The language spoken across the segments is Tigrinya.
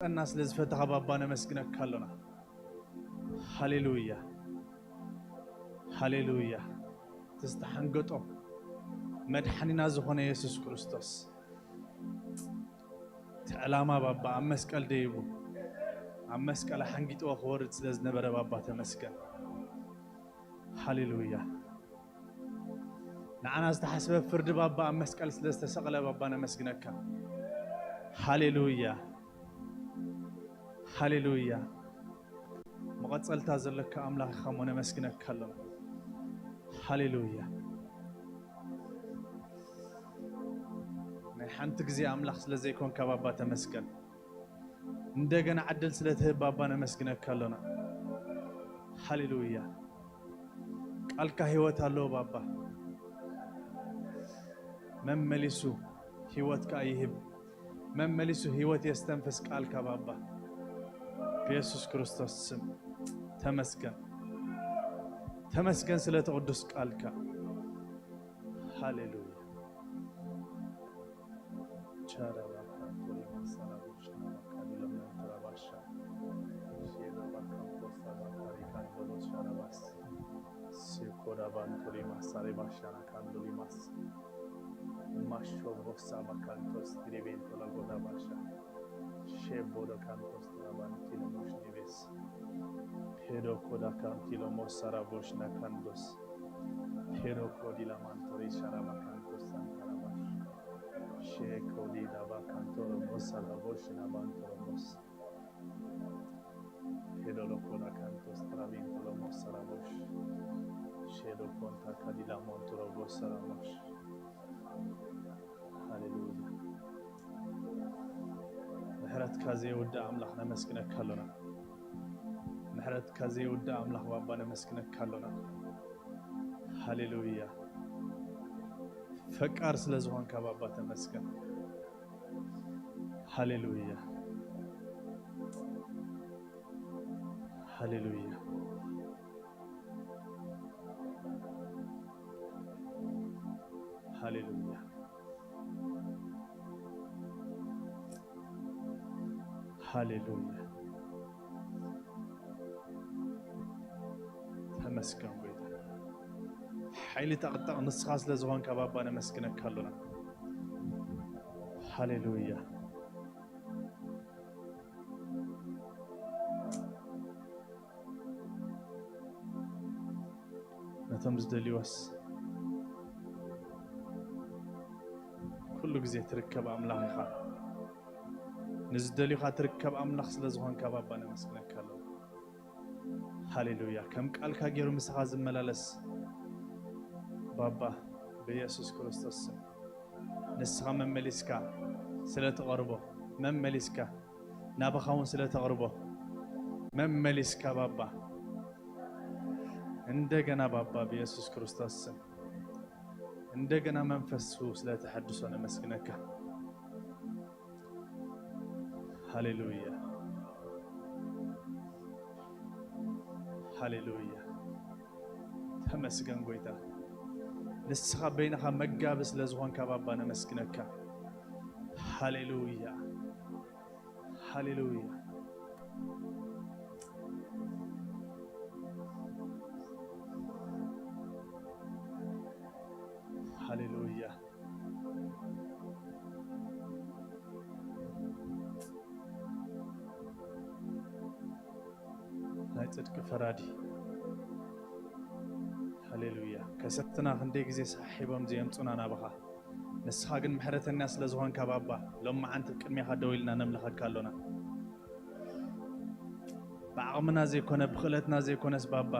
ጠና ስለ ዝፈታኻ ባባ ነመስግነካ ኣሎና። ሃሌሉያ፣ ሃሌሉያ። እቲ ዝተሓንገጦ መድሓኒና ዝኾነ የሱስ ክርስቶስ፣ እቲ ዕላማ ባባ ኣብ መስቀል ደይቡ፣ ኣብ መስቀል ሓንጊጥዎ ክወርድ ስለ ዝነበረ ባባ ተመስገን። ሃሌሉያ። ንዓና ዝተሓስበ ፍርዲ ባባ ኣብ መስቀል ስለ ዝተሰቕለ ባባ ነመስግነካ። ሃሌሉያ፣ ሃሌሉያ። መቐጸልታ ዘለካ ኣምላኽ ኢኻ እሞ ነመስግነካ ኣሎና። ሃሌሉያ። ናይ ሓንቲ ግዜ ኣምላኽ ስለ ዘይኮንካ ባባ ተመስገን። እንደገና ዕድል ስለ ትህብ ባባ ነመስግነካ ኣሎና። ሃሌሉያ። ቃልካ ህይወት ኣለዎ ባባ። መመሊሱ ህይወት ከኣ ይህብ። መመሊሱ ህይወት የስተንፍስ ቃልካ ባባ። ብየሱስ ክርስቶስ ስም ተመስገን። ተመስገን ስለ እቲ ቅዱስ ቃልካ። ሃሌሉያ። ቻራባካ ቶሪ ማሳራ ቦሽና ባካ ዲለመን ተራባሻ ሼና ባካ ፖስታ ባካ ሪካን ዶሎስ ሻራባስ ሴኮዳ ባንቶሪ ማሳሪ ባሻና ካንዶሊማስ ማሾ ቦሳ ባካንቶስ ዲሌቤንቶ ላጎዳ ባሻ ሼቦ ዳካንቶስ ተራባንቲ ለሞሽ ኔቤስ ፔዶ ኮዳ ካንቲ ለሞስ ሳራ ቦሽና ካንዶስ ፔዶ ኮዲ ላማንቶሪ ሻራባ ካንቶስ ሳንታራባሽ ሼኮዲ ዳባ ካንቶሮሞስ ሳራቦሽ ናባንቶሮሞስ ሄዶሎኮ ላካንቶስ ትራቢንቶሎሞስ ሰራቦሽ ሼዶ ኮንታ ካዲላ ሞንቶሮቦስ ሰራሞሽ። ሃሌሉያ። ምሕረትካ ዘይውዳእ ኣምላኽ ነመስግነካ ኣሎና። ምሕረትካ ዘይውዳእ ኣምላኽ ባባ ነመስግነካ ኣሎና። ሃሌሉያ። ፈቃር ስለ ዝኾንካ ባባ ተመስገን። ሃሌሉያ። ሃሌሉያ። ሃሌሉያ። ሃሌሉያ። ተመስገን ጎይታ። ሓይሊ ጠቕጠቕ ንስኻ ስለ ዝኾንካ ባባ ነመስግነካ ኣሎና። ሃሌሉያ። ነቶም ዝደልዩዎስ ኩሉ ግዜ ትርከብ ኣምላኽ ኢኻ። ንዝደልዩኻ ትርከብ ኣምላኽ ስለ ዝኾንካ ባባ ነመስግነካ ኣለና። ሃሌሉያ። ከም ቃልካ ገይሩ ምሳኻ ዝመላለስ ባባ ብየሱስ ክርስቶስ ስም ንስኻ መመሊስካ ስለ ትቐርቦ፣ መመሊስካ ናባኻ እውን ስለ ተቕርቦ፣ መመሊስካ ባባ እንደገና ባባ ብየሱስ ክርስቶስ ስም እንደገና መንፈሱ ስለ ተሐድሶ ነመስግነካ። ሃሌሉያ። ሃሌሉያ። ተመስገን ጎይታ። ንስኻ በይንኻ መጋቢ ስለ ዝኾንካ ባባ ነመስግነካ። ሃሌሉያ። ሃሌሉያ። ሃሌሉያ። ናይ ጽድቂ ፈራዲ። ሃሌሉያ። ከሰትና ክንደይ ግዜ ሰሓሒቦም ዘየምጹና ናባኻ፣ ንስኻ ግን ምሕረተኛ ስለ ዝኾንካ ባባ፣ ሎማዓንቲ ቅድሜኻ ደው ኢልና ነምልኸካ ኣሎና። ብዓቕምና ዘይኮነ፣ ብኽእለትና ዘይኮነስ ባባ፣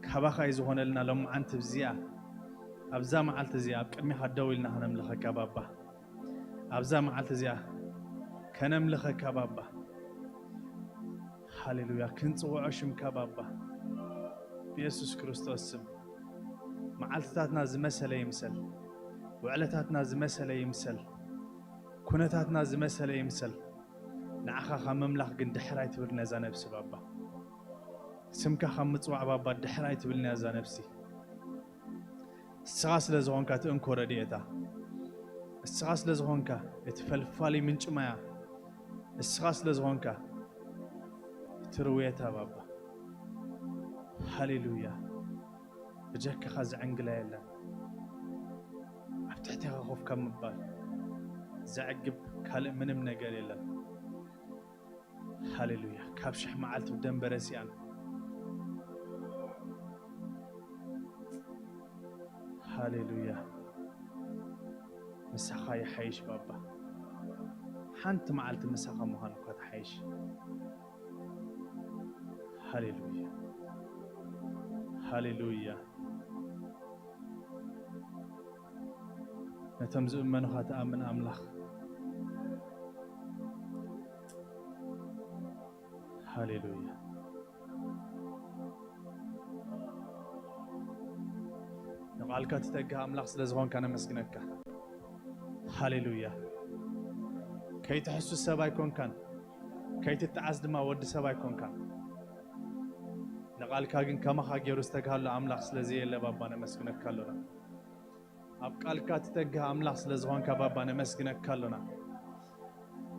ካባኻ እዩ ዝኾነልና። ሎማዓንቲ እዚኣ፣ ኣብዛ መዓልቲ እዚኣ ኣብ ቅድሜኻ ደው ኢልና ከነምልኸካ ባባ፣ ኣብዛ መዓልቲ እዚኣ ከነምልኸካ ባባ። ሃሌሉያ። ክንጽውዖ ሽምካ ባባ ብየሱስ ክርስቶስ ስም። መዓልትታትና ዝመሰለ ይምሰል፣ ውዕለታትና ዝመሰለ ይምሰል፣ ኩነታትና ዝመሰለ ይምሰል፣ ንዓኻ ካብ ምምላኽ ግን ድሕር ኣይትብል ነዛ ነብሲ ባባ። ስምካ ካብ ምጽዋዕ ባባ ድሕር ኣይትብል ነዛ ነብሲ። እስኻ ስለ ዝኾንካ እቲ እንኮ ረድኤታ፣ እስኻ ስለ ዝኾንካ እቲ ፈልፋሊ ምንጪ ማያ፣ ንስኻ ስለ ዝኾንካ እቲ ርውየታ ባባ። ሃሌሉያ። ብጀካኻ ዝዕንግላ የለን። ኣብ ትሕቴኻ ኮፍ ካብ ምባል ዘዕግብ ካልእ ምንም ነገር የለን። ሃሌሉያ። ካብ ሽሕ መዓልቲ ብደንበ ረሲኣን። ሃሌሉያ። ምሳኻ ይሓይሽ ባባ። ሓንቲ መዓልቲ ምሳኻ ምዃን እኳ ትሓይሽ። ሃሌሉያ። ሃሌሉያ። ነቶም ዝእመኑኻ ትኣምን ኣምላኽ። ሃሌሉያ። ንቓልካ ትተግህ ኣምላኽ ስለ ዝኾንካ ነመስግነካ። ሃሌሉያ። ከይትሕሱ ሰብ ኣይኮንካን፣ ከይትጠዓስ ድማ ወዲ ሰብ ኣይኮንካን። ንቓልካ ግን ከማኻ ገይሩ ዝተግሃሉ ኣምላኽ ስለ ዘየለ ባባ ነመስግነካ ኣሎና። ኣብ ቃልካ ትተግህ ኣምላኽ ስለ ዝኾንካ ባባ ነመስግነካ ኣሎና።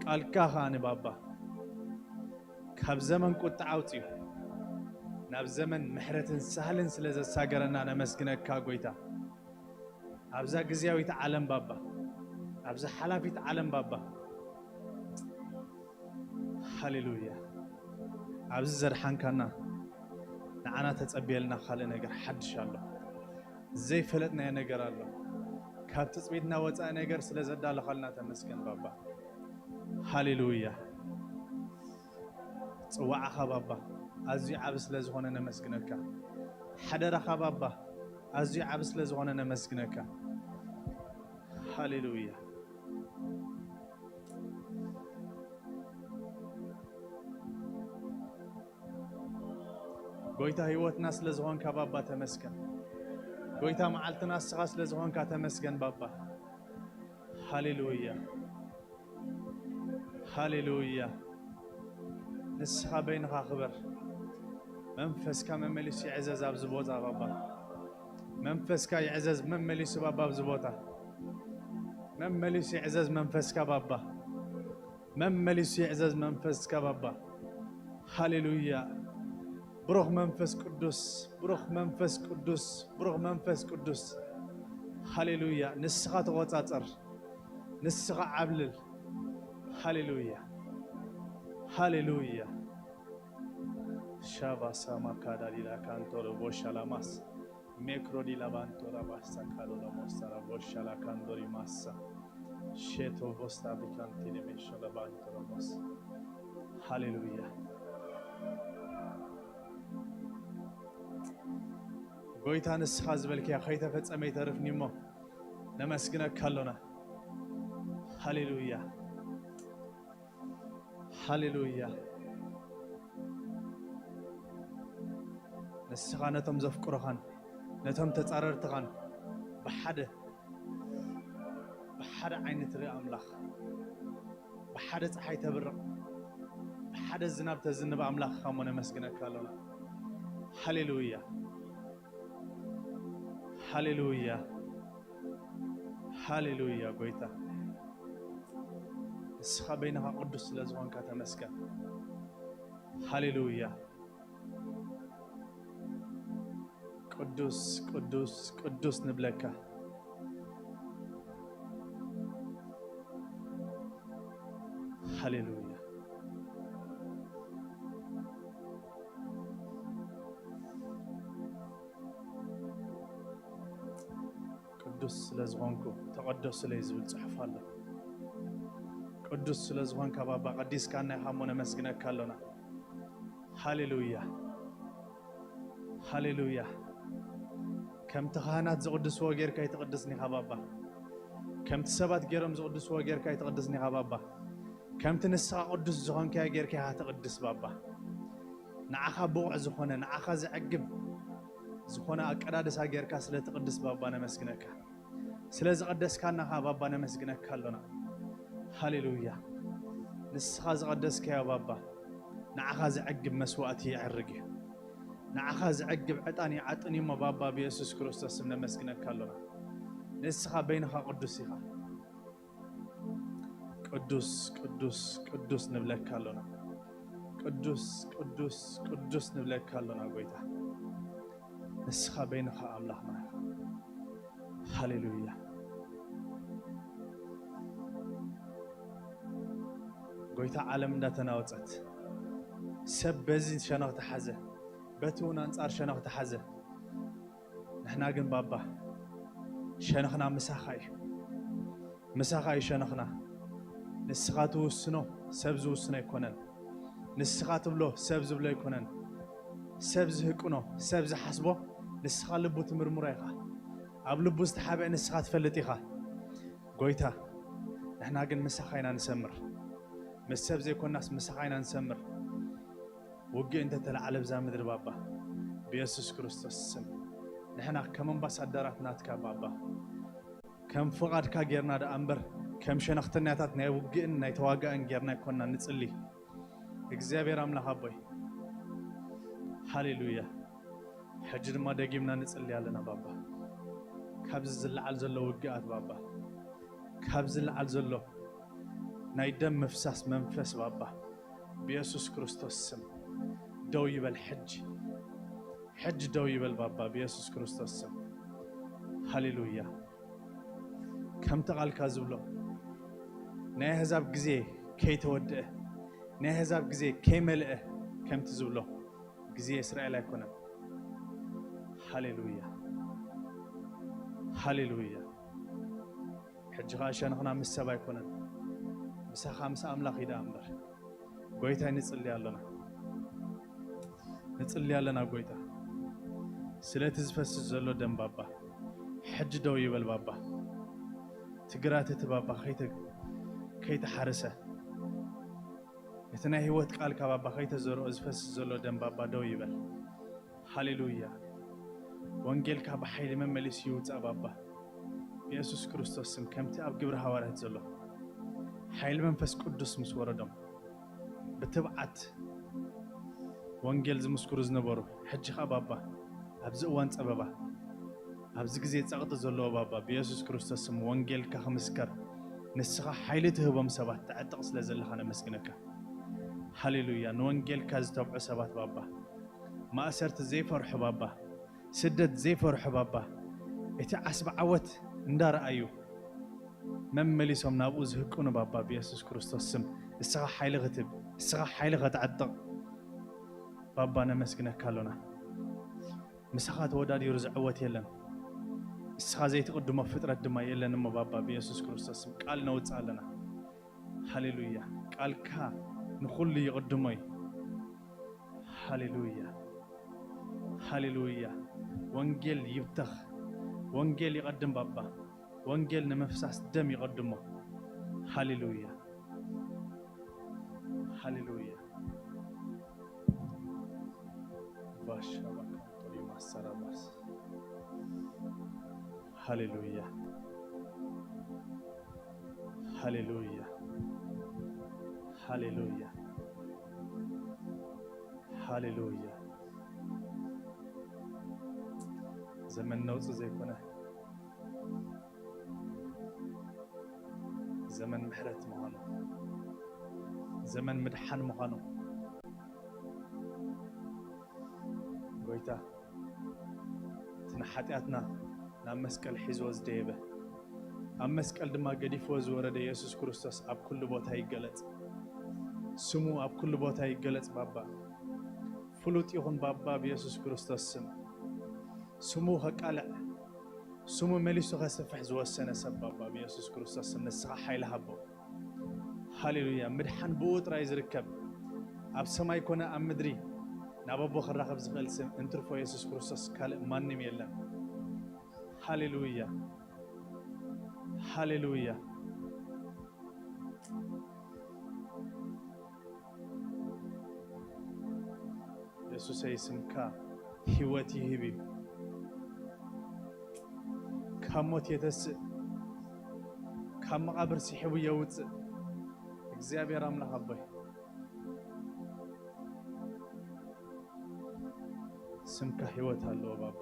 ቃልካ ኸኣ ንባባ ካብ ዘመን ቁጥዓ ኣውጺኡ ናብ ዘመን ምሕረትን ሳህልን ስለ ዘሳገረና ነመስግነካ ጎይታ። ኣብዛ ግዝያዊት ዓለም ባባ፣ ኣብዛ ሓላፊት ዓለም ባባ፣ ሃሌሉያ። ኣብዚ ዘድሓንካና ንዓና ተጸብየልና ካልእ ነገር ሓድሽ ኣሎ። ዘይፈለጥናዮ ነገር ኣሎ። ካብ ትጽቢትና ወጻኢ ነገር ስለ ዘዳለኻልና ተመስገን ባባ። ሃሌሉያ። ጽዋዕኻ ባባ ኣዝዩ ዓቢ ስለ ዝኾነ ነመስግነካ። ሓደራኻ ባባ ኣዝዩ ዓቢ ስለ ዝኾነ ነመስግነካ። ሃሌሉያ። ጎይታ ህይወትና ስለ ዝኾንካ ባባ ተመስገን። ጎይታ መዓልትና ንስኻ ስለ ዝኾንካ ተመስገን ባባ። ሃሌሉያ። ሃሌሉያ። ንስኻ በይንኻ ክበር። መንፈስካ መመሊሱ ይዕዘዝ ኣብዚ ቦታ ባባ። መንፈስካ ይዕዘዝ መመሊሱ ባባ ኣብዚ ቦታ። መመሊሱ ይዕዘዝ መንፈስካ ባባ። መመሊሱ ይዕዘዝ መንፈስካ ባባ። ሃሌሉያ። ብሩኽ መንፈስ ቅዱስ፣ ብሩኽ መንፈስ ቅዱስ፣ ብሩኽ መንፈስ ቅዱስ። ሃሌሉያ። ንስኻ ተቖጻጸር፣ ንስኻ ዓብልል። ሃሌሉያ። ሃሌሉያ። ሻባ ሳማ ካዳሊላ ካንቶሮ ቦሻላማስ ሜክሮዲ ላባንቶራ ባሳ ካሎላ ሞሳራ ቦሻላ ካንዶሪ ማሳ ሼቶ ቮስታ ቢካንቲ ለሜሾ ለባንቶሮሞስ። ሃሌሉያ። ጎይታ ንስኻ ዝበልክያ ከይተፈጸመ ይተርፍኒ እሞ ነመስግነካ ኣሎና። ሃሌሉያ። ሃሌሉያ። ንስኻ ነቶም ዘፍቅሩኻን ነቶም ተጻረርትኻን ብሓደ፣ ብሓደ ዓይኒ ትርኢ ኣምላኽ፣ ብሓደ ጸሓይ ተብርቕ፣ ብሓደ ዝናብ ተዝንብ ኣምላኽ ኢኻ እሞ ነመስግነካ ኣሎና። ሃሌሉያ። ሃሌሉያ። ሃሌሉያ ጎይታ። ንስኻ በይንኻ ቅዱስ ስለ ዝኾንካ ተመስገን። ሃሌሉያ። ቅዱስ፣ ቅዱስ፣ ቅዱስ ንብለካ። ሃሌሉያ። ቅዱስ ስለ ዝኾንኩ ተቐደሱለይ ዝብል ጽሑፍ ኣሎ። ቅዱስ ስለ ዝኾንካ ባባ ቀዲስካና ኢኻ እሞ ነመስግነካ ኣሎና። ሃሌሉያ። ሃሌሉያ። ከምቲ ካህናት ዝቕድስዎ ጌርካ ኣይትቕድስን ኢኻ ባባ። ከምቲ ሰባት ገይሮም ዝቕድስዎ ጌርካ ኣይትቕድስን ኢኻ ባባ። ከምቲ ንስኻ ቅዱስ ዝኾንካዮ ጌርካ ኢኻ ትቕድስ ባባ። ንዓኻ ብቑዕ ዝኾነ፣ ንዓኻ ዘዕግብ ዝኾነ ኣቀዳድሳ ጌርካ ስለ ትቕድስ ባባ ነመስግነካ። ስለ ዝቐደስካና ኸዓ ባባ ነመስግነካ ኣሎና። ሃሌሉያ። ንስኻ ዝቐደስካዮ ባባ ንዓኻ ዘዕግብ መስዋእቲ የዕርግ እዩ። ንዓኻ ዘዕግብ ዕጣን ይዓጥን እዩ እሞ ባባ ብየሱስ ክርስቶስ ስም ነመስግነካ ኣሎና። ንስኻ በይንኻ ቅዱስ ኢኻ። ቅዱስ ቅዱስ ቅዱስ ንብለካ ኣሎና። ቅዱስ ቅዱስ ቅዱስ ንብለካ ኣሎና ጎይታ። ንስኻ በይንኻ ኣምላኽና ኢኻ። ሃሌሉያ። ጎይታ፣ ዓለም እንዳተናወጸት፣ ሰብ በዚ ሸነኽ ተሓዘ፣ በቲ እውን ኣንጻር ሸነኽ ተሓዘ። ንሕና ግን ባባ፣ ሸነኽና ምሳኻ እዩ። ምሳኻ እዩ ሸነኽና። ንስኻ ትውስኖ፣ ሰብ ዝውስኖ ኣይኮነን። ንስኻ ትብሎ፣ ሰብ ዝብሎ ኣይኮነን። ሰብ ዝህቅኖ፣ ሰብ ዝሓስቦ፣ ንስኻ ልቡ ትምርምሮ ኢኻ። ኣብ ልቡ ዝተሓብአ ንስኻ ትፈልጥ ኢኻ። ጎይታ፣ ንሕና ግን ምሳኻ ኢና ንሰምር። ምስ ሰብ ዘይኮናስ ምሳኻ ኢና ንሰምር። ውግእ እንተተላዓለ ብዛ ምድሪ ባባ፣ ብየሱስ ክርስቶስ ስም፣ ንሕና ከም ኣምባሳደራት ናትካ ባባ፣ ከም ፍቓድካ ጌርና ደኣ እምበር፣ ከም ሸነኽተኛታት ናይ ውግእን ናይ ተዋጋእን ጌርና ኣይኮንና ንጽሊ። እግዚኣብሔር ኣምላኽ ኣቦይ፣ ሃሌሉያ። ሕጂ ድማ ደጊምና ንጽሊ ኣለና ባባ። ካብዚ ዝለዓል ዘሎ ውግኣት ባባ፣ ካብዚ ዝለዓል ዘሎ ናይ ደም ምፍሳስ መንፈስ ባባ፣ ብየሱስ ክርስቶስ ስም ደው ይበል ሕጂ። ሕጂ ደው ይበል ባባ፣ ብየሱስ ክርስቶስ ስም። ሃሌሉያ። ከምቲ ቃልካ ዝብሎ፣ ናይ ኣህዛብ ግዜ ከይተወድአ፣ ናይ ኣህዛብ ግዜ ከይመልአ፣ ከምቲ ዝብሎ፣ ግዜ እስራኤል ኣይኮነን። ሃሌሉያ። ሃሌሉያ። ሕጂ ኸኣ ሸነኽና ምስ ሰብ ኣይኮነን፣ ምሳኻ ምስ ኣምላኽ እዩ ደኣ እምበር። ጎይታይ ንጽሊ ኣሎና፣ ንጽሊ ኣለና ጎይታ። ስለቲ ዝፈስስ ዘሎ ደም ባባ፣ ሕጂ ደው ይበል ባባ። ትግራት እቲ ባባ ከይተ-፣ ከይተሓረሰ፣ እቲ ናይ ህይወት ቃልካ ባባ ከይተዘርኦ ዝፈስስ ዘሎ ደም ባባ ደው ይበል። ሃሌሉያ። ወንጌልካ ብሓይሊ መመሊሱ ይውጻእ ባባ። ብየሱስ ክርስቶስ ስም ከምቲ ኣብ ግብሪ ሃዋርያት ዘሎ ሓይሊ መንፈስ ቅዱስ ምስ ወረዶም ብትብዓት ወንጌል ዝምስክሩ ዝነበሩ፣ ሕጂ ኸኣ ባባ ኣብዚ እዋን ጸበባ፣ ኣብዚ ግዜ ጸቕጢ ዘለዎ ባባ ብየሱስ ክርስቶስ ስም ወንጌልካ ክምስከር ንስኻ ሓይሊ ትህቦም ሰባት ተዕጥቕ ስለ ዘለኻ ነመስግነካ። ሃሌሉያ። ንወንጌልካ ዝተብዑ ሰባት ባባ፣ ማእሰርቲ ዘይፈርሑ ባባ፣ ስደት ዘይፈርሑ ባባ፣ እቲ ዓስቢ ዓወት እንዳረኣዩ መመሊሶም ናብኡ ዝህቅኑ ባባ ብየሱስ ክርስቶስ ስም እስኻ ሓይሊ ክትህብ፣ እስኻ ሓይሊ ከተዕጥቕ ባባ ነመስግነካ ኣሎና። ምሳኻ ተወዳዲሩ ዝዕወት የለን። እስኻ ዘይትቕድሞ ፍጥረት ድማ የለን እሞ ባባ ብየሱስ ክርስቶስ ስም ቃል ነውጽእ ኣለና። ሃሌሉያ። ቃልካ ንኹሉ ይቕድሞ እዩ። ሃሌሉያ። ሃሌሉያ። ወንጌል ይብተኽ። ወንጌል ይቐድም ባባ። ወንጌል ንምፍሳስ ደም ይቐድሞ። ሃሌሉያ። ሃሌሉያ። ቫሻ ባካንቶሪ ማሳራባስ። ሃሌሉያ። ሃሌሉያ። ሃሌሉያ። ሃሌሉያ። ዘመን ነውጺ ዘይኮነ፣ ዘመን ምሕረት ምዃኑ፣ ዘመን ምድሓን ምዃኑ፣ ጎይታ፣ እቲ ንሓጢኣትና ናብ መስቀል ሒዝዎ ዝደየበ፣ ኣብ መስቀል ድማ ገዲፍዎ ዝወረደ የሱስ ክርስቶስ ኣብ ኩሉ ቦታ ይገለጽ። ስሙ ኣብ ኩሉ ቦታ ይገለጽ ባባ። ፍሉጥ ይኹን ባባ ብየሱስ ክርስቶስ ስም። ስሙ ከቃልዕ፣ ስሙ መሊሱ ከስፍሕ ዝወሰነ ሰብ ባባ ብየሱስ ክርስቶስ ስም ንስኻ ሓይሊ ሃቦ። ሃሌሉያ። ምድሓን ብኡ ጥራይ ዝርከብ፣ ኣብ ሰማይ ኮነ ኣብ ምድሪ ናብ ኣቦ ክራኸብ ዝኽእል ስም እንትርፎ የሱስ ክርስቶስ ካልእ ማንም የለን። ሃሌሉያ። ሃሌሉያ። የሱሰይ ስምካ ህይወት ይህብ እዩ። ካብ ሞት የተስእ፣ ካብ መቓብር ስሒቡ የውፅእ። እግዚኣብሔር ኣምላኽ ኣቦይ፣ ስምካ ህይወት ኣለዎ ባባ።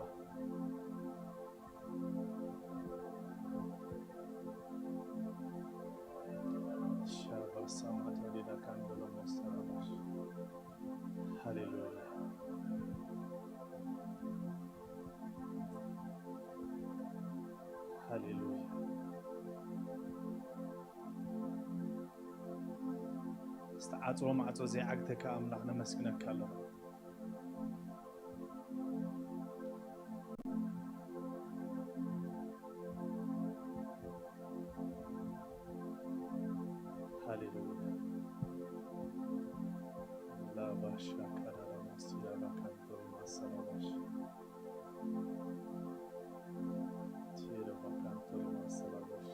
ዓጽዎ ማዕጾ ዘይዓግተካ ኣምላኽ ነመስግነካ ኣለና። ሃሌሉያ። ላባሻ ካዳላ ማሲላ ባካንቶሪ ማሰላባሽ። ቴለ ባካንቶሪ ማሰላባሽ።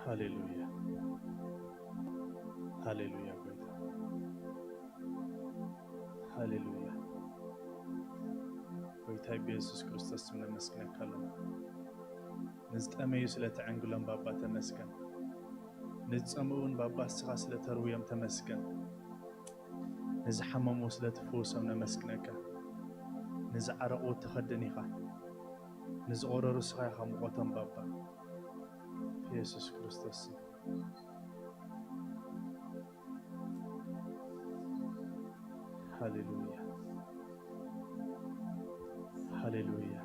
ሃሌሉያ፣ ሃሌሉያ ጎይታ፣ ሃሌሉያ ጎይታይ ብየሱስ ክርስቶስ ስም ነመስግነካ ኣለና። ንዝጠመዩ ስለ ተዐንግሎም ባባ ተመስገን። ንዝጸምኡ እውን ባባ እስኻ ስለ ተርውዮም ተመስገን። ንዝሓመሙ ስለ ትፍውሶም ነመስግነካ። ንዝዓረቑ ትኸድን ኢኻ። ንዝቖረሩ እስኻ ኢኻ ሙቐቶም ባባ። ብየሱስ ክርስቶስ ስም። ሃሌሉያ፣ ሃሌሉያ።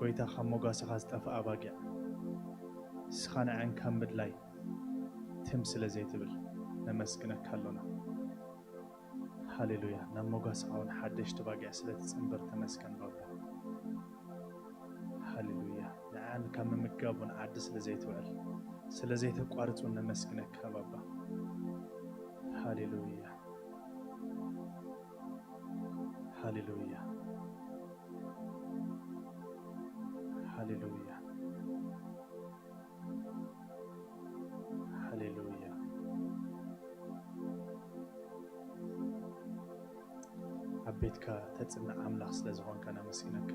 ጎይታ ካብ መጓሰኻ ዝጠፍኣ ኣባጊዕ እስኻ ንዐን ካብ ምድላይ ትም ስለ ዘይትብል ነመስግነካ ኣሎና። ሃሌሉያ። ናብ መጓሰኻ እውን ሓደሽቲ ባጊዕ ስለ ትጽንብር ተመስገን ባባ። ሃሌሉያ። ንዓን ካብ ምምጋብ እውን ዓዲ ስለ ዘይትውዕል ስለ ዘይተቋርጹ ነመስግነካ ባባ። ሃሌሉያ፣ ሃሌሉያ፣ ሃሌሉያ፣ ሃሌሉያ። ኣብ ቤትካ ተጽንዕ ኣምላኽ ስለ ዝኾንካ ነመስግነካ።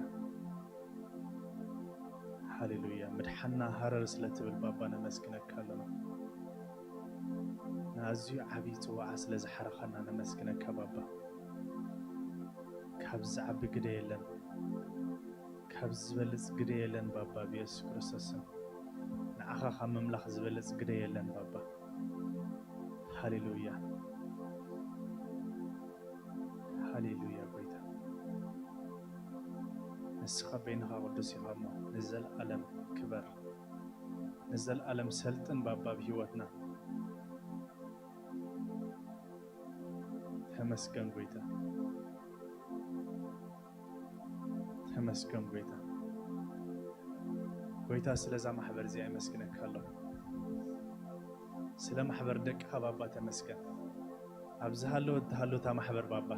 ሃሌሉያ። ምድሓና ሃረር ስለ ትብል ባባ ነመስግነካ ኣለና። ንኣዝዩ ዓብዪ ጽዋዓ ስለ ዝሓረኻና ነመስግነካ ባባ። ካብዚ ዓቢ ግደ የለን፣ ካብዚ ዝበልጽ ግደ የለን ባባ ብየሱስ ክርስቶስ ስም። ንዓኻ ካብ ምምላኽ ዝበልጽ ግደ የለን ባባ። ሃሌሉያ፣ ሃሌሉያ ጎይታ። ንስኻ በይንኻ ቅዱስ ኢኻ እሞ ንዘለኣለም ክበር፣ ንዘለኣለም ሰልጥን ባባ ኣብ ህይወትና። ተመስገን ጎይታ፣ ተመስገን ጎይታ። ጎይታ ስለዛ ማሕበር እዚኣ የመስግነካ ኣለኹ። ስለ ማሕበር ደቅኻ ባባ ተመስገን። ኣብዚ ሃለወት ትሃሉ እታ ማሕበር ባባ።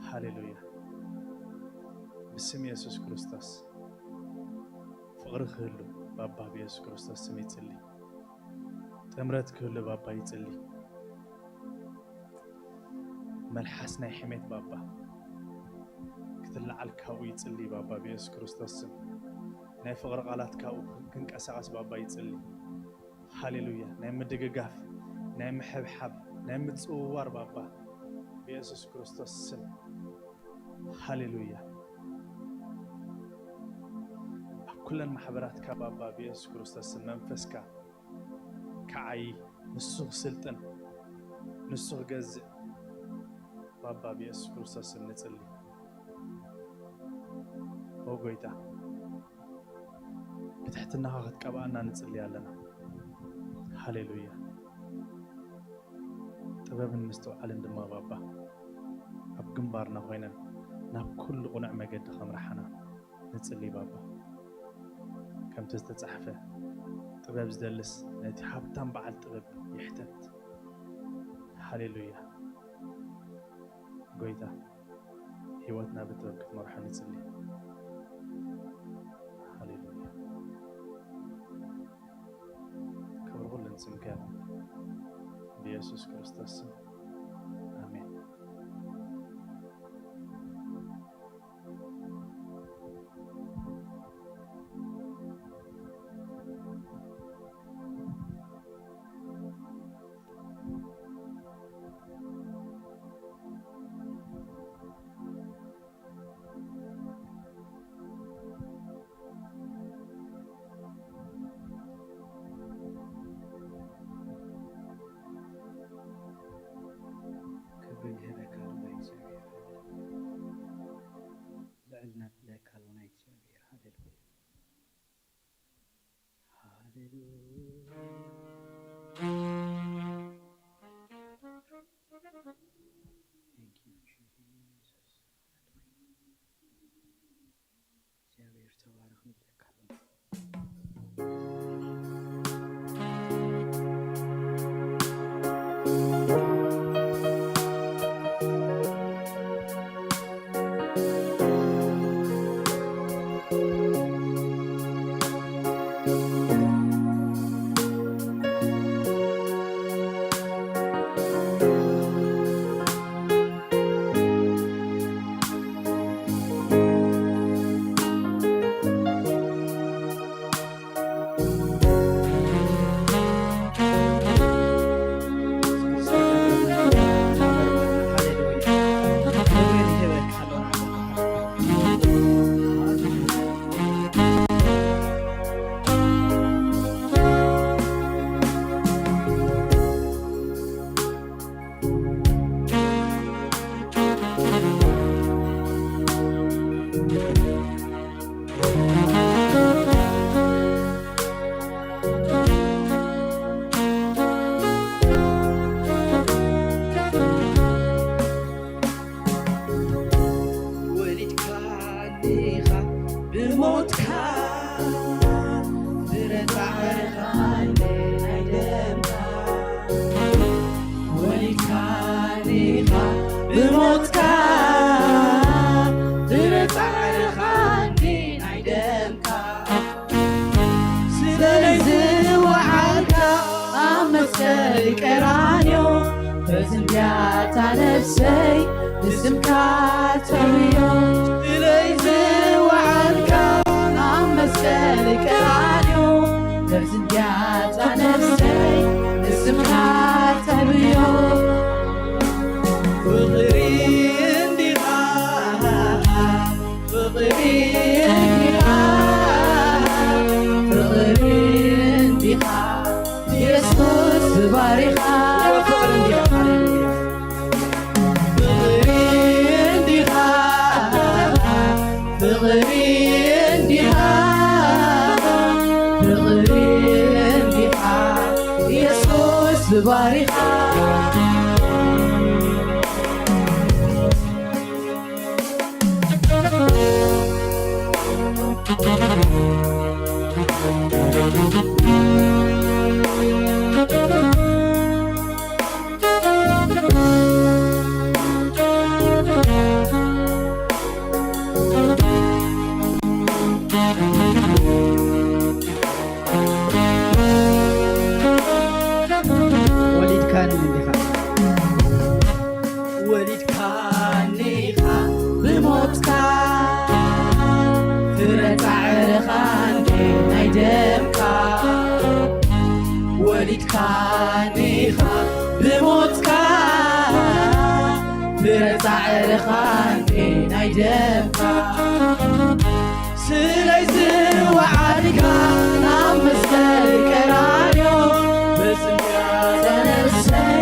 ሃሌሉያ። ብስም የሱስ ክርስቶስ ፍቕሪ ክህሉ ባባ ብየሱስ ክርስቶስ ስም ይጽሊ። ጥምረት ክህሉ ባባ ይጽሊ። መልሓስ ናይ ሕሜት ባባ ክትለዓል ካብኡ ይጽሊ ባባ ብየሱስ ክርስቶስ ስም። ናይ ፍቕሪ ቃላት ካብኡ ክንቀሳቐስ ባባ ይጽሊ። ሃሌሉያ። ናይ ምድግጋፍ፣ ናይ ምሕብሓብ፣ ናይ ምጽውዋር ባባ ብየሱስ ክርስቶስ ስም። ሃሌሉያ። ኣብ ኩለን ማሕበራትካ ባባ ብየሱስ ክርስቶስ ስም መንፈስካ ክዓዪ፣ ንሱ ክስልጥን፣ ንሱ ክገዝእ ባባ ብየሱስ ክርስቶስ ስም ንጽሊ። ኦ ጎይታ፣ ብትሕትናኻ ክትቀብኣና ንጽሊ ኣለና። ሃሌሉያ። ጥበብን ምስትውዓልን ድማ ባባ ኣብ ግንባርና ኮይነን ናብ ኩሉ ቅኑዕ መገዲ ከምርሓና ንጽሊ ባባ። ከምቲ ዝተጻሕፈ፣ ጥበብ ዝደልስ ነቲ ሃብታም በዓል ጥበብ ይሕተት። ሃሌሉያ። ጎይታ፣ ህይወትና ብጥበብ ክትመርሖ ንጽሊ። ሃሌሉያ። ክብሪ ኩሉ ንስም ብኢየሱስ ክርስቶስ ስም፣ ኣሜን። ክብሪ ንህበካ ኣሎና እግዚኣብሔር፣ ልዕልና ንብለካ ኣሎና እግዚኣብሔር። ሃሌሉያ፣ ሃሌሉያ። Thank you, Jesus. እግዚኣብሔር ተባረኽ ንብለካ ኣሎና። ወሊድካኒ ኢኻ ብሞትካ፣ ብረጻዕርኻ ናይ ደምካ። ወሊድካኒ ኢኻ ብሞትካ፣ ብረጻዕርኻ ናይ ደምካ። ስለዚ ዝወዓልካ ኣብ መስቀል ቀራንዮ፣ በዚ እንድያ እታ ነፍሰይ ንስምካ ተዕብዮ። ስለዚ ዝወዓልካ ኣብ መስቀል ቀራንዮ፣ በዚ እንድያ እታ ነፍሰይ ንስምካ ተዕብዮ። ፍቕሪ እንዲኻ፣ ፍቕሪ እንዲኻ፣ ፍቕሪ እንዲኻ፣ ኢየሱስ ዝባሪኻ። ፍቕሪ እንዲኻ፣ ፍቕሪ እንዲኻ፣ ፍቕሪ እንዲኻ፣ ኢየሱስ ዝባሪኻ። ወሊድካኒ እንዲኻ፣ ወሊድካኒ ኢኻ ብሞትካ፣ ፍረ ጻዕርኻ እንዴ ናይ ደምካ። ወሊድካኒ ኢኻ ብሞትካ፣ ፍረ ጻዕርኻ እንዴ ናይ ደምካ። ስለዚ ዝወዓልካ ናብ መስቀል ቀራንዮ፣ በዚ እንድያ እታ ነፍሰይ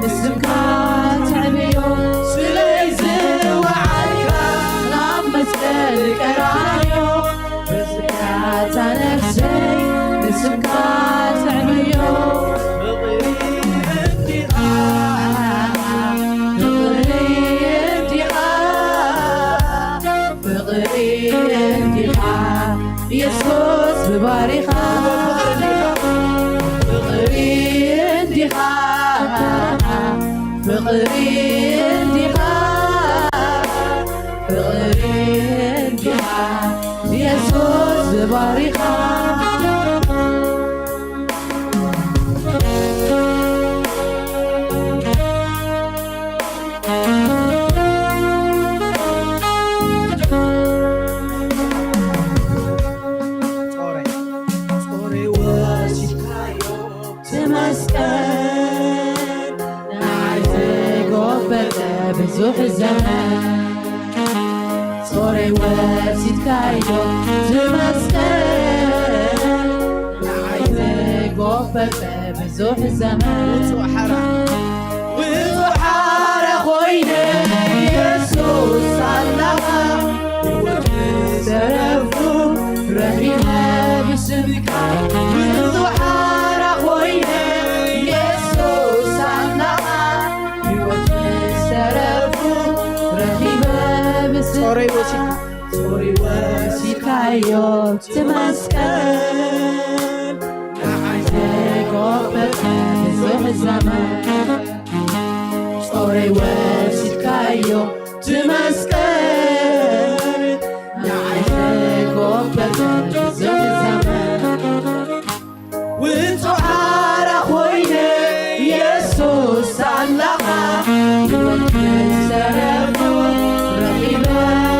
ንስምካ ተዕብዮ። ስለዚ ዝወዓልካ ናብ መስቀል ቀራንዮ፣ በዚ እንድያ እታ ነፍሰይ ንስምካ ተዕብዮ። ፍቕሪ እንዲኻ፣ ፍቕሪ እንዲኻ፣ ፍቕሪ እንዲኻ ኢየሱስ ዝባሪኻ። ፍቕሪ እንዲኻ፣ ፍቕሪ እንዲኻ፣ ፍቕሪ እንዲኻ ኢየሱስ ዝባሪኻ። ብዙሕ ዘመን ጾረይ ወሲድካዮ ትመስገን። ንዓይ ተጎበጠ ብዙሕ ዘመን። ውጹእ ሓራ፣ ውጹእ ሓራ ኮይነ የሱስ ኣላኻ፣ ህይወት ዝተረፉ ረኺበ ብስምካ። ውጹእ ሓራ ኮይነ የሱስ ኣላኻ፣ ህይወት ዝተረፉ ረኺበ ብስምካ። ጾረይ ወሲድ-፣ ጾረይ ወሲድካዮ ትመስገን። ንዓይ ዘጎበጠ ብዙሕ ዘመን ጾረይ ወሲድካዮ ትመስገን። ንዓይ ዘጎበጠ ብዙሕ ዘመን ውጹእ ሓራ ኮይነ የሱስ ኣላኻ፣ ህይወት ዝተረፉ ረኺበ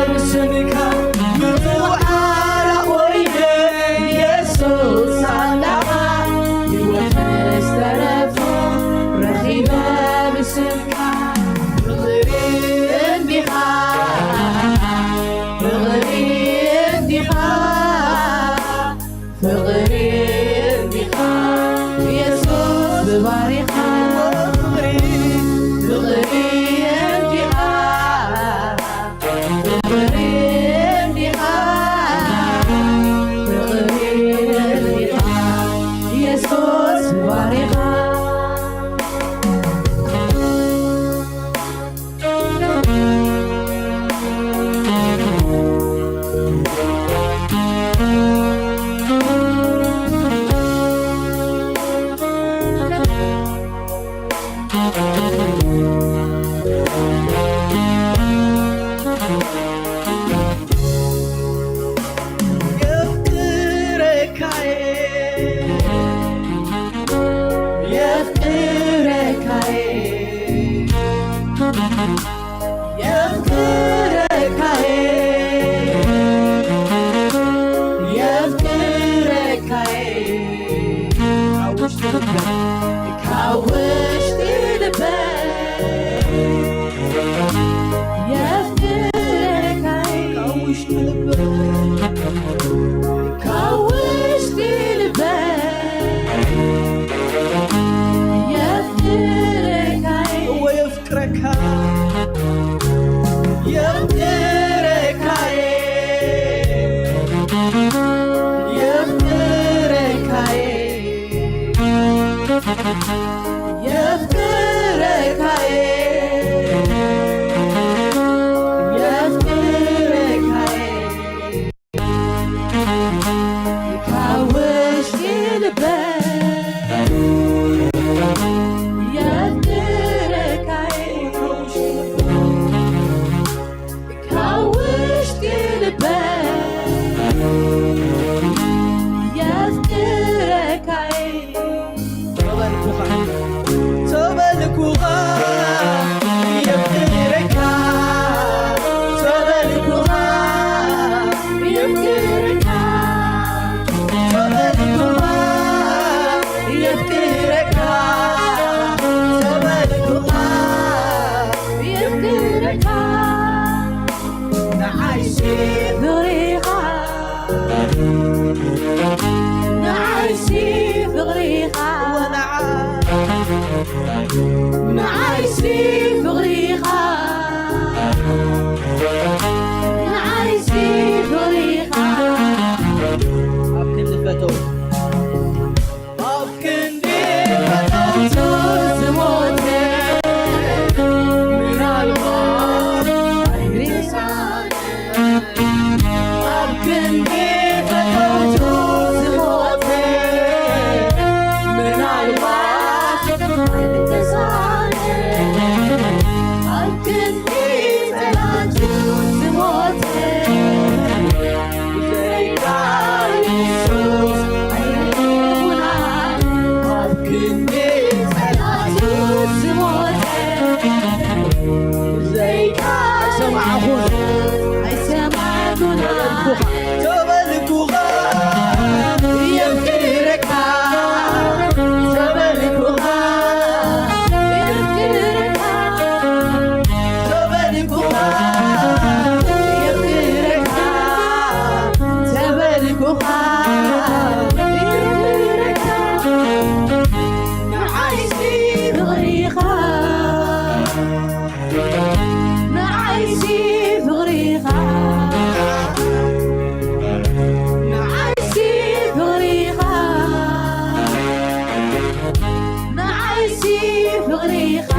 ብስምካ። ውጹእ ሓራ ኮይነ የሱስ ኣላኻ፣ ህይወት ዝተረፉ ረኺበ ብስምካ። ፍቕሪ እንዲኻ፣ ፍቕሪ እንዲኻ፣ ፍቕሪ እንዲኻ የሱስ ባሪኻ። ፍቕሪ፣ ፍቕሪ እንዲኻ፣ ፍቕሪ እንዲኻ፣ ፍቕሪ እንዲኻ የሱስ ባሪኻ። የፍቅረካየ፣ የፍቅረካየ፣ የፍቅረካየ፣ የፍቅረካየ፣ ካብ ውሽጢ ልበይ፣ ካብ ውሽጢ ልበይ፣ የፍቅረካየ፣ ካብ ውሽጢ ልበይ፣ ካብ ውሽጢ ልበይ፣ የፍቅረካየ፣ እወ የፍቅረካ፣ የፍቅረካየ፣ የፍቅረካየ፣ የፍቅረካየ፣ የፍቅረካየ፣ ካብ ውሽጢ ልበይ፣ የፍቅረካየ፣ ካብ ውሽጢ ልበይ፣ የፍቅረካየ። ተበልኩኻ፣ ተበልኩኻ፣ የፍቅረካ፣ ተበልኩኻ፣ የፍቅረካ፣ ተበልኩኻ፣ የፍቅረካ፣ ተበልኩኻ፣ የፍቅረካ። ንዓይሲ ፍቕሪኻ፣ ንዓይሲ ፍቕሪኻ፣ ወንዓ፣ ንዓይሲ ፍቕሪኻ፣ ንዓይሲ ፍቕሪኻ። ኣብ ክንዲ ፈተው፣ ኣብ ክንዲ ፈተውቱ ዝሞተ፣ ምናልባት ኣይርሳዕን። ኣብ ክንዲ ፈተውቱ ዝሞተ፣ ምናልባት ኣይርሳዕን። ኣብ ክንዲ ጸላእቱ ዝሞተ፣ ብዘይካ የሱስ ኣይረኽቡና። ኣብ ክንዲ ጸላእቱ ዝሞተ፣ ብዘይካ ኣይሰማዕኹን፣ ኣይሰማዕኩና። ተበልኩኻ፣ የፍቅረካ፣ ተበልኩኻ፣ የፍቅረካ። ፍቕሪኻ።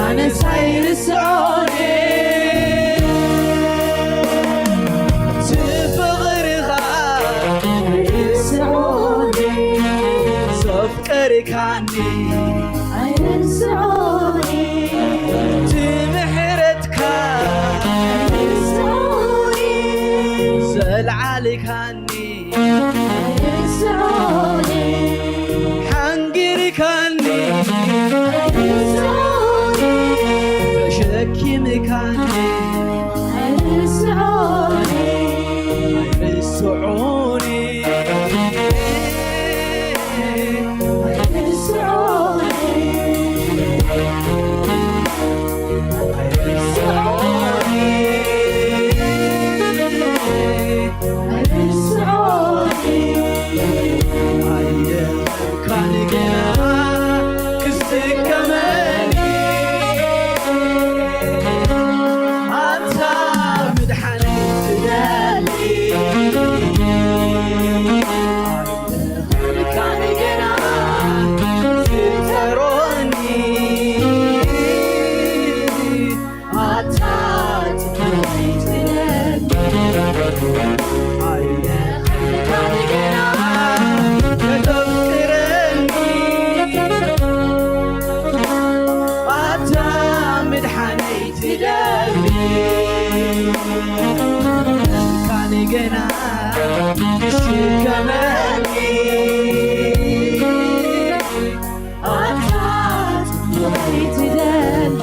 ኣነስ ኣይርስዖን እቲ ፍቕርኻ ኣይርስዖን ዘፍቀርካኒ ኣይርስዖን እቲ ምሕረትካ ኣይርስዖን ዘልዓልካኒ ኣይርስዖን ሓንጊርካኒ ኣይርስዖን ተሸኪምካኒ ኣይርስዖን ኣይርስዖን ኣይርስዖን ኣታ ጽቡቕ ትለኒ ኣይለኻን ገና ከተፍቅረኒ ኣታ ምድሓነይ ትደሊ ካን ገና ትሽከመኒ ኣታ ጽቡቕ ትደሊ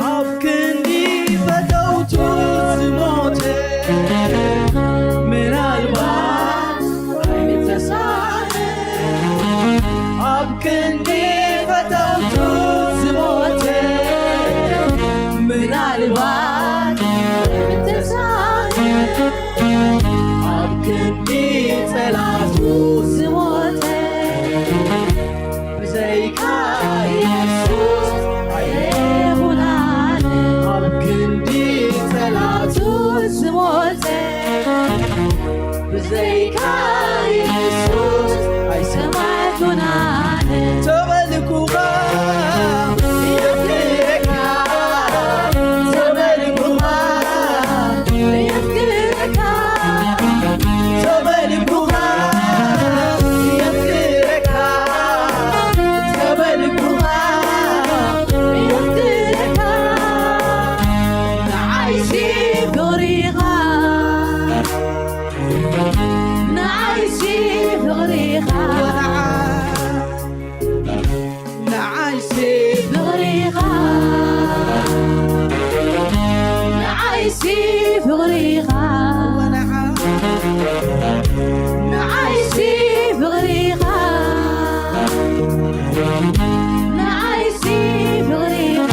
ኣብ ክንዲ ፈተውቱ ዝሞተ ምናልባት ኣይምተሳነ ኣብ ክንዲ ፈተውቱ ዝሞተ ምናልባት ኣይምተሳነ ኣብ ክንዲ ጸላቱ ዝሞተ ብዘይካ የሱስ ኣይኹናን ኣብ ክንዲ ጸላቱ ዝሞተ ብዘይካ የሱስ ኣይሰማዕኩናን ተበልኩኻ የፍቅረካ ተበልኩኻ የፍቅረካ ተበልኩኻ የፍቅረካ ተበልኩኻ የፍቅረካ ንዓይሲ ፍቕሪኻ ንዓይሲ ፍቕሪኻ ንዓይሲ ፍቕሪኻ ንዓይሲ ፍቕሪኻ ንዓይሲ ፍቕሪኻ ንዓይሲ ፍቕሪኻ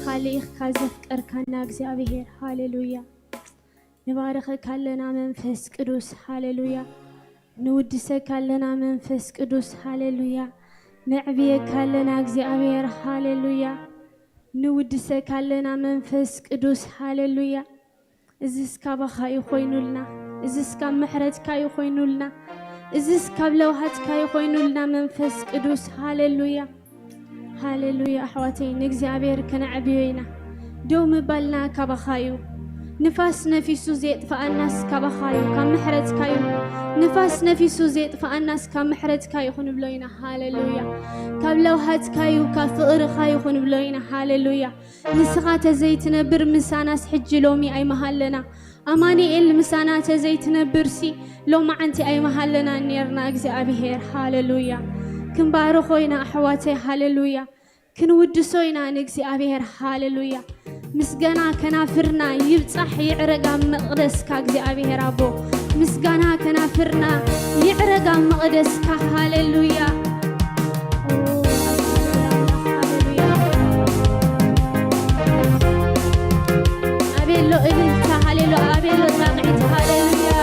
ካሊእኻ ዘፍቀርካና እግዚኣብሔር፣ ሃሌሉያ። ንባርኸካ ኣለና መንፈስ ቅዱስ፣ ሃሌሉያ። ንውድሰካ ኣለና መንፈስ ቅዱስ፣ ሃሌሉያ። ነዕብየካ ኣለና እግዚኣብሔር፣ ሃሌሉያ። ንውድሰካ ኣለና መንፈስ ቅዱስ፣ ሃሌሉያ። እዝስ ካባኻ እዩ ኮይኑልና፣ እዝስ ካብ ምሕረትካ እዩ ኮይኑልና፣ እዝስ ካብ ለውሃትካ እዩ ኮይኑልና መንፈስ ቅዱስ፣ ሃሌሉያ። ሃሌሉያ። ኣሕዋተይ፣ ንእግዚኣብሔር ከነዕብዮ ኢና። ደው ምባልና ካባኻ እዩ። ንፋስ ነፊሱ ዘየጥፍኣናስ ካባኻ እዩ፣ ካብ ምሕረትካ እዩ። ንፋስ ነፊሱ ዘየጥፍኣናስ ካብ ምሕረትካ እዩ ክንብሎ ኢና። ሃሌሉያ። ካብ ለውሃትካ እዩ፣ ካብ ፍቕርኻ እዩ ክንብሎ ኢና። ሃሌሉያ። ንስኻ ተዘይትነብር ምሳናስ ሕጂ ሎሚ ኣይመሃለና። ኣማኑኤል ምሳና ተዘይትነብርሲ ሎማዓንቲ ኣይመሃለናን ኔርና እግዚኣብሔር። ሃሌሉያ። ክንባርኾ ኢና ኣሕዋተይ። ሃሌሉያ። ክንውድሶ ኢና ንእግዚኣብሔር። ሃሌሉያ። ምስጋና ከናፍርና ይብጻሕ ይዕረግ ኣብ መቕደስካ እግዚኣብሔር ኣቦ። ምስጋና ከናፍርና ይዕረግ ኣብ መቕደስካ። ሃሌሉያ። ኦ፣ ሃሌሉያ። ኣቤሎ እልልታ፣ ሃሌሉያ። ኣቤሎ ጻቕዒት፣ ሃሌሉያ።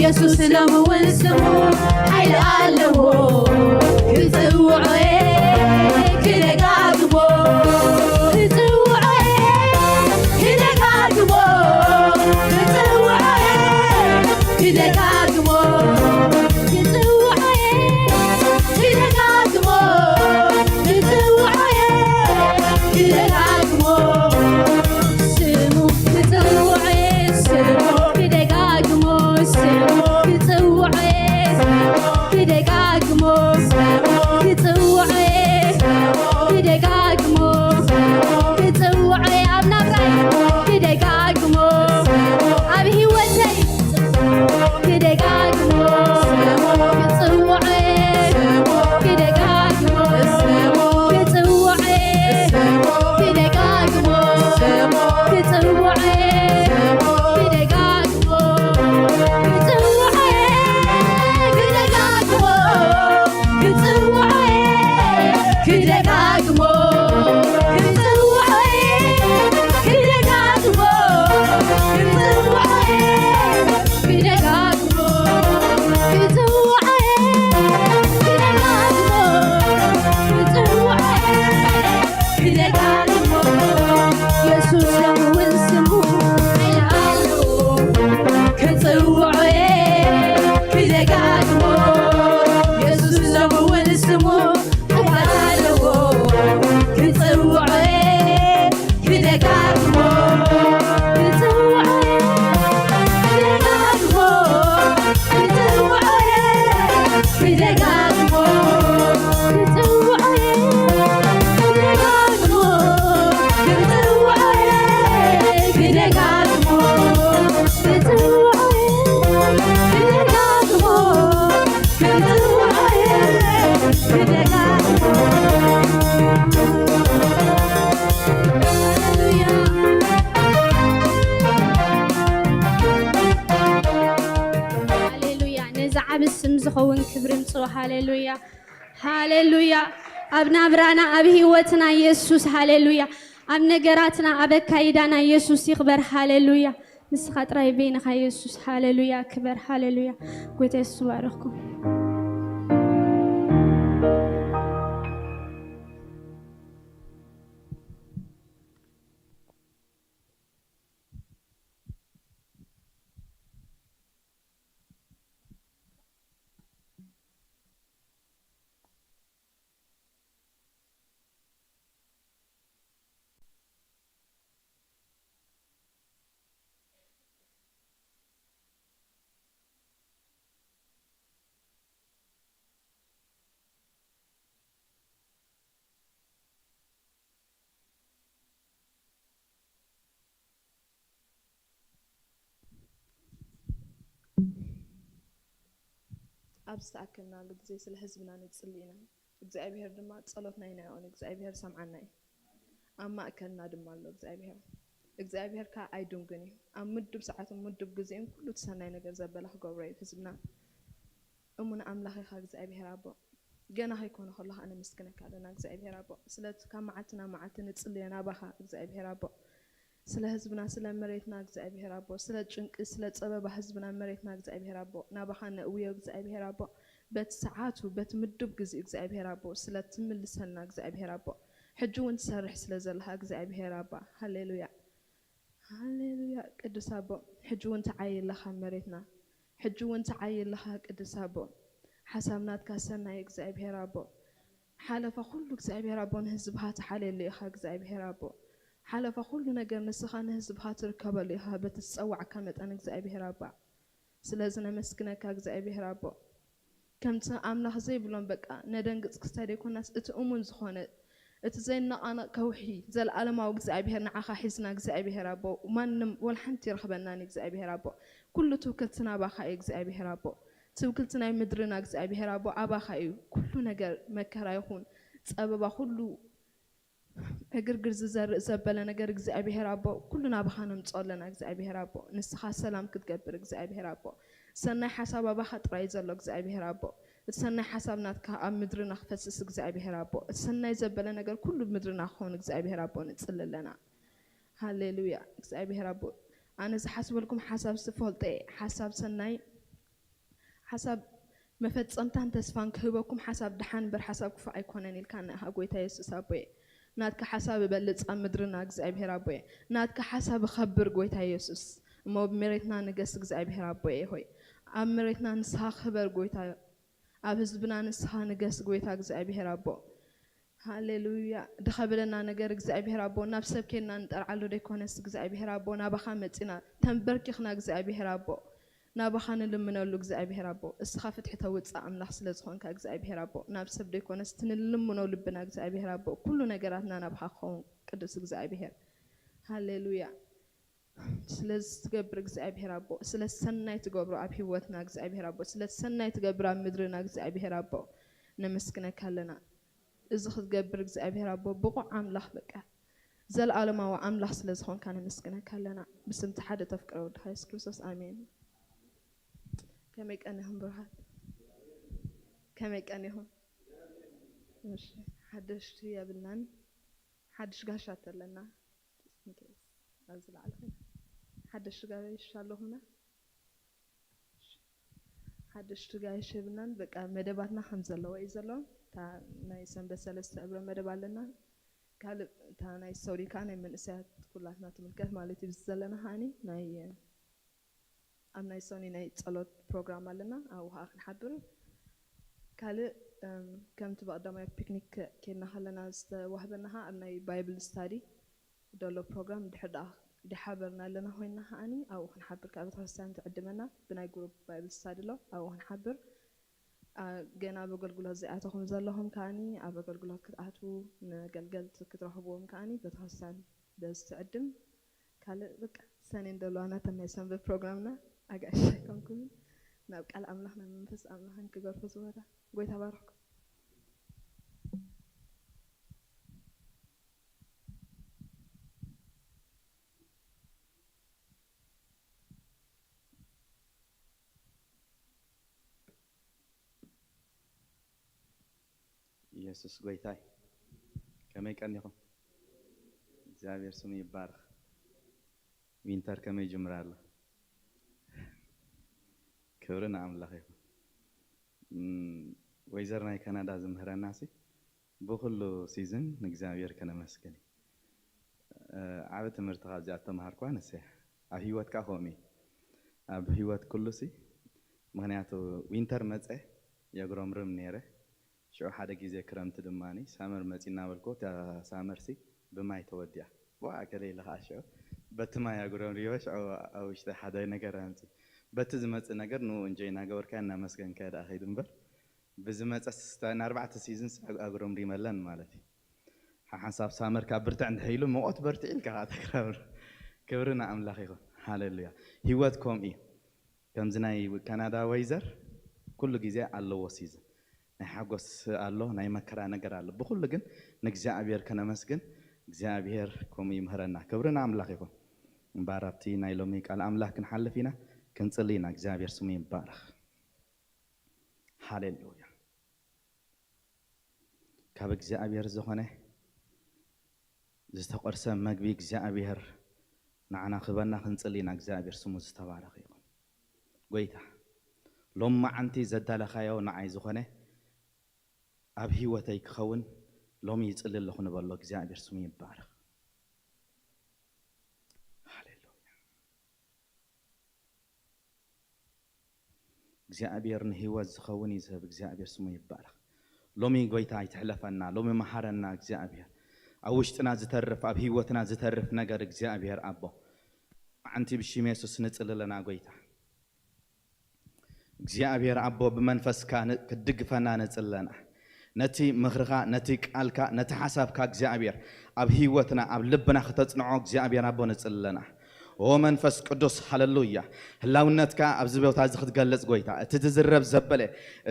የሱስ ሎምውን ስሙ ሓይሊ ኣለዎ። ክጽውዖ ክደጋግሞ፣ ክጽውዖ ክደጋግሞ፣ ክጽውዖ ክደጋግሞ፣ ክጽውዖ ክደጋግሞ፣ ክጽውዖ ክደጋግሞ፣ ስሙ ክጽውዖ፣ ስሙ ክደጋግሞ፣ ስሙ ክጽውዖ፣ ክደጋግሞ፣ ክጽውዖ ክደጋግሞ፣ ክጽውዖ ኣብ ናብራይ ክደጋግሞ፣ ኣብ ህይወተይ ክደጋግሞ፣ ክጽውዖ ክደጋግሞ፣ ክጽውዖ ክደጋግሞ፣ ክጽውዖ ክደጋግሞ፣ ክጽውዖ ክደጋግሞ፣ ክጽውዖ ክደጋግሞ፣ ክጽውዖ ክደጋግሞ፣ ክጽውዖ ክደጋግሞ፣ ክጽውዖ ክደጋግሞ፣ የሱስ ሎምውን ስሙ ሓይሊ ኣለዎ። ክጽውዖ ክደጋግሞ፣ የሱስ ሎምውን ስሙ ክብረት ኣለዎ። ክጽውዖ ክደጋግሞ፣ ክጽውዖ ክደጋግሞ፣ ክጽውዖ ክደጋግሞ፣ ክጽውዖ ክደጋግሞ፣ ክጽውዖ ክደጋግሞ፣ ክጽውዖ ክደጋግሞ፣ ክጽውዖ ክደጋግሞ። ሃሌሉያ። ሃሌሉያ። ነዚ ዓቢ ስም ዝኸውን ክብሪ ምጽኡ። ሃሌሉያ። ሃሌሉያ። ኣብ ናብራና፣ ኣብ ህይወትና የሱስ፣ ሃሌሉያ። ኣብ ነገራትና፣ ኣብ ኣካይዳና የሱስ ይኽበር። ሃሌሉያ። ንስኻ ጥራይ በይንኻ የሱስ። ሃሌሉያ። ክበር። ሃሌሉያ። ጎይታ የሱስ ይባርኽኩም። ኣብ ዝተኣከብናሉ ግዜ ስለ ህዝብና ንጽሊ ኢና። እግዚኣብሄር ድማ ጸሎትና ኣይናይኦን፣ እግዚኣብሄር ሰምዓና እዩ። ኣብ ማእከልና ድማ ኣሎ እግዚኣብሄር። እግዚኣብሄር ከኣ ኣይድንጉን እዩ። ኣብ ምዱብ ሰዓትን ምዱብ ግዜኡን ኩሉ እቲ ሰናይ ነገር ዘበለ ክገብሮ እዩ ህዝብና። እሙን ኣምላኽ ኢኻ እግዚኣብሄር ኣቦ። ገና ከይኮነ ከሎ ከኣ ነመስግነካ ኣለና እግዚኣብሄር ኣቦ። ስለቲ ካብ መዓልቲ ናብ መዓልቲ ንጽልዮ ናባኻ እግዚኣብሄር ኣቦ። ስለ ህዝብና፣ ስለ መሬትና እግዚኣብሄር ኣቦ፣ ስለ ጭንቂ፣ ስለ ጸበባ ህዝብና መሬትና እግዚኣብሄር ኣቦ፣ ናባኻ ነእውዮ እግዚኣብሄር ኣቦ። በቲ ሰዓቱ፣ በቲ ምዱብ ግዜኡ እግዚኣብሄር ኣቦ፣ ስለ ትምልሰልና እግዚኣብሄር ኣቦ፣ ሕጂ እውን ትሰርሕ ስለ ዘለኻ እግዚኣብሄር ኣባ፣ ሃሌሉያ። ሃሌሉያ። ቅዱስ ኣቦ፣ ሕጂ እውን ትዓይ ኣለኻ መሬትና። ሕጂ እውን ትዓይ ኣለኻ ቅዱስ ኣቦ። ሓሳብ ናትካ ሰናይ እግዚኣብሄር ኣቦ። ሓለፋ ኩሉ እግዚኣብሄር ኣቦ ንህዝብኻ ትሓልየሉ ኢኻ እግዚኣብሄር ኣቦ። ሓለፋ ኩሉ ነገር ንስኻ ንህዝብኻ ትርከበሉ ኢኻ በቲ ዝጸዋዕካ መጠን እግዚኣብሄር ኣባ። ስለዚ ነመስግነካ እግዚኣብሄር ኣቦ። ከምቲ ኣምላኽ ዘይብሎም በቃ ነደንግጽ ክስታይ ዘይኮናስ እቲ እሙን ዝኾነ እቲ ዘይነቓነቕ ከውሒ ዘለኣለማዊ እግዚኣብሄር ንዓኻ ሒዝና እግዚኣብሄር ኣቦ። ማንም ወላ ሓንቲ ይረኽበናን እግዚኣብሄር ኣቦ። ኩሉ ትውክልቲ ናባኻ እዩ እግዚኣብሄር ኣቦ። ትውክልቲ ናይ ምድርና እግዚኣብሄር ኣቦ ኣባኻ እዩ። ኩሉ ነገር መከራ ይኹን ጸበባ ኩሉ ዕግርግር ዝዘርእ ዘበለ ነገር እግዚኣብሄር ኣቦ ኩሉ ናባኻ ነምጽኦ ኣለና እግዚኣብሄር ኣቦ። ንስኻ ሰላም ክትገብር እግዚኣብሄር ኣቦ። ሰናይ ሓሳብ ኣባኻ ጥራይ ዘሎ እግዚኣብሄር ኣቦ። እቲ ሰናይ ሓሳብ ናትካ ኣብ ምድርና ክፈስስ እግዚኣብሄር ኣቦ። እቲ ሰናይ ዘበለ ነገር ኩሉ ምድርና ክኸውን እግዚኣብሄር ኣቦ ንጽሊ ኣለና። ሃሌሉያ እግዚኣብሄር ኣቦ። ኣነ ዝሓስበልኩም ሓሳብ ዝፈልጦ እየ፣ ሓሳብ ሰናይ፣ ሓሳብ መፈጸምታን ተስፋን ክህበኩም፣ ሓሳብ ደሓን እምበር ሓሳብ ክፉእ ኣይኮነን ኢልካ ንኣኻ ጎይታ የሱስ ኣቦየ። ናትካ ሓሳብ እበልጽ ኣብ ምድርና እግዚኣብሔር ኣቦየ። ናትካ ሓሳብ እኸብር ጎይታ የሱስ። እሞ ኣብ መሬትና ንገስ እግዚኣብሔር ኣቦየ ሆይ። ኣብ መሬትና ንስኻ ክበር ጎይታ፣ ኣብ ህዝብና ንስኻ ንገስ ጎይታ እግዚኣብሔር ኣቦ። ሃሌሉያ። ድኸብለና ነገር እግዚኣብሔር ኣቦ ናብ ሰብ ኬድና ንጠርዓሉ ደይኮነስ እግዚኣብሔር ኣቦ ናባኻ መጺና ተንበርኪኽና እግዚኣብሔር ኣቦ ናባኻ ንልምነሉ እግዚኣብሔር ኣቦ። እስኻ ፍትሒ ተውፅእ ኣምላኽ ስለ ዝኾንካ እግዚኣብሔር ኣቦ ናብ ሰብ ደይኮነስ ትንልምኖ ልብና እግዚኣብሔር ኣቦ ኩሉ ነገራትና ናባኻ ክኸውን ቅዱስ እግዚኣብሔር። ሃሌሉያ። ስለዚ ትገብር እግዚኣብሔር ኣቦ፣ ስለ ሰናይ ትገብሮ ኣብ ህይወትና እግዚኣብሔር ኣቦ፣ ስለ ሰናይ ትገብር ኣብ ምድርና እግዚኣብሔር ኣቦ ነመስግነካ ኣለና። እዚ ክትገብር እግዚኣብሔር ኣቦ ብቑዕ ኣምላኽ በቃ ዘለኣለማዊ ኣምላኽ ስለ ዝኾንካ ነመስግነካ ኣለና። ብስምቲ ሓደ ተፍቅረ ወድኻ የሱስ ክርስቶስ ኣሜን። ከመይ ቀኒኹም ብሩኻት? ከመይ ቀኒኹም? እሺ፣ ሓደሽቲ የብልናን። ሓድሽ ጋሻ ተለና። ጀስት ኢን ኬስ ኣብዚ ላዕሊ ኮይና ሓደሽቲ ጋሻ ኣለኹምና። ሓደሽቲ ጋይሽ የብልናን። በቃ መደባትና ከም ዘለዎ እዩ ዘሎ። እታ ናይ ሰንበት ሰለስተ ዕብረ መደብ ኣለና። ካልእ እታ ናይ ሶሪ ከዓ ናይ መንእሰያት ኩላትና ትምልከት ማለት እዩ። እዚ ዘለና ከዓኒ ናይ ኣብ ናይ ሶኒ ናይ ጸሎት ፕሮግራም ኣለና። ኣብኡ ከዓ ክንሓብር። ካልእ እም፣ ከምቲ ብቐዳማይ ፒክኒክ ኬድና ከለና ዝተዋህበና ከዓ ኣብ ናይ ባይብል ስታዲ ዘሎ ፕሮግራም ድሕር ደኣ ድሓበርና ኣለና ኮይንና ከዓኒ ኣብኡ ክንሓብር ካብ ቤተክርስትያን ትዕድመና ብናይ ግሩፕ ባይብል ስታዲ ኣሎ ኣብኡ ክንሓብር። አ፣ ገና ኣብ ኣገልግሎት ዘይኣተኹም ዘለኹም ከዓኒ ኣብ ኣገልግሎት ክትኣትዉ ንገልገልቲ ክትረኽብዎም ከዓኒ ቤተክርስትያን በዚ ትዕድም። ካልእ በቃ ሰኔን ደለዋና ተን ናይ ሰንበት ፕሮግራምና ኣጋሽ ኣይኮንኩምን ናብ ቃል ኣምላኽ ናብ መንፈስ ኣምላኽን ክገርፎ ዝወራ ጎይታ ባርኽኩም። ኢየሱስ ጎይታይ። ከመይ ቀኒኹም? እግዚኣብሔር ስሙ ይባረኽ። ዊንተር ከመይ ይጅምር ኣሎ? ክብሪ ንኣምላኽ ይኹን። እም፣ ወይዘር ናይ ካናዳ ዝምህረና ሲ ብኹሉ ሲዝን ንእግዚኣብሔር ከነመስግን እዩ። እ፣ ዓቢ ትምህርቲ ካብዚኣ ዝተምሃርኳ ንስያ ኣብ ህይወት ከዓ ከምኡ እዩ። ኣብ ህይወት ኩሉ ሲ ምክንያቱ ዊንተር መፀ የጉረምርም ነይረ። ሽዑ ሓደ ግዜ ክረምቲ ድማ ሳመር መፂ እናበልኩ እታ ሳመር ሲ ብማይ ተወዲኣ። ዋ ገለ ኢለ ከዓ ሽዑ በቲ ማይ ኣጉረምሪመ ሽዑ ኣብ ውሽጢ ሓደ ነገር ኣምፂ በቲ ዝመፅእ ነገር ንኡ እንጆይ እናገበርካ እናመስገንካ ደኣ ከይዱ እምበር ብዝመፀ ንኣርባዕተ ሲዝንስ ኣጉረምሪመለን ማለት እዩ። ሓሓንሳብ ሳመር ካብ ብርትዕ እንድሕር ኢሉ ሙቐት በርትዕ ኢልካ ከዓ ተግረምር። ክብሪ ንኣምላኽ ይኹን። ሃሌሉያ። ህይወት ከምኡ እዩ። ከምዚ ናይ ካናዳ ወይዘር ኩሉ ግዜ ኣለዎ ሲዝን ናይ ሓጎስ ኣሎ ናይ መከራ ነገር ኣሎ ብኩሉ ግን ንእግዚኣብሔር ከነመስግን እግዚኣብሔር ከምኡ ይምህረና ክብሪ ንኣምላኽ ይኹን እምበኣር ኣብቲ ናይ ሎሚ ቃል ኣምላኽ ክንሓልፍ ኢና ክንጽሊ ኢና እግዚኣብሔር ስሙ ይባረኽ ሃሌሉያ ካብ እግዚኣብሔር ዝኾነ ዝተቆርሰ መግቢ እግዚኣብሔር ንዓና ክበና ክንጽሊ ኢና እግዚኣብሔር ስሙ ዝተባረኸ ይኹን ጎይታ ሎም መዓንቲ ዘዳለኻዮ ንዓይ ዝኾነ ኣብ ህይወተይ ክኸውን ሎሚ ይጽሊ ኣለኹ ንበሎ እግዚኣብሔር ስሙ ይባረኽ ሃሌሉያ እግዚኣብሔር ንህይወት ዝኸውን እዩ ዝህብ እግዚኣብሔር ስሙ ይባረኽ ሎሚ ጎይታ ኣይትሕለፈና ሎሚ መሃረና እግዚኣብሔር ኣብ ውሽጥና ዝተርፍ ኣብ ህይወትና ዝተርፍ ነገር እግዚኣብሔር ኣቦ መዓንቲ ብሽም የሱስ ንጽሊ ኣለና ጎይታ እግዚኣብሔር ኣቦ ብመንፈስካ ክትድግፈና ንጽሊ ኣለና ነቲ ምኽርኻ ነቲ ቃልካ ነቲ ሓሳብካ እግዚኣብሔር ኣብ ህይወትና ኣብ ልብና ክተጽንዖ እግዚኣብሔር ኣቦ ንጽሊ ኣለና ኦ መንፈስ ቅዱስ ሃለሉያ ህላውነትካ ኣብዚ ቦታ እዚ ክትገልጽ ጎይታ እቲ ዝዝረብ ዘበለ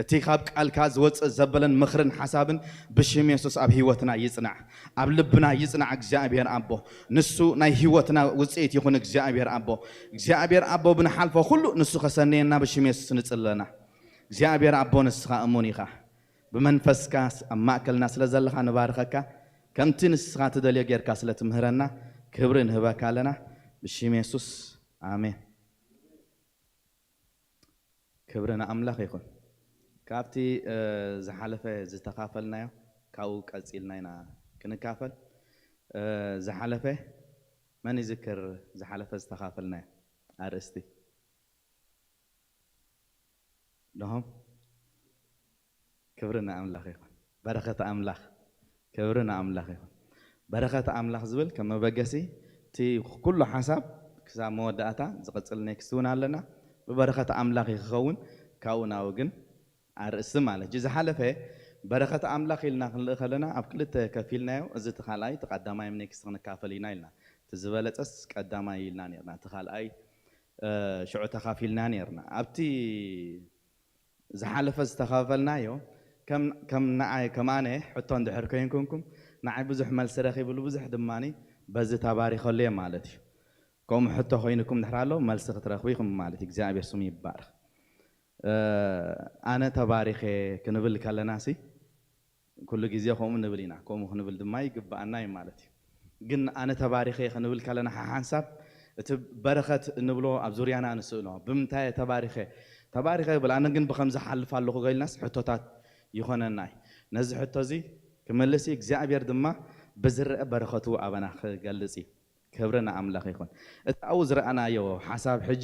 እቲ ካብ ቃልካ ዝወፅእ ዘበለን ምኽርን ሓሳብን ብሽም የሱስ ኣብ ህይወትና ይጽናዕ ኣብ ልብና ይጽናዕ እግዚኣብሔር ኣቦ ንሱ ናይ ህይወትና ውፅኢት ይኹን እግዚኣብሔር ኣቦ እግዚኣብሔር ኣቦ ብንሓልፎ ኩሉ ንሱ ከሰንየና ብሽም የሱስ ንጽለና እግዚኣብሔር ኣቦ ንስኻ እሙን ኢኻ ብመንፈስካ ኣብ ማእከልና ስለ ዘለኻ ንባርኸካ ከምቲ ንስኻ ትደልዮ ጌርካ ስለ ትምህረና ክብሪ ንህበካ ኣለና ብሽም የሱስ ኣሜን። ክብሪ ንኣምላኽ ይኹን። ካብቲ ዝሓለፈ ዝተኻፈልናዮ ካብኡ ቀፂልና ኢና ክንካፈል። ዝሓለፈ መን ይዝክር? ዝሓለፈ ዝተኻፈልናዮ ኣርእስቲ ደሆም። ክብሪ ንኣምላኽ ይኹን። በረኸት ኣምላኽ፣ ክብሪ ንኣምላኽ ይኹን። በረኸት ኣምላኽ ዝብል ከም መበገሲ እቲ ኩሉ ሓሳብ ክሳብ መወዳእታ ዝቕፅል ኔክስት እውን ኣለና። ብበረኸት ኣምላኽ እዩ ክኸውን። ካብኡ ናብኡ ግን ኣርእስቲ ማለት እዩ። ዝሓለፈ በረኸት ኣምላኽ ኢልና ክንልእ ከለና ኣብ ክልተ ከፊልናዮ። እዚ እቲ ካልኣይ፣ እቲ ቀዳማይ ኔክስት ክንካፈል ኢና ኢልና፣ እቲ ዝበለፀስ ቀዳማይ ኢልና ነርና፣ እቲ ካልኣይ ሽዑ ተኻፊልና ነርና። ኣብቲ ዝሓለፈ ዝተኻፈልናዮ ከም ንዓይ ከም ኣነ ሕቶ እንድሕር ኮይንኩምኩም ንዓይ ብዙሕ መልሲ ረኺብሉ፣ ብዙሕ ድማ በዚ ተባሪኸሉ እየ ማለት እዩ። ከምኡ ሕቶ ኮይንኩም ድሕር ኣሎ መልሲ ክትረኽቡ ኢኹም ማለት እዩ። እግዚኣብሔር ስሙ ይባረኽ። ኣነ ተባሪኸ ክንብል ከለና ሲ ኩሉ ግዜ ከምኡ ንብል ኢና። ከምኡ ክንብል ድማ ይግብኣና እዩ ማለት እዩ። ግን ኣነ ተባሪኸ ክንብል ከለና ሓሓንሳብ እቲ በረኸት እንብሎ ኣብ ዙርያና ንስእሎ። ብምንታይ እየ ተባሪኸ? ተባሪኸ ይብል፣ ኣነ ግን ብኸምዚ ሓልፍ ኣለኹ ከ ኢልናስ ሕቶታት ይኾነና እዩ። ነዚ ሕቶ እዚ ክምልስ እዩ። እግዚኣብሔር ድማ ብዝረአ በረኸቱ ኣበና ክገልጽ እዩ። ክብሪ ንኣምላኽ ይኹን። እቲ ኣብኡ ዝረኣናዮ ሓሳብ ሕጂ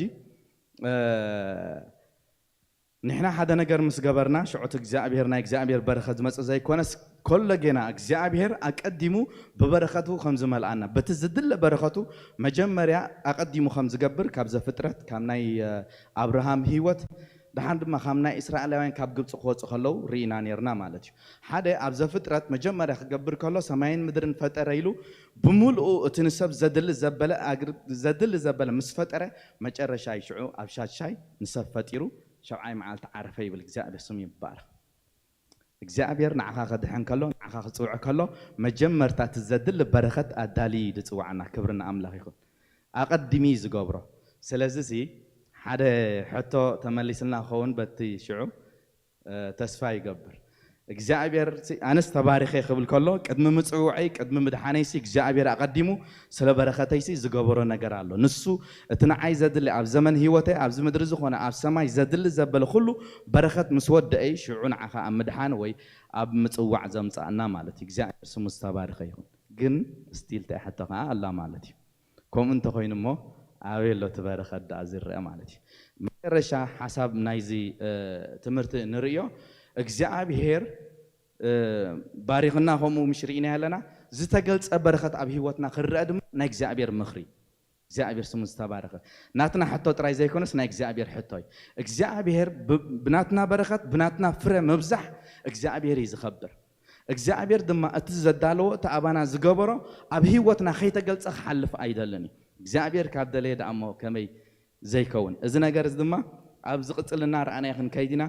ንሕና ሓደ ነገር ምስ ገበርና ሽዑ እቲ እግዚኣብሔር ናይ እግዚኣብሔር በረኸት ዝመጽእ ዘይኮነስ ኮሎ ጌና እግዚኣብሔር ኣቀዲሙ ብበረኸቱ ከም ዝመልኣና በቲ ዝድለ በረኸቱ መጀመርያ ኣቀዲሙ ከም ዝገብር ካብ ዘፍጥረት ካብ ናይ ኣብርሃም ህይወት ደሓን ድማ ካብ ናይ እስራኤላውያን ካብ ግብፂ ክወፁ ከለዉ ርኢና ነርና ማለት እዩ። ሓደ ኣብ ዘፍጥረት መጀመርያ ክገብር ከሎ ሰማይን ምድርን ፈጠረ ኢሉ ብምልኡ እቲ ንሰብ ዘድሊ ዘበለ ኣግር- ዘድሊ ዘበለ ምስ ፈጠረ መጨረሻ እዩ ሽዑ ኣብ ሻሻይ ንሰብ ፈጢሩ ሸብዓይ መዓልቲ ዓረፈ ይብል። እግዚኣብሔር ስሙ ይባረክ። እግዚኣብሔር ንዓኻ ከድሕን ከሎ ንዓኻ ክፅውዕ ከሎ መጀመርታ እቲ ዘድሊ በረኸት ኣዳሊ እዩ ዝፅዋዓና። ክብሪ ንኣምላኽ ይኹን። ኣቐዲሚ እዩ ዝገብሮ። ስለዚ ሲ ሓደ ሕቶ ተመሊስልና ክኸውን በቲ ሽዑ ተስፋ ይገብር። እግዚኣብሔር ኣነስ ተባሪኸ ክብል ከሎ ቅድሚ ምፅውዐይ ቅድሚ ምድሓነይሲ እግዚኣብሔር ኣቐዲሙ ስለ በረኸተይሲ ዝገበሮ ነገር ኣሎ። ንሱ እቲ ንዓይ ዘድሊ ኣብ ዘመን ህይወተይ ኣብዚ ምድሪ ዝኾነ ኣብ ሰማይ ዘድሊ ዘበለ ኩሉ በረኸት ምስ ወደአይ ሽዑ ንዓኻ ኣብ ምድሓን ወይ ኣብ ምፅዋዕ ዘምፃእና ማለት እዩ። እግዚኣብሔር ስሙ ዝተባረኸ ይኹን። ግን ስቲል ተይ ሕቶ ከዓ ኣላ ማለት እዩ። ከምኡ እንተኾይኑ እሞ ኣበይ ኣሎ እቲ በረኸት ደኣ ዝረአ ማለት እዩ። መጨረሻ ሓሳብ ናይዚ ትምህርቲ ንርእዮ እግዚኣብሔር ባሪኽና ከምኡ ምሽ ርኢና ኣለና። ዝተገልጸ በረኸት ኣብ ህይወትና ክረአ ድማ ናይ እግዚኣብሔር ምኽሪ። እግዚኣብሔር ስሙ ዝተባረኸ። ናትና ሕቶ ጥራይ ዘይኮነስ ናይ እግዚኣብሔር ሕቶ እዩ። እግዚኣብሔር ብናትና በረኸት ብናትና ፍረ ምብዛሕ እግዚኣብሔር እዩ ዝኸብር። እግዚኣብሔር ድማ እቲ ዘዳለዎ እቲ ኣባና ዝገበሮ ኣብ ህይወትና ከይተገልጸ ክሓልፍ ኣይደልን እዩ። እግዚኣብሔር ካብ ደለየ ደኣ እሞ ከመይ ዘይከውን? እዚ ነገር እዚ ድማ ኣብ ዝቕጽልና ረኣናዮ ክንከይድ ኢና።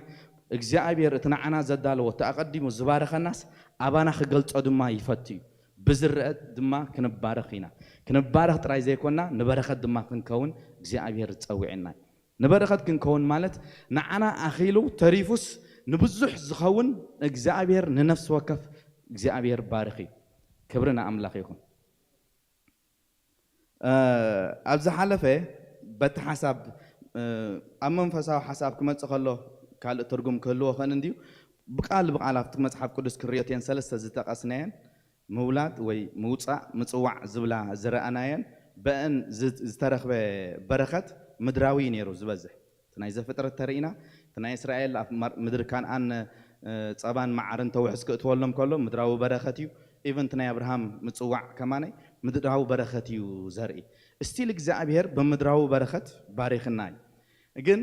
እግዚኣብሔር እቲ ንዓና ዘዳለዎ እቲ ኣቐዲሙ ዝባረኸናስ ኣባና ክገልጾ ድማ ይፈቱ እዩ። ብዝረአ ድማ ክንባረኽ ኢና። ክንባረኽ ጥራይ ዘይኮንና ንበረኸት ድማ ክንከውን እግዚኣብሔር ዝጸውዕና እዩ። ንበረኸት ክንከውን ማለት ንዓና ኣኺሉ ተሪፉስ ንብዙሕ ዝኸውን እግዚኣብሔር ንነፍሲ ወከፍ እግዚኣብሔር ባርኽ እዩ። ክብሪ ንኣምላኽ ይኹን። ኣብ ዝሓለፈ በቲ ሓሳብ ኣብ መንፈሳዊ ሓሳብ ክመፅእ ከሎ ካልእ ትርጉም ክህልዎ ኸን እንድዩ ብቃል ብቃል ኣብቲ መፅሓፍ ቅዱስ ክሪኦት እየን ሰለስተ ዝጠቀስናየን ምውላድ ወይ ምውፃእ ምፅዋዕ ዝብላ ዝረኣናየን በአን ዝተረኽበ በረኸት ምድራዊ እዩ ነይሩ ዝበዝሕ። እቲ ናይ ዘፍጥረት ተርኢና እቲ ናይ እስራኤል ኣብ ምድሪ ካንኣን ፀባን መዓርን ተውሕስ ክእትወሎም ከሎ ምድራዊ በረኸት እዩ። ኢቨን እቲ ናይ ኣብርሃም ምፅዋዕ ከማነይ ምድራዊ በረኸት እዩ ዘርኢ። እስቲል እግዚኣብሔር ብምድራዊ በረኸት ባሪኽና እዩ። ግን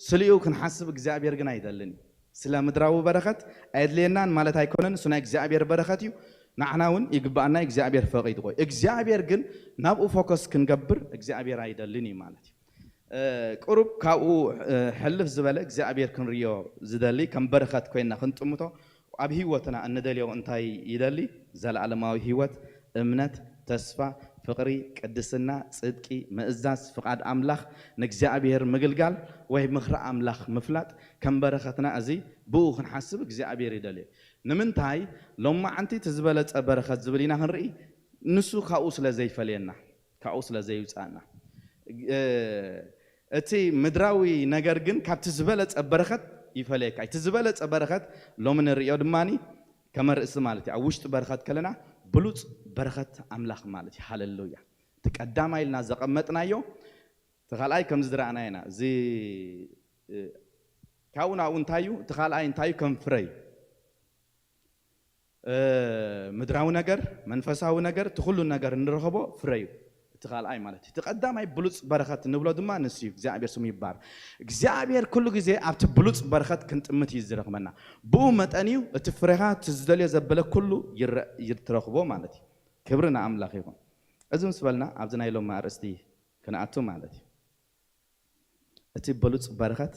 ስሊኡ ክንሓስብ እግዚኣብሔር ግን ኣይደልን እዩ። ስለ ምድራዊ በረኸት ኣየድልየናን ማለት ኣይኮነን። እሱ ናይ እግዚኣብሔር በረኸት እዩ። ንዓና እውን ይግባኣና እግዚኣብሔር ፈቒዱ ቆይ እግዚኣብሔር ግን ናብኡ ፎከስ ክንገብር እግዚኣብሔር ኣይደልን እዩ ማለት እዩ። ቁሩብ ካብኡ ሕልፍ ዝበለ እግዚኣብሔር ክንርዮ ዝደሊ ከም በረኸት ኮይና ክንጥምቶ ኣብ ህይወትና እንደልዮ እንታይ ይደሊ? ዘለኣለማዊ ህይወት፣ እምነት፣ ተስፋ፣ ፍቕሪ፣ ቅድስና፣ ጽድቂ፣ ምእዛዝ፣ ፍቓድ ኣምላኽ፣ ንእግዚኣብሔር ምግልጋል ወይ ምኽሪ ኣምላኽ ምፍላጥ ከም በረኸትና እዚ ብኡ ክንሓስብ እግዚኣብሔር ይደልዮ። ንምንታይ ሎማዓንቲ እቲ ዝበለጸ በረኸት ዝብል ኢና ክንርኢ? ንሱ ካብኡ ስለ ዘይፈልየና፣ ካብኡ ስለ ዘይውጻእና። እቲ ምድራዊ ነገር ግን ካብቲ ዝበለጸ በረኸት ይፈለየካ። እቲ ዝበለጸ በረኸት ሎሚ ንርእዮ ድማ ከም ኣርእስቲ ማለት እዩ። ኣብ ውሽጢ በረኸት ከለና ብሉጽ በረኸት ኣምላኽ ማለት እዩ። ሃሌሉያ። እቲ ቀዳማይ ኢልና ዘቐመጥናዮ፣ እቲ ካልኣይ ከምዚ ዝረኣና ኢና። እዚ ካብኡ ናብኡ እንታይ እዩ? እቲ ካልኣይ እንታይ እዩ? ከም ፍረ እዩ። ምድራዊ ነገር፣ መንፈሳዊ ነገር፣ እቲ ኩሉ ነገር እንረኽቦ ፍረ እዩ። እቲ ካልኣይ ማለት እዩ። እቲ ቀዳማይ ብሉጽ በረኸት እንብሎ ድማ ንሱ እዩ። እግዚኣብሔር ስሙ ይባረክ። እግዚኣብሔር ኩሉ ግዜ ኣብቲ ብሉጽ በረኸት ክንጥምት እዩ ዝረኽበና። ብኡ መጠን እዩ እቲ ፍሬኻ፣ እቲ ዝደልዮ ዘበለ ኩሉ ይረ- ይትረኽቦ ማለት እዩ። ክብሪ ንኣምላኽ ይኹን። እዚ ምስ በልና ኣብዚ ናይ ሎሚ ኣርእስቲ ክንኣቱ ማለት እዩ። እቲ ብሉጽ በረኸት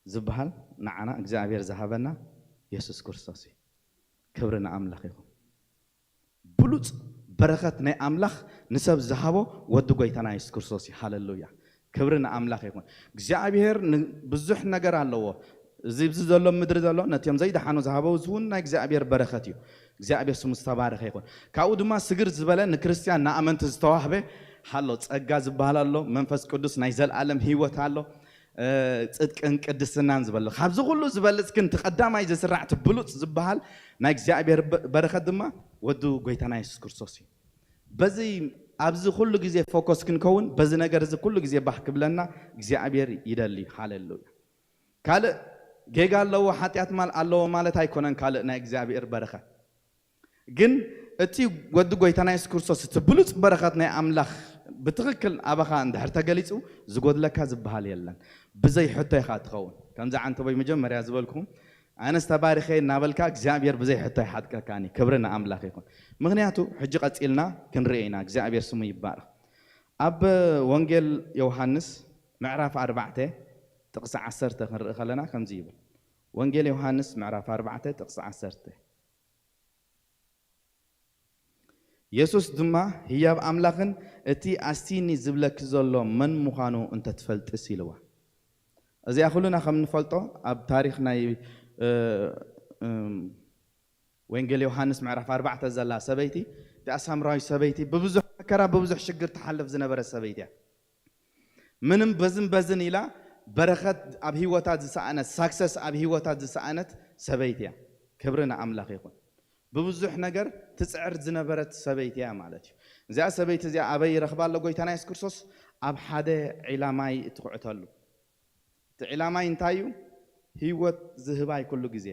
ዝበሃል ንዓና እግዚኣብሔር ዝሃበና የሱስ ክርስቶስ እዩ። ክብሪ ንኣምላኽ ይኹን። ብሉጽ በረኸት ናይ ኣምላኽ ንሰብ ዝሃቦ ወዲ ጎይታና የሱስ ክርስቶስ እዩ። ሃሌሉያ። ክብሪ ንኣምላኽ ይኹን። እግዚኣብሔር ን- ብዙሕ ነገር ኣለዎ። እዚ ኣብዚ ዘሎ ምድሪ ዘሎ ነቲኦም ዘይደሓኑ ዝሃበው እዚ እውን ናይ እግዚኣብሔር በረኸት እዩ። እግዚኣብሔር ስሙ ዝተባረኸ ይኹን። ካብኡ ድማ ስግር ዝበለ ንክርስትያን ንኣመንቲ ዝተዋህበ ኣሎ። ጸጋ ዝበሃል ኣሎ። መንፈስ ቅዱስ ናይ ዘለኣለም ህይወት ኣሎ። ጽድቅን ቅድስናን ዝበሎ ካብዚ ኩሉ ዝበልጽ ግን እቲ ቀዳማይ ዝስራዕ እቲ ብሉጽ ዝበሃል ናይ እግዚኣብሔር በረኸት ድማ ወዱ ጎይታና የሱስ ክርስቶስ እዩ። በዚ ኣብዚ ኩሉ ግዜ ፎከስ ክንከውን በዚ ነገር እዚ ኩሉ ግዜ ባህ ክብለና እግዚኣብሔር ይደሊ። ሃሌሉያ። ካልእ ጌጋ ኣለዎ ሓጢኣት ማል ኣለዎ ማለት ኣይኮነን። ካልእ ናይ እግዚኣብሔር በረኸት ግን እቲ ወዲ ጎይታና የሱስ ክርስቶስ እቲ ብሉጽ በረኸት ናይ ኣምላኽ ብትኽክል ኣባኻ እንድሕር ተገሊጹ ዝጎድለካ ዝበሃል የለን። ብዘይ ሕቶ ኢኻ ትኸውን። ከምዚ ዓንተቦይ መጀመርያ ዝበልኩም ኣነስ ተባሪኸ እናበልካ እግዚኣብሔር ብዘይ ሕቶ ይሓጥቀካኒ። ክብሪ ንኣምላኽ ይኹን። ምኽንያቱ ሕጂ ቀጺልና ክንርኢ ኢና። እግዚኣብሔር ስሙ ይባረኽ። ኣብ ወንጌል ዮሃንስ ምዕራፍ ኣርባዕተ ጥቕሲ ዓሰርተ ክንርኢ ከለና ከምዚ ይብል። ወንጌል ዮሃንስ ምዕራፍ ኣርባዕተ ጥቕሲ ዓሰርተ የሱስ ድማ ህያብ ኣምላኽን እቲ ኣስቲኒ ዝብለኪ ዘሎ መን ምዃኑ እንተትፈልጥስ ኢልዋ። እዚኣ ኩልና ከም ንፈልጦ ኣብ ታሪኽ ናይ ወንጌል ዮሃንስ ምዕራፍ ኣርባዕተ ዘላ ሰበይቲ እቲኣ ሳምራዊ ሰበይቲ ብብዙሕ መከራ ብብዙሕ ሽግር ትሓልፍ ዝነበረ ሰበይቲ እያ። ምንም በዝን በዝን ኢላ በረኸት ኣብ ህይወታ ዝሰኣነት ሳክሰስ ኣብ ህይወታ ዝሰኣነት ሰበይቲ እያ። ክብሪ ንኣምላኽ ይኹን። ብብዙሕ ነገር ትፅዕር ዝነበረት ሰበይቲ እያ ማለት እዩ። እዚኣ ሰበይቲ እዚኣ ኣበይ ይረኽባ ኣሎ ጎይታና የሱስ ክርስቶስ? ኣብ ሓደ ዒላ ማይ እትኩዕተሉ። እቲ ዒላ ማይ እንታይ እዩ? ህይወት ዝህባይ ኩሉ ግዜ።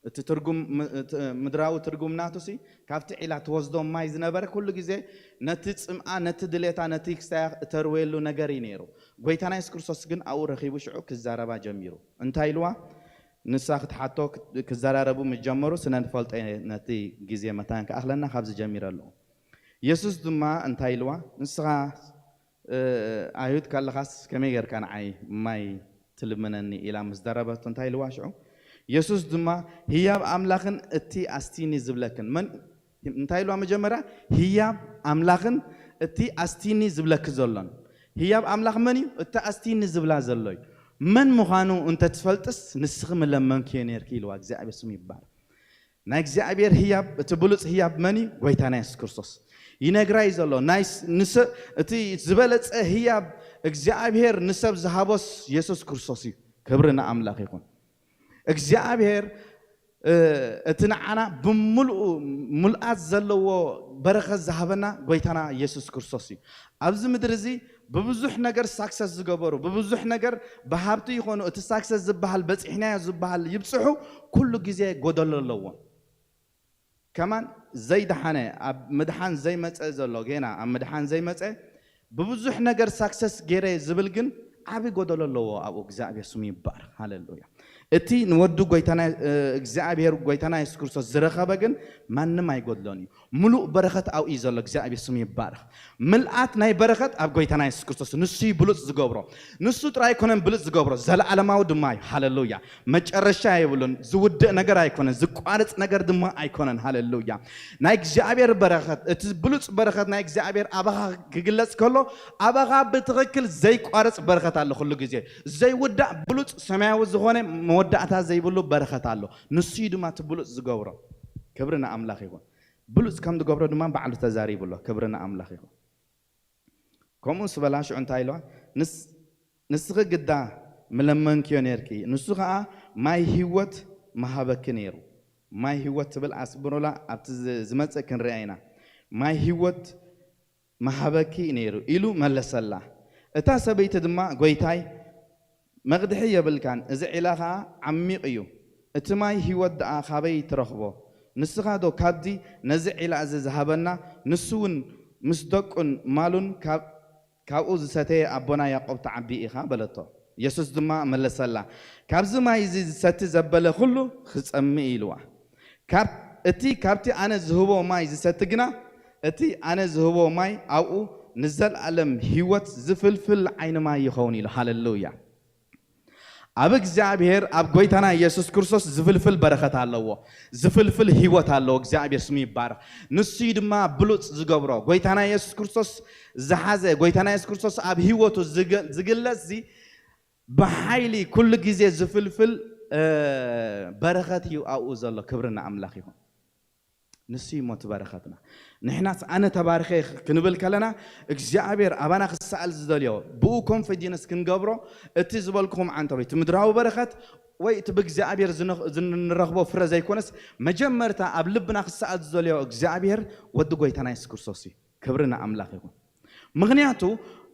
እቲ ትርጉም ምድራዊ ትርጉም ናቱ ሲ ካብቲ ዒላ ትወስዶ ማይ ዝነበረ ኩሉ ግዜ ነቲ ጽምኣ ነቲ ድሌታ ነቲ ክስታያ እተርወየሉ ነገር እዩ ነይሩ። ጎይታና የሱስ ክርስቶስ ግን ኣብኡ ረኺቡ ሽዑ ክዛረባ ጀሚሩ። እንታይ ኢልዋ? ንሳ ክትሓቶ ክዘራረቡ ምስ ጀመሩ ስነ ንፈልጦ ነቲ ግዜ መታን ክኣኽለና ካብዚ ጀሚረ ኣለኹ። የሱስ ድማ እንታይ ኢልዋ? ንስኻ ኣይሁድ ካለኻስ ከመይ ጌርካ ንዓይ ማይ ትልምነኒ ኢላ ምስ ደረበቶ እንታይ ኢልዋ ሽዑ? የሱስ ድማ ህያብ ኣምላኽን እቲ ኣስቲኒ ዝብለክን መን እንታይ ኢልዋ? መጀመርያ ህያብ ኣምላኽን እቲ ኣስቲኒ ዝብለኪ ዘሎን። ህያብ ኣምላኽ መን እዩ? እቲ ኣስቲኒ ዝብላ ዘሎ እዩ። መን ምዃኑ እንተትፈልጥስ ንስኺ ምለመንክዮ ነርኪ ኢልዋ። እግዚኣብሔር ስሙ ይባረክ። ናይ እግዚኣብሔር ህያብ እቲ ብሉፅ ህያብ መን እዩ? ጎይታና የሱስ ክርስቶስ ይነግራ እዩ ዘሎ። ናይ ስ- ንሰ- እቲ ዝበለፀ ህያብ እግዚኣብሔር ንሰብ ዝሃቦስ የሱስ ክርስቶስ እዩ። ክብሪ ንኣምላኽ ይኹን። እግዚኣብሔር እ፣ እቲ ንዓና ብምልኡ ምልኣት ዘለዎ በረኸት ዝሃበና ጎይታና የሱስ ክርስቶስ እዩ። ኣብዚ ምድሪ እዚ ብብዙሕ ነገር ሳክሰስ ዝገበሩ ብብዙሕ ነገር ብሃብቲ ይኾኑ እቲ ሳክሰስ ዝበሃል በፂሕናዮ ዝበሃል ይብፅሑ ኩሉ ግዜ ጎደሎ ኣለዎም። ከማን ዘይደሓነ ኣብ ምድሓን ዘይመፀ ዘሎ ጌና ኣብ ምድሓን ዘይመፀ ብብዙሕ ነገር ሳክሰስ ገይረ ዝብል ግን ዓቢ ጎደሎ ኣለዎ ኣብኡ። እግዚኣብሔር ስሙ ይባረክ። ሃሌሉያ። እቲ ንወዱ ጎይታና እግዚኣብሔር ጎይታና የሱስ ክርስቶስ ዝረኸበ ግን ማንም ኣይጎድሎን እዩ። ምሉእ በረኸት ኣብኡ እዩ ዘሎ። እግዚኣብሔር ስሙ ይባረክ። ምልኣት ናይ በረኸት ኣብ ጎይታና የሱስ ክርስቶስ ንሱ እዩ ብሉፅ ዝገብሮ። ንሱ ጥራይ ኣይኮነን ብሉፅ ዝገብሮ ዘለዓለማዊ ድማ እዩ። ሃሌሉያ። መጨረሻ የብሉን። ዝውድእ ነገር ኣይኮነን፣ ዝቋርፅ ነገር ድማ ኣይኮነን። ሃሌሉያ። ናይ እግዚኣብሔር በረኸት እቲ ብሉፅ በረኸት ናይ እግዚኣብሔር ኣባኻ ክግለፅ ከሎ ኣባኻ ብትኽክል ዘይቋርፅ በረኸት ኣሎ። ኩሉ ግዜ ዘይውዳእ ብሉፅ ሰማያዊ ዝኾነ መወዳእታ ዘይብሉ በረኸት ኣሎ። ንሱ እዩ ድማ እቲ ብሉፅ ዝገብሮ። ክብሪ ንኣምላኽ ይኹን። ብሉፅ ከም ዝገብሮ ድማ ባዕሉ ተዛሪቡ ኣሎ። ክብሪ ንኣምላኽ ይኹን። ከምኡ ምስ በላ ሽዑ እንታይ ኢልዋ? ንስ-፣ ንስኺ ግዳ ምለመንክዮ ነርኪ፣ ንሱ ኸዓ ማይ ህይወት ምሃበኪ ነይሩ። ማይ ህይወት ትብል ኣስምሩላ፣ ኣብቲ ዝ-፣ ዝመጽእ ክንሪኣ ኢና። ማይ ህይወት ምሃበኪ ነይሩ ኢሉ መለሰላ። እታ ሰበይቲ ድማ፣ ጎይታይ፣ መቕድሒ የብልካን፣ እዚ ዒላ ኸዓ ዓሚቕ እዩ። እቲ ማይ ህይወት ደኣ ካበይ ትረኽቦ? ንስኻ ዶ ካብዚ ነዚ ዒላ እዚ ዝሃበና? ንሱ እውን ምስ ደቁን ማሉን ካብ-፣ ካብኡ ዝሰተየ ኣቦና ያዕቆብ ትዓቢ ኢኻ በለቶ። የሱስ ድማ መለሰላ፣ ካብዚ ማይ እዚ ዝሰቲ ዘበለ ኩሉ ክጸምእ እዩ ኢልዋ። ካብ-፣ እቲ ካብቲ ኣነ ዝህቦ ማይ ዝሰቲ ግና፣ እቲ ኣነ ዝህቦ ማይ ኣብኡ ንዘለኣለም ህይወት ዝፍልፍል ዓይኒ ማይ ይኸውን ኢሉ። ሃሌሉያ። ኣብ እግዚኣብሔር፣ ኣብ ጎይታና ኢየሱስ ክርስቶስ ዝፍልፍል በረኸት ኣለዎ፣ ዝፍልፍል ህይወት ኣለዎ። እግዚኣብሔር ስሙ ይባረኽ። ንሱ እዩ ድማ ብሉጽ ዝገብሮ። ጎይታና ኢየሱስ ክርስቶስ ዝሓዘ፣ ጎይታና ኢየሱስ ክርስቶስ ኣብ ህይወቱ ዝገ-፣ ዝግለጽ እዚ ብሓይሊ ኩሉ ግዜ ዝፍልፍል፣ እ፣ በረኸት እዩ ኣብኡ ዘሎ። ክብሪ ንኣምላኽ ይኹን። ንሱ እዩ እሞ እቲ በረኸትና። ንሕናስ ኣነ ተባሪኸ ክንብል ከለና፣ እግዚኣብሔር ኣባና ክሰኣል ዝደልዮ፣ ብኡ ኮንፊደንስ ክንገብሮ፣ እቲ ዝበልኩኹም ዓንተቦይ፣ እቲ ምድራዊ በረኸት ወይ እቲ ብእግዚኣብሔር ዝንኽ-፣ ዝንረኽቦ ፍረ ዘይኮነስ፣ መጀመርታ ኣብ ልብና ክሰኣል ዝደልዮ እግዚኣብሔር ወዲ ጎይታና የሱስ ክርስቶስ እዩ። ክብሪ ንኣምላኽ ይኹን። ምኽንያቱ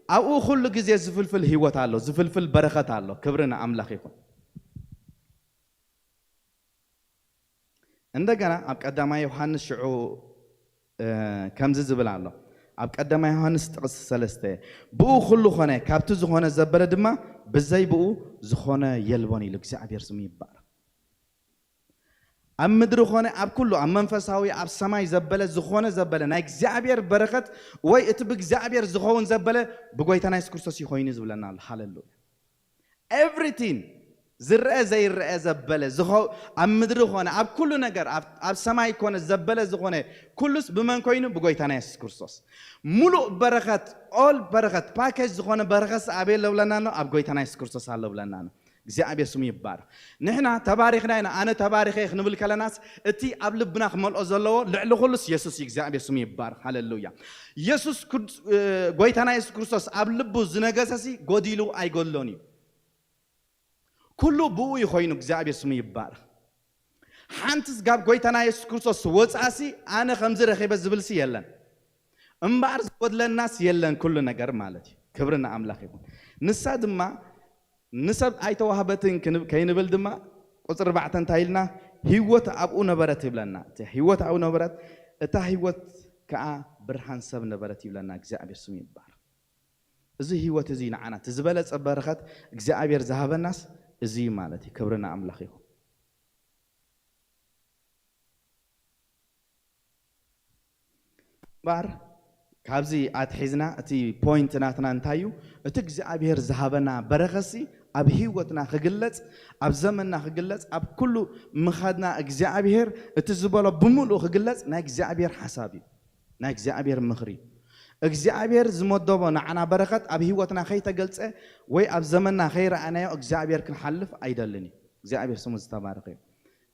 ኣብኡ ኩሉ ግዜ ዝፍልፍል ህይወት ኣሎ፣ ዝፍልፍል በረኸት ኣሎ። ክብሪ ንኣምላኽ ይኹን። እንደገና ኣብ ቀዳማይ ዮሃንስ ሽዑ፣ እ፣ ከምዚ ዝብል ኣሎ። ኣብ ቀዳማይ ዮሃንስ ጥቕሲ ሰለስተ፣ "ብኡ ኩሉ ኾነ፣ ካብቲ ዝኾነ ዘበለ ድማ፣ ብዘይ ብኡ ዝኾነ የልቦን" ኢሉ። እግዚኣብሔር ስሙ ይባረኽ። ኣብ ምድሪ ኾነ ኣብ ኩሉ፣ ኣብ መንፈሳዊ፣ ኣብ ሰማይ ዘበለ፣ ዝኾነ ዘበለ፣ ናይ እግዚኣብሔር በረኸት ወይ እቲ ብእግዚኣብሔር ዝኸውን ዘበለ ብጎይታና የሱስ ክርስቶስ እዩ ኮይኑ ዝብለና ኣሎ። ሃሌሉያ። ኤቭሪቲን ዝረአ ዘይረአ ዘበለ፣ ዝኸው-፣ ኣብ ምድሪ ኾነ ኣብ ኩሉ ነገር፣ ኣብ፣ ኣብ ሰማይ ኮነ ዘበለ ዝኾነ ኩሉስ ብመን ኮይኑ? ብጎይታና የሱስ ክርስቶስ። ሙሉእ በረኸት፣ ኦል በረኸት፣ ፓኬጅ ዝኾነ በረኸት ኣበይ ኣሎ ብለና ኣሎ? ኣብ ጎይታና የሱስ ክርስቶስ ኣሎ ብለና ኣሎ። እግዚኣብሔር ስሙ ይባረኽ። ንሕና ተባሪኽና ኢና፣ ኣነ ተባሪኸ ክንብል ከለናስ፣ እቲ ኣብ ልብና ክመልኦ ዘለዎ ልዕሊ ኩሉስ የሱስ እዩ። እግዚኣብሔር ስሙ ይባረኽ። ሃሌሉያ። የሱስ ክድ-፣ እ፣ ጎይታና የሱስ ክርስቶስ ኣብ ልቡ ዝነገሰሲ ጎዲሉ ኣይጎድሎን እዩ። ኩሉ ብኡ እዩ ኮይኑ። እግዚኣብሔር ስሙ ይባረኽ። ሓንትስ ጋብ ጎይታና የሱስ ክርስቶስ ወፃሲ ኣነ ከምዚ ረኺበ ዝብልሲ የለን። እምበኣር ዝጎድለናስ የለን፣ ኩሉ ነገር ማለት እዩ። ክብሪ ንኣምላኽ ይኹን። ንሳ ድማ ንሰብ ኣይተዋህበትን ክንብ-፣ ከይንብል ድማ ቁፅሪ ኣርባዕተ እንታይ ኢልና? ህይወት ኣብኡ ነበረት ይብለና። እቲ ህይወት ኣብኡ ነበረት፣ እታ ህይወት ከዓ ብርሃን ሰብ ነበረት ይብለና። እግዚኣብሔር ስሙ ይባረኽ። እዚ ህይወት እዚ ንዓና እቲ ዝበለጸ በረኸት እግዚኣብሔር ዝሃበናስ እዚ እዩ ማለት እዩ። ክብሪ ንኣምላኽ ይኹን። እምበኣር ካብዚ ኣትሒዝና እቲ ፖይንት ናትና እንታይ እዩ? እቲ እግዚኣብሔር ዝሃበና በረኸትሲ ኣብ ህይወትና ክግለጽ፣ ኣብ ዘመንና ክግለጽ፣ ኣብ ኩሉ ምኻድና እግዚኣብሔር እቲ ዝበሎ ብምሉኡ ክግለጽ ናይ እግዚኣብሔር ሓሳብ እዩ። ናይ እግዚኣብሔር ምኽሪ። እግዚኣብሔር ዝመደቦ ንዓና በረኸት ኣብ ህይወትና ከይተገልጸ ወይ ኣብ ዘመንና ከይረኣናዮ እግዚኣብሔር ክንሓልፍ ኣይደልን እዩ። እግዚኣብሔር ስሙ ዝተባረኸ እዩ።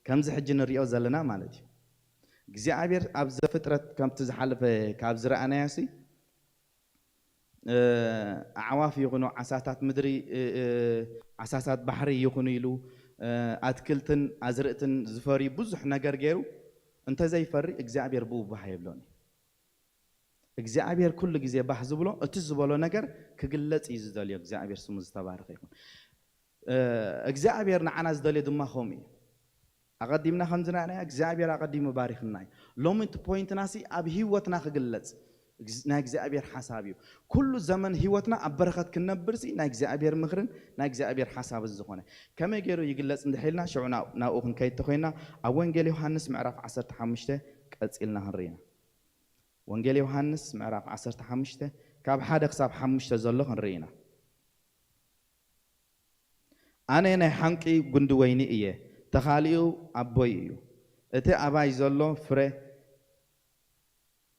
ከምዚ ሕጂ ንሪኦ ዘለና ማለት እዩ። እግዚኣብሔር ኣብ ዘፍጥረት ከምቲ ዝሓለፈ ካብ ዝረኣናዮ ሲ፣ እ፣ ኣዕዋፍ ይኹኑ፣ ዓሳታት ምድሪ፣ እ፣ እ፣ ዓሳታት ባሕሪ ይኹኑ ኢሉ፣ እ፣ ኣትክልትን ኣዝርእትን ዝፈሪ ብዙሕ ነገር ገይሩ፣ እንተዘይፈሪ እግዚኣብሔር ብኡ ባህ የብሎን እዩ። እግዚኣብሔር ኩሉ ግዜ ባህ ዝብሎ እቲ ዝበሎ ነገር ክግለጽ እዩ ዝደልዮ። እግዚኣብሔር ስሙ ዝተባረኸ ይኹን። እ፣ እግዚኣብሔር ንዓና ዝደልዮ ድማ ከምኡ እዩ። ኣቐዲምና ከም ዝረኣናዮ እግዚኣብሔር ኣቐዲሙ ባሪኽና እዩ። ሎሚ እቲ ፖይንትና ሲ ኣብ ህይወትና ክግለጽ፣ ግዝ-፣ ናይ እግዚኣብሔር ሓሳብ እዩ። ኩሉ ዘመን ህይወትና ኣብ በረኸት ክንነብር ሲ ናይ እግዚኣብሔር ምኽርን ናይ እግዚኣብሔር ሓሳብን ዝኾነ። ከመይ ገይሩ ይግለጽ እንድሕር ኢልና ሽዑ ናብ-፣ ናብኡ ክንከይድ ተኾይንና ኣብ ወንጌል ዮሃንስ ምዕራፍ ዓሰርተ ሓሙሽተ ቀጺልና ክንርኢ ኢና። ወንጌል ዮሃንስ ምዕራፍ ዓሰርተ ሓሙሽተ ካብ ሓደ ክሳብ ሓሙሽተ ዘሎ ክንርኢ ኢና። ኣነ ናይ ሓቂ ጉንዲ ወይኒ እየ፣ ተኻሊኡ ኣቦይ እዩ። እቲ ኣባይ ዘሎ ፍረ፣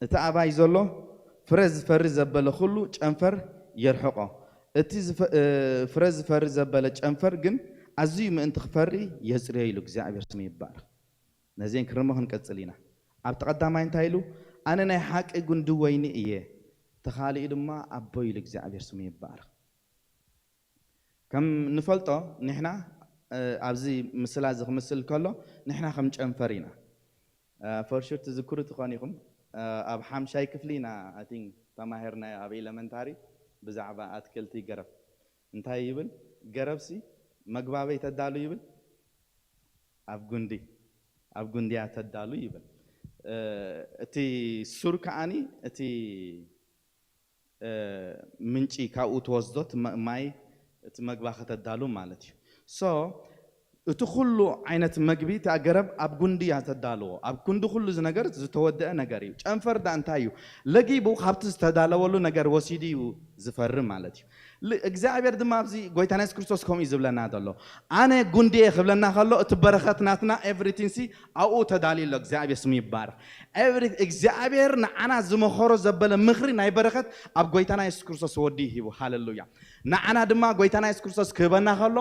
እቲ ኣባይ ዘሎ ፍረ ዝፈሪ ዘበለ ኩሉ ጨንፈር የርሕቆ። እቲ ዝፈ-፣ እ፣ ፍረ ዝፈሪ ዘበለ ጨንፈር ግን ኣዝዩ ምእንቲ ክፈሪ የጽርዮ ኢሉ። እግዚኣብሔር ስሙ ይባረኽ። ነዚን ክርሞ ክንቀጽል ኢና። ኣብቲ ቀዳማይ እንታይ ኢሉ? ኣነ ናይ ሓቂ ጉንዲ ወይኒ እየ፣ ተኻሊኡ ድማ ኣቦ ኢሉ እግዚኣብሔር ስሙ ይባረኽ። ከም ንፈልጦ ንሕና ኣብዚ ምስላ እዚ ክምስል ከሎ ንሕና ከም ጨንፈር ኢና። ፈርሹር ትዝክሩ ትኾን ኢኹም። ኣብ ሓምሻይ ክፍሊ ኢና ኣቲን ተማሂርናዮ ኣብ ኤለመንታሪ ብዛዕባ ኣትክልቲ ገረብ እንታይ ይብል? ገረብሲ መግባበይ ተዳሉ ይብል ኣብ ጉንዲ ኣብ ጉንድያ ተዳሉ ይብል። እቲ ሱር ከዓኒ እቲ ምንጪ ካብኡ ትወስዶ ማይ እቲ መግባ ከተዳሉ ማለት እዩ። So እቲ ኩሉ ዓይነት መግቢ እቲ ኣገረብ ኣብ ጉንዲ እያ ተዳልዎ። ኣብ ጉንዲ ኩሉ እዚ ነገር ዝተወደአ ነገር እዩ። ጨንፈር ዳ እንታይ እዩ? ለጊቡ ካብቲ ዝተዳለወሉ ነገር ወሲዱ እዩ ዝፈሪ ማለት እዩ። እግዚኣብሔር ድማ ኣብዚ ጎይታና የሱስ ክርስቶስ ከምኡ እዩ ዝብለና ዘሎ። ኣነ ጉንዲ እየ ክብለና ከሎ እቲ በረኸት ናትና ኤቭሪቲንሲ ኣብኡ ተዳልዩ ኣሎ። እግዚኣብሔር ስሙ ይባረኽ። እግዚኣብሔር ንዓና ዝመኸሮ ዘበለ ምኽሪ ናይ በረኸት ኣብ ጎይታና የሱስ ክርስቶስ ወዲ ሂቡ። ሃለሉያ። ንዓና ድማ ጎይታና የሱስ ክርስቶስ ክህበና ከሎ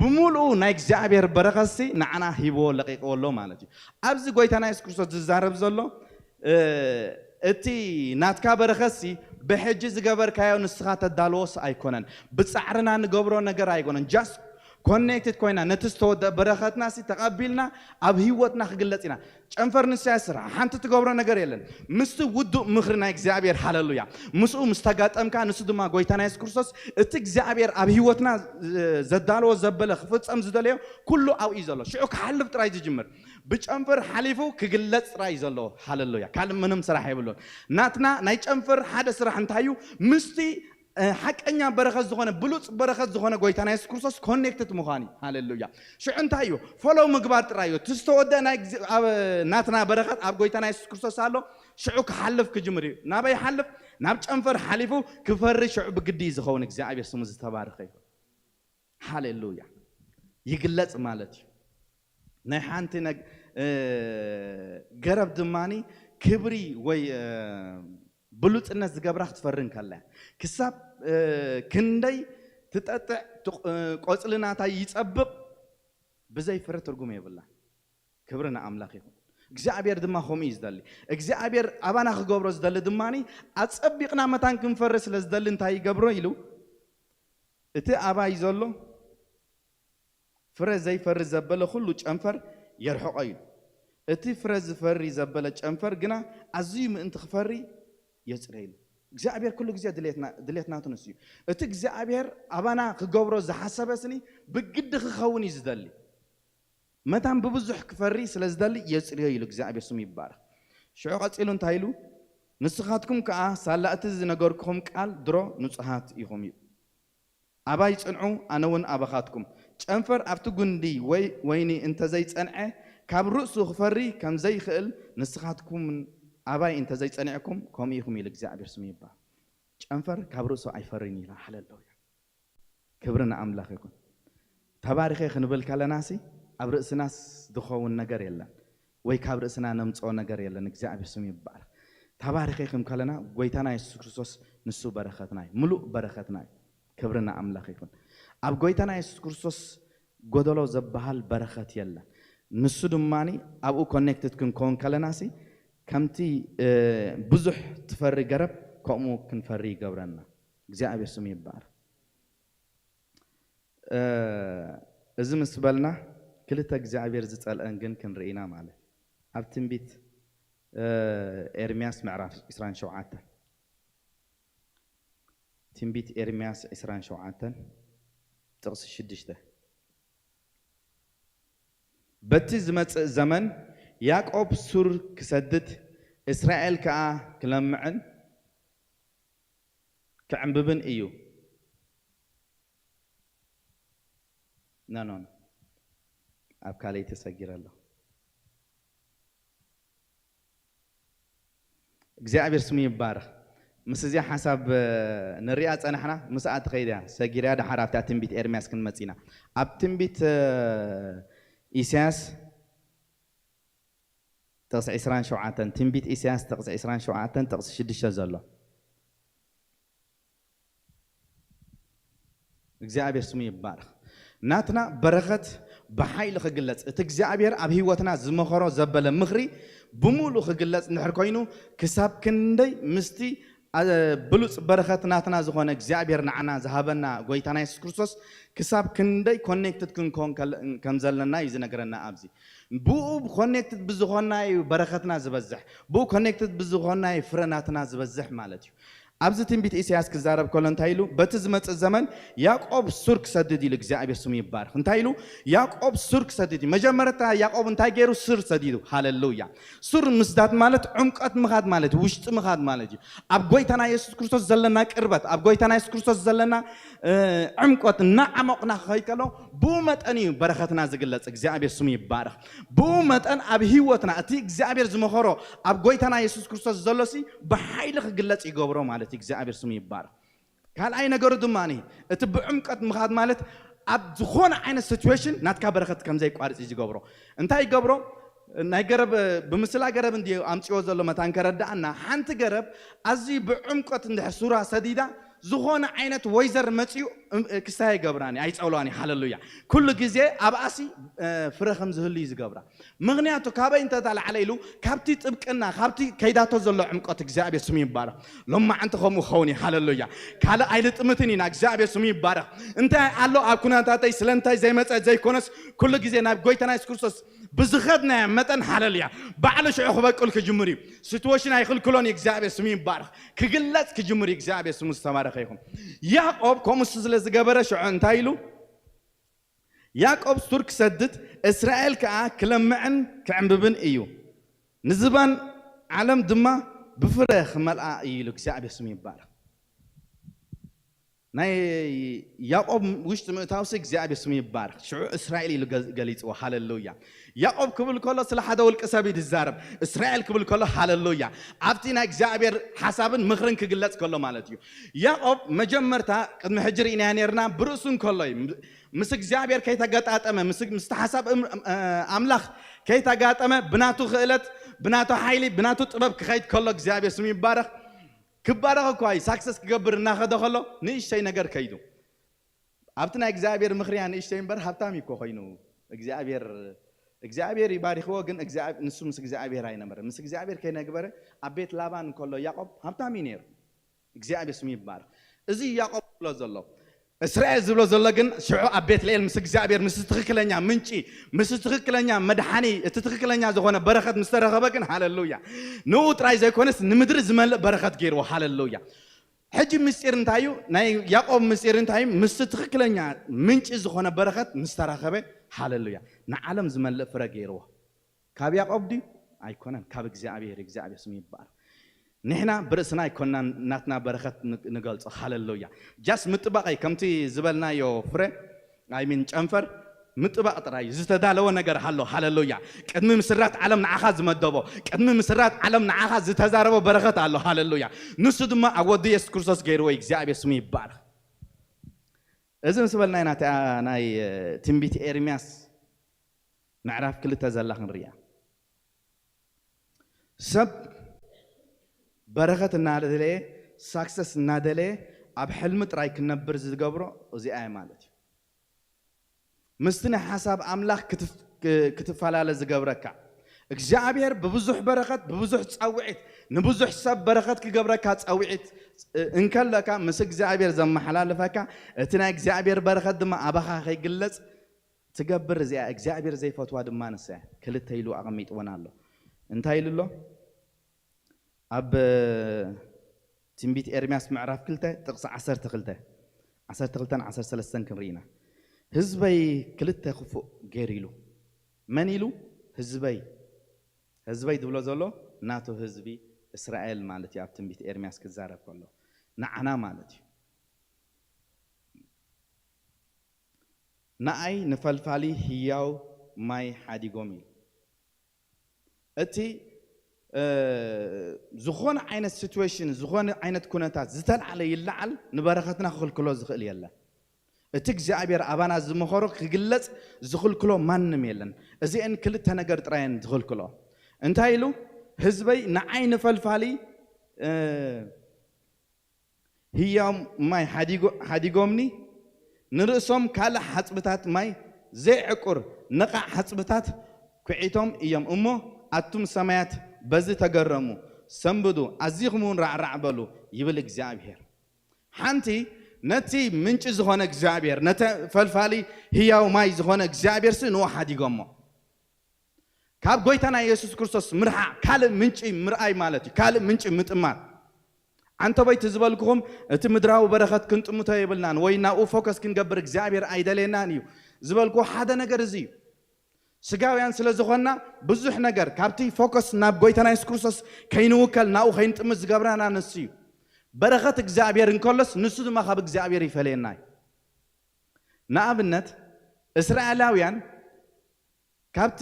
ብምሉኡ ናይ እግዚኣብሔር በረኸትሲ ንዓና ሂብዎ ለቂቕዎ ኣሎ ማለት እዩ። ኣብዚ ጎይታና የሱስ ክርስቶስ ዝዛረብ ዘሎ እቲ ናትካ በረኸትሲ ብሕጂ ዝገበርካዮ ንስኻ ተዳልዎስ ኣይኮነን፣ ብጻዕርና ንገብሮ ነገር ኣይኮነን። ጃስት ኮኔክትድ ኮይና ነቲ ዝተወደአ በረኸትናሲ ተቐቢልና ኣብ ህይወትና ክግለጽ ኢና። ጨንፈር ንስያ ስራሕ ሓንቲ ትገብሮ ነገር የለን። ምስቲ ውዱእ ምኽሪ ናይ እግዚኣብሔር ሃለሉያ ምስኡ ምስ ተጋጠምካ ንሱ ድማ ጎይታና የሱስ ክርስቶስ እቲ እግዚኣብሔር ኣብ ህይወትና ዘዳለዎ ዘበለ ክፍጸም ዝደለዮ ኩሉ ኣብኡ እዩ ዘሎ። ሽዑ ክሓልፍ ጥራይ ዝጅምር ብጨንፈር ሓሊፉ ክግለጽ ጥራይ እዩ ዘለዎ። ሃለሉያ ካልእ ምንም ስራሕ የብሉን። ናትና ናይ ጨንፈር ሓደ ስራሕ እንታይ እዩ? ምስቲ ሓቀኛ በረኸት ዝኾነ ብሉፅ በረኸት ዝኾነ ጎይታና የሱስ ክርስቶስ ኮኔክትድ ምዃን እዩ። ሃሌሉያ። ሽዑ እንታይ እዩ? ፎሎው ምግባር ጥራይ እዩ። እቲ ዝተወደአ ናይ ናትና በረኸት ኣብ ጎይታና የሱስ ክርስቶስ ኣሎ። ሽዑ ክሓልፍ ክጅምር እዩ። ናበይ ይሓልፍ? ናብ ጨንፈር ሓሊፉ ክፈሪ ሽዑ ብግዲ እዩ ዝኸውን። እግዚኣብሔር ስሙ ዝተባረኸ ይኹን። ሃሌሉያ። ይግለጽ ማለት እዩ። ናይ ሓንቲ ገረብ ድማኒ ክብሪ ወይ ብሉጽነት ዝገብራ ክትፈሪ እንከላ እያ። ክሳብ ክንደይ ትጠጥዕ ቆጽሊ ናታ ይጸብቕ ብዘይ ፍረ ትርጉም የብላ። ክብሪ ንኣምላኽ ይኹን። እግዚኣብሔር ድማ ከምኡ እዩ ዝደሊ። እግዚኣብሔር ኣባና ክገብሮ ዝደሊ ድማኒ ኣጸቢቕና መታን ክንፈሪ ስለ ዝደሊ እንታይ ይገብሮ ኢሉ እቲ ኣባይ ዘሎ ፍረ ዘይፈሪ ዘበለ ኩሉ ጨንፈር የርሕቖ እዩ። እቲ ፍረ ዝፈሪ ዘበለ ጨንፈር ግና ኣዝዩ ምእንቲ ክፈሪ የጽርየሉ። እግዚኣብሔር ኩሉ ግዜ ድሌት ናቱ ንሱ እዩ። እቲ እግዚኣብሔር ኣባና ክገብሮ ዝሓሰበ ስኒ ብግዲ ክኸውን እዩ ዝደሊ። መታን ብብዙሕ ክፈሪ ስለ ዝደሊ የጽርዮ ኢሉ እግዚኣብሔር ስሙ ይባረኽ። ሽዑ ቀጺሉ እንታይ ኢሉ? ንስኻትኩም ከኣ ሳላ እቲ ዝነገርኩኹም ቃል ድሮ ንጹሃት ኢኹም እዩ። ኣባይ ጽንዑ፣ ኣነ እውን ኣባኻትኩም። ጨንፈር ኣብቲ ጉንዲ ወይ ወይኒ እንተዘይጸንዐ፣ ካብ ርእሱ ክፈሪ ከም ዘይኽእል፣ ንስኻትኩም ኣባይ እንተዘይጸኒዕኩም፣ ከምኡ ኢኹም ኢሉ እግዚኣብሔር ስሙ ይባል። ጨንፈር ካብ ርእሱ ኣይፈርን ኢላ። ሃሌሉያ። ክብሪ ንኣምላኽ ይኹን። ተባሪኸ ክንብል ከለናሲ ኣብ ርእስናስ ዝኸውን ነገር የለን። ወይ ካብ ርእስና ነምጽኦ ነገር የለን። እግዚኣብሔር ስሙ ይባረኽ። ተባሪኸ ክንብል ከለና ጎይታና የሱስ ክርስቶስ ንሱ በረኸትና እዩ። ምሉእ በረኸትና እዩ። ክብሪ ንኣምላኽ ይኹን። ኣብ ጎይታና የሱስ ክርስቶስ ጎደሎ ዝበሃል በረኸት የለን። ንሱ ድማኒ ኣብኡ ኮኔክትድ ክንከውን ከለናሲ ከምቲ ብዙሕ ትፈሪ ገረብ ከምኡ ክንፈሪ ይገብረና። እግዚኣብሔር ስሙ ይባረኽ። እዚ ምስ በልና ክልተ እግዚኣብሔር ዝጸልአን ግን ክንርኢ ኢና ማለት እዩ። ኣብ ትንቢት ኤርምያስ ምዕራፍ ዕስራን ሸውዓተን ትንቢት ኤርምያስ ዕስራን ሸውዓተን ጥቕሲ ሽዱሽተ በቲ ዝመጽእ ዘመን ያዕቆብ ሱር ክሰድድ እስራኤል ከኣ ክለምዕን ክዕምብብን እዩ። ኖ ኖ ኖ ኣብ ካልኣይ ተሰጊረ ኣለኹ። እግዚኣብሔር ስሙ ይባረኽ። ምስ እዚኣ ሓሳብ ንሪኣ ጸናሕና ምስኣ ትኸይድ እያ ሰጊር እያ። ደሓር ኣብታ ትንቢት ኤርምያስ ክንመጽእ ኢና። ኣብ ትንቢት ኢሳያስ ጥቕሲ ዕስራን ሸውዓተን ትንቢት ኢሳያስ ጥቕሲ ዕስራን ሸውዓተን ጥቕሲ ሽዱሽተ ዘሎ እግዚኣብሔር ስሙ ይባረኽ። ናትና በረኸት ብሓይሊ ክግለጽ እቲ እግዚኣብሔር ኣብ ህይወትና ዝመኸሮ ዘበለ ምኽሪ ብምሉእ ክግለጽ እንድሕር ኮይኑ ክሳብ ክንደይ ምስቲ ብሉፅ በረኸት ናትና ዝኾነ እግዚኣብሔር ንዓና ዝሃበና ጎይታና የሱስ ክርስቶስ ክሳብ ክንደይ ኮኔክትድ ክንከውን ከም ዘለና እዩ ዝነግረና። ኣብዚ ብኡ ኮኔክትድ ብዝኾናዩ በረኸትና ዝበዝሕ፣ ብኡ ኮኔክትድ ብዝኾናዩ ፍረ ናትና ዝበዝሕ ማለት እዩ። ኣብዚ ትንቢት ኢሳያስ ክዛረብ ከሎ እንታይ ኢሉ? በቲ ዝመጽእ ዘመን ያዕቆብ ሱር ክሰድድ ኢሉ እግዚኣብሔር ስሙ ይባረኽ። እንታይ ኢሉ? ያዕቆብ ሱር ክሰድድ እዩ። መጀመርታ ያዕቆብ እንታይ ገይሩ? ሱር ሰዲዱ። ሃለሉያ። ሱር ምስዳድ ማለት ዕምቀት ምኻድ ማለት እዩ፣ ውሽጢ ምኻድ ማለት እዩ። ኣብ ጎይታና የሱስ ክርስቶስ ዘለና ቅርበት፣ ኣብ ጎይታና የሱስ ክርስቶስ ዘለና ዕምቆት እናዓሞቕና ክኸይድ ከሎ ብኡ መጠን እዩ በረኸትና ዝግለጽ። እግዚኣብሔር ስሙ ይባረኽ። ብኡ መጠን ኣብ ህይወትና እቲ እግዚኣብሔር ዝመኸሮ ኣብ ጎይታና የሱስ ክርስቶስ ዘሎሲ ብሓይሊ ክግለጽ ይገብሮ ማለት እዩ። እግዚኣብሔር ስሙ ይባረኽ። ካልኣይ ነገሩ ድማ እቲ ብዕምቀት ምኻድ ማለት ኣብ ዝኾነ ዓይነት ሲትዌሽን ናትካ በረኸት ከም ዘይቋርጽ እዩ ዝገብሮ። እንታይ ይገብሮ? ናይ ገረብ ብምስላ ገረብ እንዲ ኣምፅዎ ዘሎ መታን ከረዳኣና ሓንቲ ገረብ ኣዝዩ ብዕምቀት እንድሕር ሱራ ሰዲዳ ዝኾነ ዓይነት ወይዘር መፅኡ ክስታይ ገብራኒ ኣይፀውላኒ። ሃለሉያ። ኩሉ ግዜ ኣብኣሲ ፍረ ከም ዝህሉ እዩ ዝገብራ። ምኽንያቱ ካበይ እንተተላዕለ ኢሉ ካብቲ ጥብቅና ካብቲ ከይዳቶ ዘሎ ዕምቆት እግዚኣብሔር ስሙ ይባረኽ። ሎማዓንቲ ከምኡ ክኸውን እዩ። ሃለሉያ። ካልእ ኣይልጥምትን ኢና። እግዚኣብሔር ስሙ ይባረኽ። እንታይ ኣሎ ኣብ ኩነታተይ ስለንታይ ዘይመፀ ዘይኮነስ ኩሉ ግዜ ናብ ጎይታና የሱስ ክርስቶስ ብዝኸድናዮ መጠን ሃለሉያ ባዕሉ ሽዑ ክበቁል ክጅምር እዩ። ሲትዌሽን ኣይኽልክሎን እዩ። እግዚኣብሔር ስሙ ይባረኽ። ክግለጽ ክጅምር እዩ። እግዚኣብሔር ስሙ ዝተባረኸ ይኹን። ያዕቆብ ከምኡ ስለ ዝገበረ ሽዑ እንታይ ኢሉ? ያዕቆብ ሱር ክሰድድ እስራኤል ከኣ ክለምዕን ክዕምብብን እዩ፣ ንዝባን ዓለም ድማ ብፍረ ክመልኣ እዩ ኢሉ እግዚኣብሔር ስሙ ይባረኽ። ናይ ያዕቆብ ውሽጢ ምእታውሲ እግዚኣብሔር ስሙ ይባረኽ። ሽዑ እስራኤል ኢሉ ገ- ገሊጽዎ። ሃለሉያ። ያዕቆብ ክብል ከሎ ስለ ሓደ ውልቂ ሰብ እዩ ዝዛረብ። እስራኤል ክብል ከሎ ሃለሉያ ኣብቲ ናይ እግዚኣብሔር ሓሳብን ምኽርን ክግለጽ ከሎ ማለት እዩ። ያዕቆብ መጀመርታ ቅድሚ ሕጂ ርኢናዮ ነርና ብርእሱ እንከሎ እዩ ምስ እግዚኣብሔር ከይተገጣጠመ ምስቲ ሓሳብ ኣምላኽ ከይተጋጠመ ብናቱ ክእለት ብናቱ ሓይሊ ብናቱ ጥበብ ክኸይድ ከሎ እግዚኣብሔር ስሙ ይባረኽ። ክባረኽ እኳ እዩ ሳክሰስ ክገብር እናኸደ ከሎ ንእሽተይ ነገር ከይዱ ኣብቲ ናይ እግዚኣብሔር ምኽርያ ንእሽተይ እምበር ሃብታም እዩ እኮ ኮይኑ እግዚኣብሔር እግዚኣብሔር ይባሪኽዎ ግን ንሱ ምስ እግዚኣብሔር ኣይነበረ ምስ እግዚኣብሔር ከይነግበረ ኣብ ቤት ላባን ከሎ ያዕቆብ ሃብታም እዩ ነይሩ። እግዚኣብሔር ስሙ ይባረኽ። እዚ ያዕቆብ ዝብሎ ዘሎ እስራኤል ዝብሎ ዘሎ ግን ሽዑ ኣብ ቤትልኤል ምስ እግዚኣብሔር ምስ ትኽክለኛ ምንጪ ምስ ትኽክለኛ መድሓኒ እቲ ትኽክለኛ ዝኾነ በረኸት ምስ ተረኸበ ግን ሃለሉያ ንኡ ጥራይ ዘይኮነስ ንምድሪ ዝመልእ በረኸት ገይርዎ። ሃለሉያ። ሕጂ ምስጢር እንታይ እዩ? ናይ ያዕቆብ ምስጢር እንታይ እዩ? ምስቲ ትኽክለኛ ምንጪ ዝኾነ በረኸት ምስ ተራኸበ ሃለሉያ ንዓለም ዝመልእ ፍረ ገይርዎ። ካብ ያዕቆብ ድዩ? ኣይኮነን፣ ካብ እግዚኣብሔር። እግዚኣብሔር ስሙ ይባረክ። ንሕና ብርእስና ኣይኮናን ናትና በረኸት ንገልጾ። ሃለሉያ። ጃስ ምጥባቕ እዩ፣ ከምቲ ዝበልናዮ ፍረ ኣይሚን ጨንፈር ምጥባቕ ጥራይ እዩ። ዝተዳለወ ነገር ሃሎ። ሃለሉያ። ቅድሚ ምስራት ዓለም ንዓኻ ዝመደቦ፣ ቅድሚ ምስራት ዓለም ንዓኻ ዝተዛረቦ በረኸት ኣሎ። ሃለሉያ። ንሱ ድማ ኣብ ወዲ የሱስ ክርስቶስ ገይርዎ እዩ። እግዚኣብሔር ስሙ ይባረክ። እዚ ምስ በልናይ ናተይ ናይ ትንቢት ኤርምያስ ምዕራፍ ክልተ ዘላ ክንርያ። ሰብ በረኸት እናደለየ ሳክሰስ እናደለየ ኣብ ሕልሚ ጥራይ ክነብር ዝገብሮ እዚኣ እያ ማለት እዩ። ምስቲ ናይ ሓሳብ ኣምላኽ ክትፍ- ክ- ክትፈላለ ዝገብረካ እግዚኣብሔር ብብዙሕ በረኸት ብብዙሕ ጸውዒት ንብዙሕ ሰብ በረኸት ክገብረካ ጸውዒት እ- እንከለካ ምስ እግዚኣብሔር ዘመሓላልፈካ እቲ ናይ እግዚኣብሔር በረኸት ድማ ኣባኻ ከይግለጽ ትገብር እዚኣ እግዚኣብሔር ዘይፈትዋ ድማ ንሳ እያ። ክልተ ኢሉ ኣቐሚጥወን ኣሎ። እንታይ ኢሉ ኣሎ? ኣብ ትንቢት ኤርምያስ ምዕራፍ ክልተ ጥቕሲ ዓሰርተ ክልተ ዓሰርተ ክልተን ዓሰርተ ሰለስተን ክንርኢ ኢና። ህዝበይ ክልተ ክፉእ ገይሩ ኢሉ። መን ኢሉ? ህዝበይ። ህዝበይ ዝብሎ ዘሎ ናቱ ህዝቢ እስራኤል ማለት እዩ። ኣብ ትንቢት ኤርምያስ ክዛረብ ከሎ ንዓና ማለት እዩ። ንኣይ ንፈልፋሊ ህያው ማይ ሓዲጎም ኢሉ። እቲ ዝኾነ ዓይነት ሲትዌሽን ዝኾነ ዓይነት ኩነታት ዝተልዓለ ይለዓል ንበረኸትና ክኽልክሎ ዝኽእል የለን። እቲ እግዚኣብሔር ኣባና ዝመኸሮ ክግለጽ ዝኽልክሎ ማንም የለን። እዚአን ክልተ ነገር ጥራየን ዝኽልክሎ እንታይ ኢሉ? ህዝበይ ንዓይ ንፈልፋሊ ህያው ማይ ሓዲጎምኒ ንርእሶም ካልእ ሓጽብታት ማይ ዘይዕቁር ነቓዕ ሓጽብታት ኩዒቶም እዮም እሞ ኣቱም ሰማያት በዚ ተገረሙ ሰንብዱ፣ ኣዚኹም እውን ራዕራዕ በሉ ይብል እግዚኣብሔር። ሓንቲ ነቲ ምንጪ ዝኾነ እግዚኣብሔር፣ ነቲ ፈልፋሊ ህያው ማይ ዝኾነ እግዚኣብሔር ሲ ንኡ ሓዲጎሞ። ካብ ጎይታና የሱስ ክርስቶስ ምርሓቕ ካልእ ምንጪ ምርኣይ ማለት እዩ። ካልእ ምንጪ ምጥማት። ዓንተቦይቲ ዝበልኩኹም እቲ ምድራዊ በረኸት ክንጥምቶ የብልናን ወይ ናብኡ ፎከስ ክንገብር እግዚኣብሔር ኣይደልየናን እዩ ዝበልኩ ሓደ ነገር እዚ እዩ። ስጋውያን ስለ ዝኾንና ብዙሕ ነገር ካብቲ ፎከስ ናብ ጎይታና የሱስ ክርስቶስ ከይንውከል ናብኡ ከይንጥምት ዝገብረና ንሱ እዩ። በረኸት እግዚኣብሔር እንከሎስ ንሱ ድማ ካብ እግዚኣብሔር ይፈለየና እዩ። ንኣብነት እስራኤላውያን ካብቲ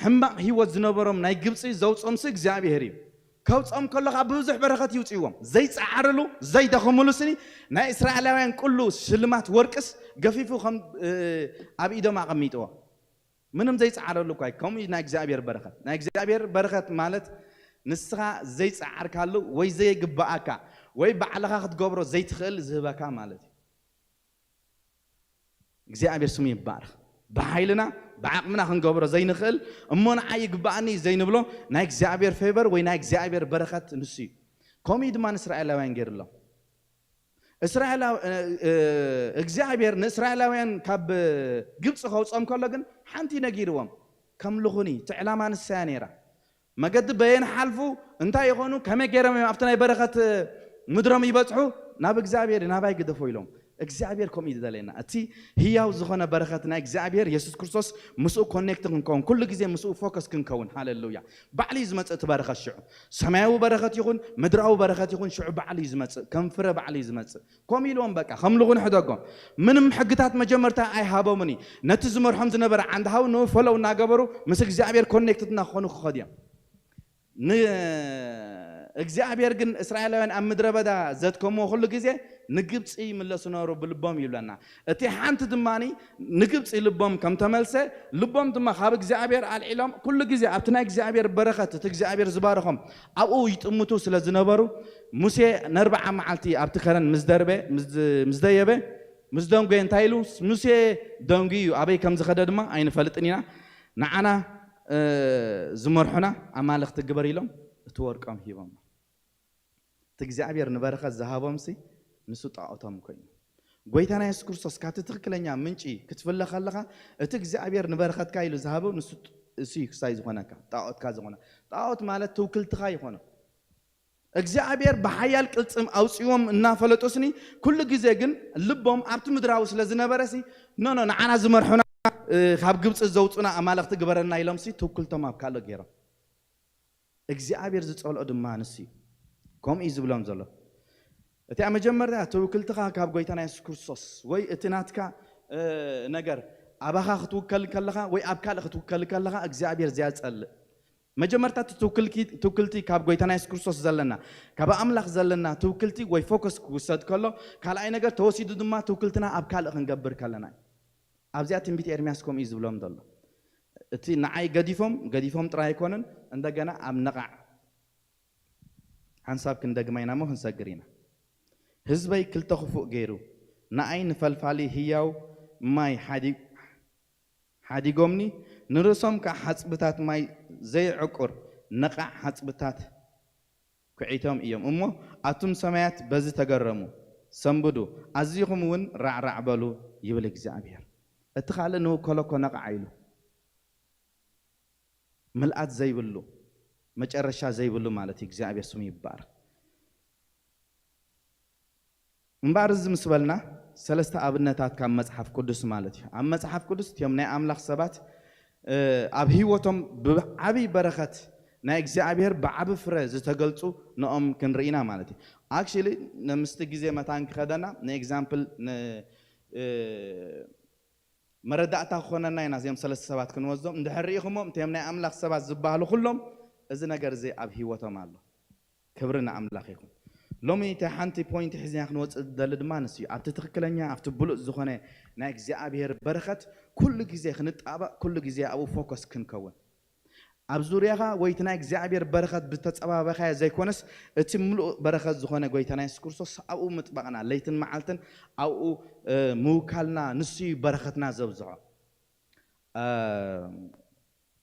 ሕማቕ ህይወት ዝነበሮም ናይ ግብፂ ዘውፅኦምሲ እግዚኣብሔር እዩ። ከውፅኦም ከሎ ካብ ብዙሕ በረኸት ይውፅእዎም ዘይፀዓርሉ ዘይደኸምሉ ስኒ ናይ እስራኤላውያን ቁሉ ሽልማት ወርቅስ ገፊፉ ከም ኣብ ኢዶም ኣቐሚጥዎ ምንም ዘይፀዓረሉ እኳ ከምኡ ናይ እግዚኣብሔር በረኸት ናይ እግዚኣብሔር በረኸት ማለት ንስኻ ዘይፀዓርካሉ ወይ ዘይግባኣካ ወይ ባዕልኻ ክትገብሮ ዘይትኽእል ዝህበካ ማለት እዩ። እግዚኣብሔር ስሙ ይባረኽ። ብሓይልና ብዓቕምና ክንገብሮ ዘይንኽእል እሞ ንዓይ ይግባኣኒ ዘይንብሎ ናይ እግዚኣብሔር ፌቨር ወይ ናይ እግዚኣብሔር በረኸት ንሱ እዩ። ከምኡ ድማ ንእስራኤላውያን ገይርሎም። እስራኤላዊ እግዚኣብሔር ንእስራኤላውያን ካብ ግብፂ ከውፅኦም ከሎ ግን ሓንቲ ነጊርዎም ከምልኹኒ እቲ ዕላማ ንሳያ ነይራ። መገዲ በየን ሓልፉ እንታይ ይኾኑ ከመይ ገይሮም እዮም ኣብቲ ናይ በረኸት ምድሮም ይበፅሑ ናብ እግዚኣብሔር ናባይ ግደፎ ኢሎም። እግዚኣብሔር ከምኡ እዩ ዝደለየና። እቲ ህያው ዝኾነ በረኸት ናይ እግዚኣብሔር የሱስ ክርስቶስ ምስኡ ኮኔክት ክንከውን ኩሉ ግዜ ምስኡ ፎከስ ክንከውን። ሃሌሉያ። ባዕሉ እዩ ዝመፅእ እቲ በረኸት ሽዑ ሰማያዊ በረኸት ይኹን ምድራዊ በረኸት ይኹን ሽዑ ባዕሉ እዩ ዝመፅእ። ከም ፍረ ባዕሉ እዩ ዝመፅእ። ከምኡ ኢልዎም በቃ ከምልኹ ንሕደጎም። ምንም ሕግታት መጀመርታ ኣይሃቦምን እዩ። ነቲ ዝመርሖም ዝነበረ ዓንዲ ሃው ንኡ ፈለው እናገበሩ ምስ እግዚኣብሔር ኮኔክትድ እናኾኑ ክኸዱ እዮም። ንእግዚኣብሔር ግን እስራኤላውያን ኣብ ምድረ በዳ ዘድከምዎ ኩሉ ግዜ ንግብፂ ይምለሱ ነበሩ ብልቦም ይብለና። እቲ ሓንቲ ድማ ንግብፂ ልቦም ከም ተመልሰ ልቦም ድማ ካብ እግዚኣብሔር ኣልዒሎም ኩሉ ግዜ ኣብቲ ናይ እግዚኣብሔር በረኸት እቲ እግዚኣብሔር ዝባረኾም ኣብኡ ይጥምቱ ስለ ዝነበሩ ሙሴ ነርብዓ መዓልቲ ኣብቲ ከረን ምስ ደርበ ምስ ደየበ ምስ ደንጎየ እንታይ ኢሉ ሙሴ ደንጉዩ ኣበይ ከም ዝኸደ ድማ ኣይንፈልጥን ኢና። ንዓና ዝመርሑና ኣማልኽቲ ግበር ኢሎም እቲ ወርቆም ሂቦም። እቲ እግዚኣብሔር ንበረኸት ዝሃቦምሲ ንሱ ጣዖቶም ኮይኑ። ጎይታና የሱስ ክርስቶስ ካብቲ ትኽክለኛ ምንጪ ክትፍለ ከለኻ እቲ እግዚኣብሔር ንበረኸትካ ኢሉ ዝሃቦ ንሱ እሱ እዩ ክሳይ ዝኾነካ ጣዖትካ ዝኾነ። ጣዖት ማለት ትውክልትኻ ይኾነ። እግዚኣብሔር ብሓያል ቅልጽም ኣውፅዎም እናፈለጡስኒ ኩሉ ግዜ ግን ልቦም ኣብቲ ምድራዊ ስለ ዝነበረሲ ኖኖ ንዓና ዝመርሑና ካብ ግብፂ ዘውፁና ኣማለኽቲ ግበረና ኢሎምሲ ትውክልቶም ኣብ ካልእ ገይሮም። እግዚኣብሔር ዝፀልኦ ድማ ንሱ እዩ። ከምኡ እዩ ዝብሎም ዘሎ። እቲኣ መጀመርታ ትውክልትኻ ካብ ጎይታና የሱስ ክርስቶስ ወይ እቲ ናትካ ነገር ኣባኻ ክትውከል ከለኻ ወይ ኣብ ካልእ ክትውከል ከለኻ እግዚኣብሔር ዝያጸልእ። መጀመርታ እቲ ትውክልቲ ካብ ጎይታና የሱስ ክርስቶስ ዘለና ካብ ኣምላኽ ዘለና ትውክልቲ ወይ ፎከስ ክውሰድ ከሎ ካልኣይ ነገር ተወሲዱ ድማ ትውክልትና ኣብ ካልእ ክንገብር ከለና እዩ። ኣብዚኣ ትንቢት ኤርምያስ ከምኡ እዩ ዝብሎም ዘሎ። እቲ ንዓይ ገዲፎም ገዲፎም ጥራይ ኣይኮነን እንደገና ኣብ ነቓዕ ሓንሳብ ክንደግማ ኢና እሞ ክንሰግር ኢና። ህዝበይ ክልተ ክፉእ ገይሩ ንኣይ ንፈልፋሊ ህያው ማይ ሓዲ- ሓዲጎምኒ ንርእሶም ከዓ ሓፅብታት ማይ ዘይዕቁር ነቓዕ ሓፅብታት ኩዒቶም እዮም እሞ ኣቱም ሰማያት በዚ ተገረሙ ሰንብዱ ኣዚኹም እውን ራዕራዕ በሉ ይብል እግዚኣብሔር። እቲ ካልእ ንውከሎ እኮ ነቓዕ ኢሉ ምልኣት ዘይብሉ መጨረሻ ዘይብሉ ማለት እዩ። እግዚኣብሔር ስሙ ይባረክ። እምበኣር እዚ ምስ በልና ሰለስተ ኣብነታት ካብ መፅሓፍ ቅዱስ ማለት እዩ። ኣብ መፅሓፍ ቅዱስ እቲኦም ናይ ኣምላኽ ሰባት ኣብ ህይወቶም ብዓብይ በረኸት ናይ እግዚኣብሔር ብዓቢ ፍረ ዝተገልፁ ንኦም ክንርኢና ማለት እዩ። ኣክሽሊ ንምስቲ ግዜ መታን ክኸደና ንኤግዛምፕል መረዳእታ ክኾነና ኢና እዚኦም ሰለስተ ሰባት ክንወስዶም እንድሕር ርኢኹሞም እቶም ናይ ኣምላኽ ሰባት ዝበሃሉ ኩሎም እዚ ነገር እዚ ኣብ ህይወቶም ኣሎ። ክብሪ ንኣምላኽ ይኹን። ሎሚ እቲ ሓንቲ ፖይንት ሒዝና ክንወፅእ ዝደሊ ድማ ንሱ እዩ። ኣብቲ ትኽክለኛ ኣብቲ ብሉፅ ዝኾነ ናይ እግዚኣብሔር በረኸት ኩሉ ግዜ ክንጣበቕ ኩሉ ግዜ ኣብኡ ፎከስ ክንከውን ኣብ ዙርያኻ ወይ እቲ ናይ እግዚኣብሔር በረኸት ብተጸባበኻዮ ዘይኮነስ እቲ ምሉእ በረኸት ዝኾነ ጎይታና የሱስ ክርስቶስ ኣብኡ ምጥባቕና ለይትን መዓልትን ኣብኡ ምውካልና ንሱ እዩ በረኸትና ዘብዝሖ።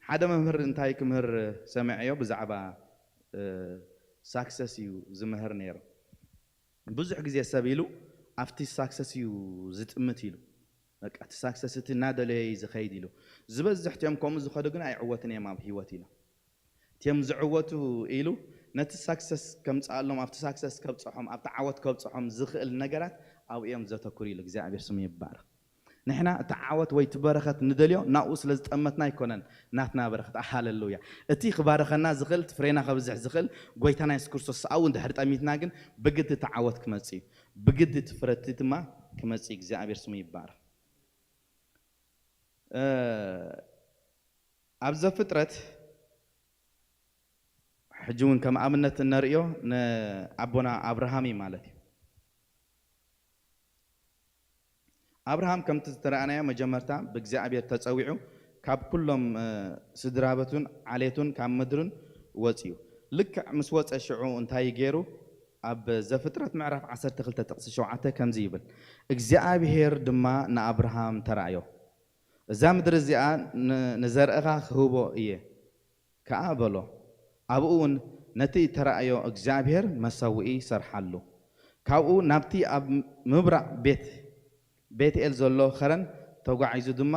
ሓደ መምህር እንታይ ክምህር ሰሚዐዮ ብዛዕባ ሳክሰስ እዩ ዝምህር ነይሩ። ብዙሕ ግዜ ሰብ ኢሉ ኣብቲ ሳክሰስ እዩ ዝጥምት ኢሉ፣ በቃ እቲ ሳክሰስ እቲ እናደለየ እዩ ዝኸይድ ኢሉ። ዝበዝሕ እቲኦም ከምኡ ዝኸዱ ግን ኣይዕወትን እዮም ኣብ ህይወት ኢሉ። እቲኦም ዝዕወቱ ኢሉ ነቲ ሳክሰስ ከምፅኣሎም፣ ኣብቲ ሳክሰስ ከብፅሖም፣ ኣብቲ ዓወት ከብፅሖም ዝኽእል ነገራት ኣብኡ እዮም ዘተኩሩ ኢሉ። እግዚኣብሔር ስሙ ይባረክ። ንሕና እቲ ዓወት ወይ እቲ በረኸት ንደልዮ ናብኡ ስለ ዝጠመትና ኣይኮነን ናትና በረኸት። ሃለሉያ። እቲ ክባረኸና ዝኽእል፣ እቲ ፍሬና ከብዝሕ ዝኽእል ጎይታና የሱስ ክርስቶስ ኣብኡ እንድሕር ጠሚትና ግን ብግዲ እቲ ዓወት ክመጽእ እዩ። ብግዲ እቲ ፍረቲ ድማ ክመጽእ እዩ። እግዚኣብሔር ስሙ ይባረክ። ኣብ ዘፍጥረት ሕጂ እውን ከም ኣብነት እነርእዮ ንኣቦና ኣብርሃም እዩ ማለት እዩ። ኣብርሃም ከምቲ ዝተረኣናዮ መጀመርታ ብእግዚኣብሔር ተጸዊዑ ካብ ኩሎም ስድራበቱን ዓሌቱን ካብ ምድርን ወጺኡ። ልክዕ ምስ ወጸ ሽዑ እንታይ ገይሩ? ኣብ ዘፍጥረት ምዕራፍ ዓሰርተ ክልተ ጥቕሲ ሸውዓተ ከምዚ ይብል፣ እግዚኣብሔር ድማ ንኣብርሃም ተራእዮ፣ እዛ ምድሪ እዚኣ ንዘርእኻ ክህቦ እየ ከኣ በሎ። ኣብኡ እውን ነቲ እተራእዮ እግዚኣብሔር መሰውኢ ሰርሓሉ። ካብኡ ናብቲ ኣብ ምብራቕ ቤት ቤትኤል ዘሎ ኸረን ተጓዒዙ ድማ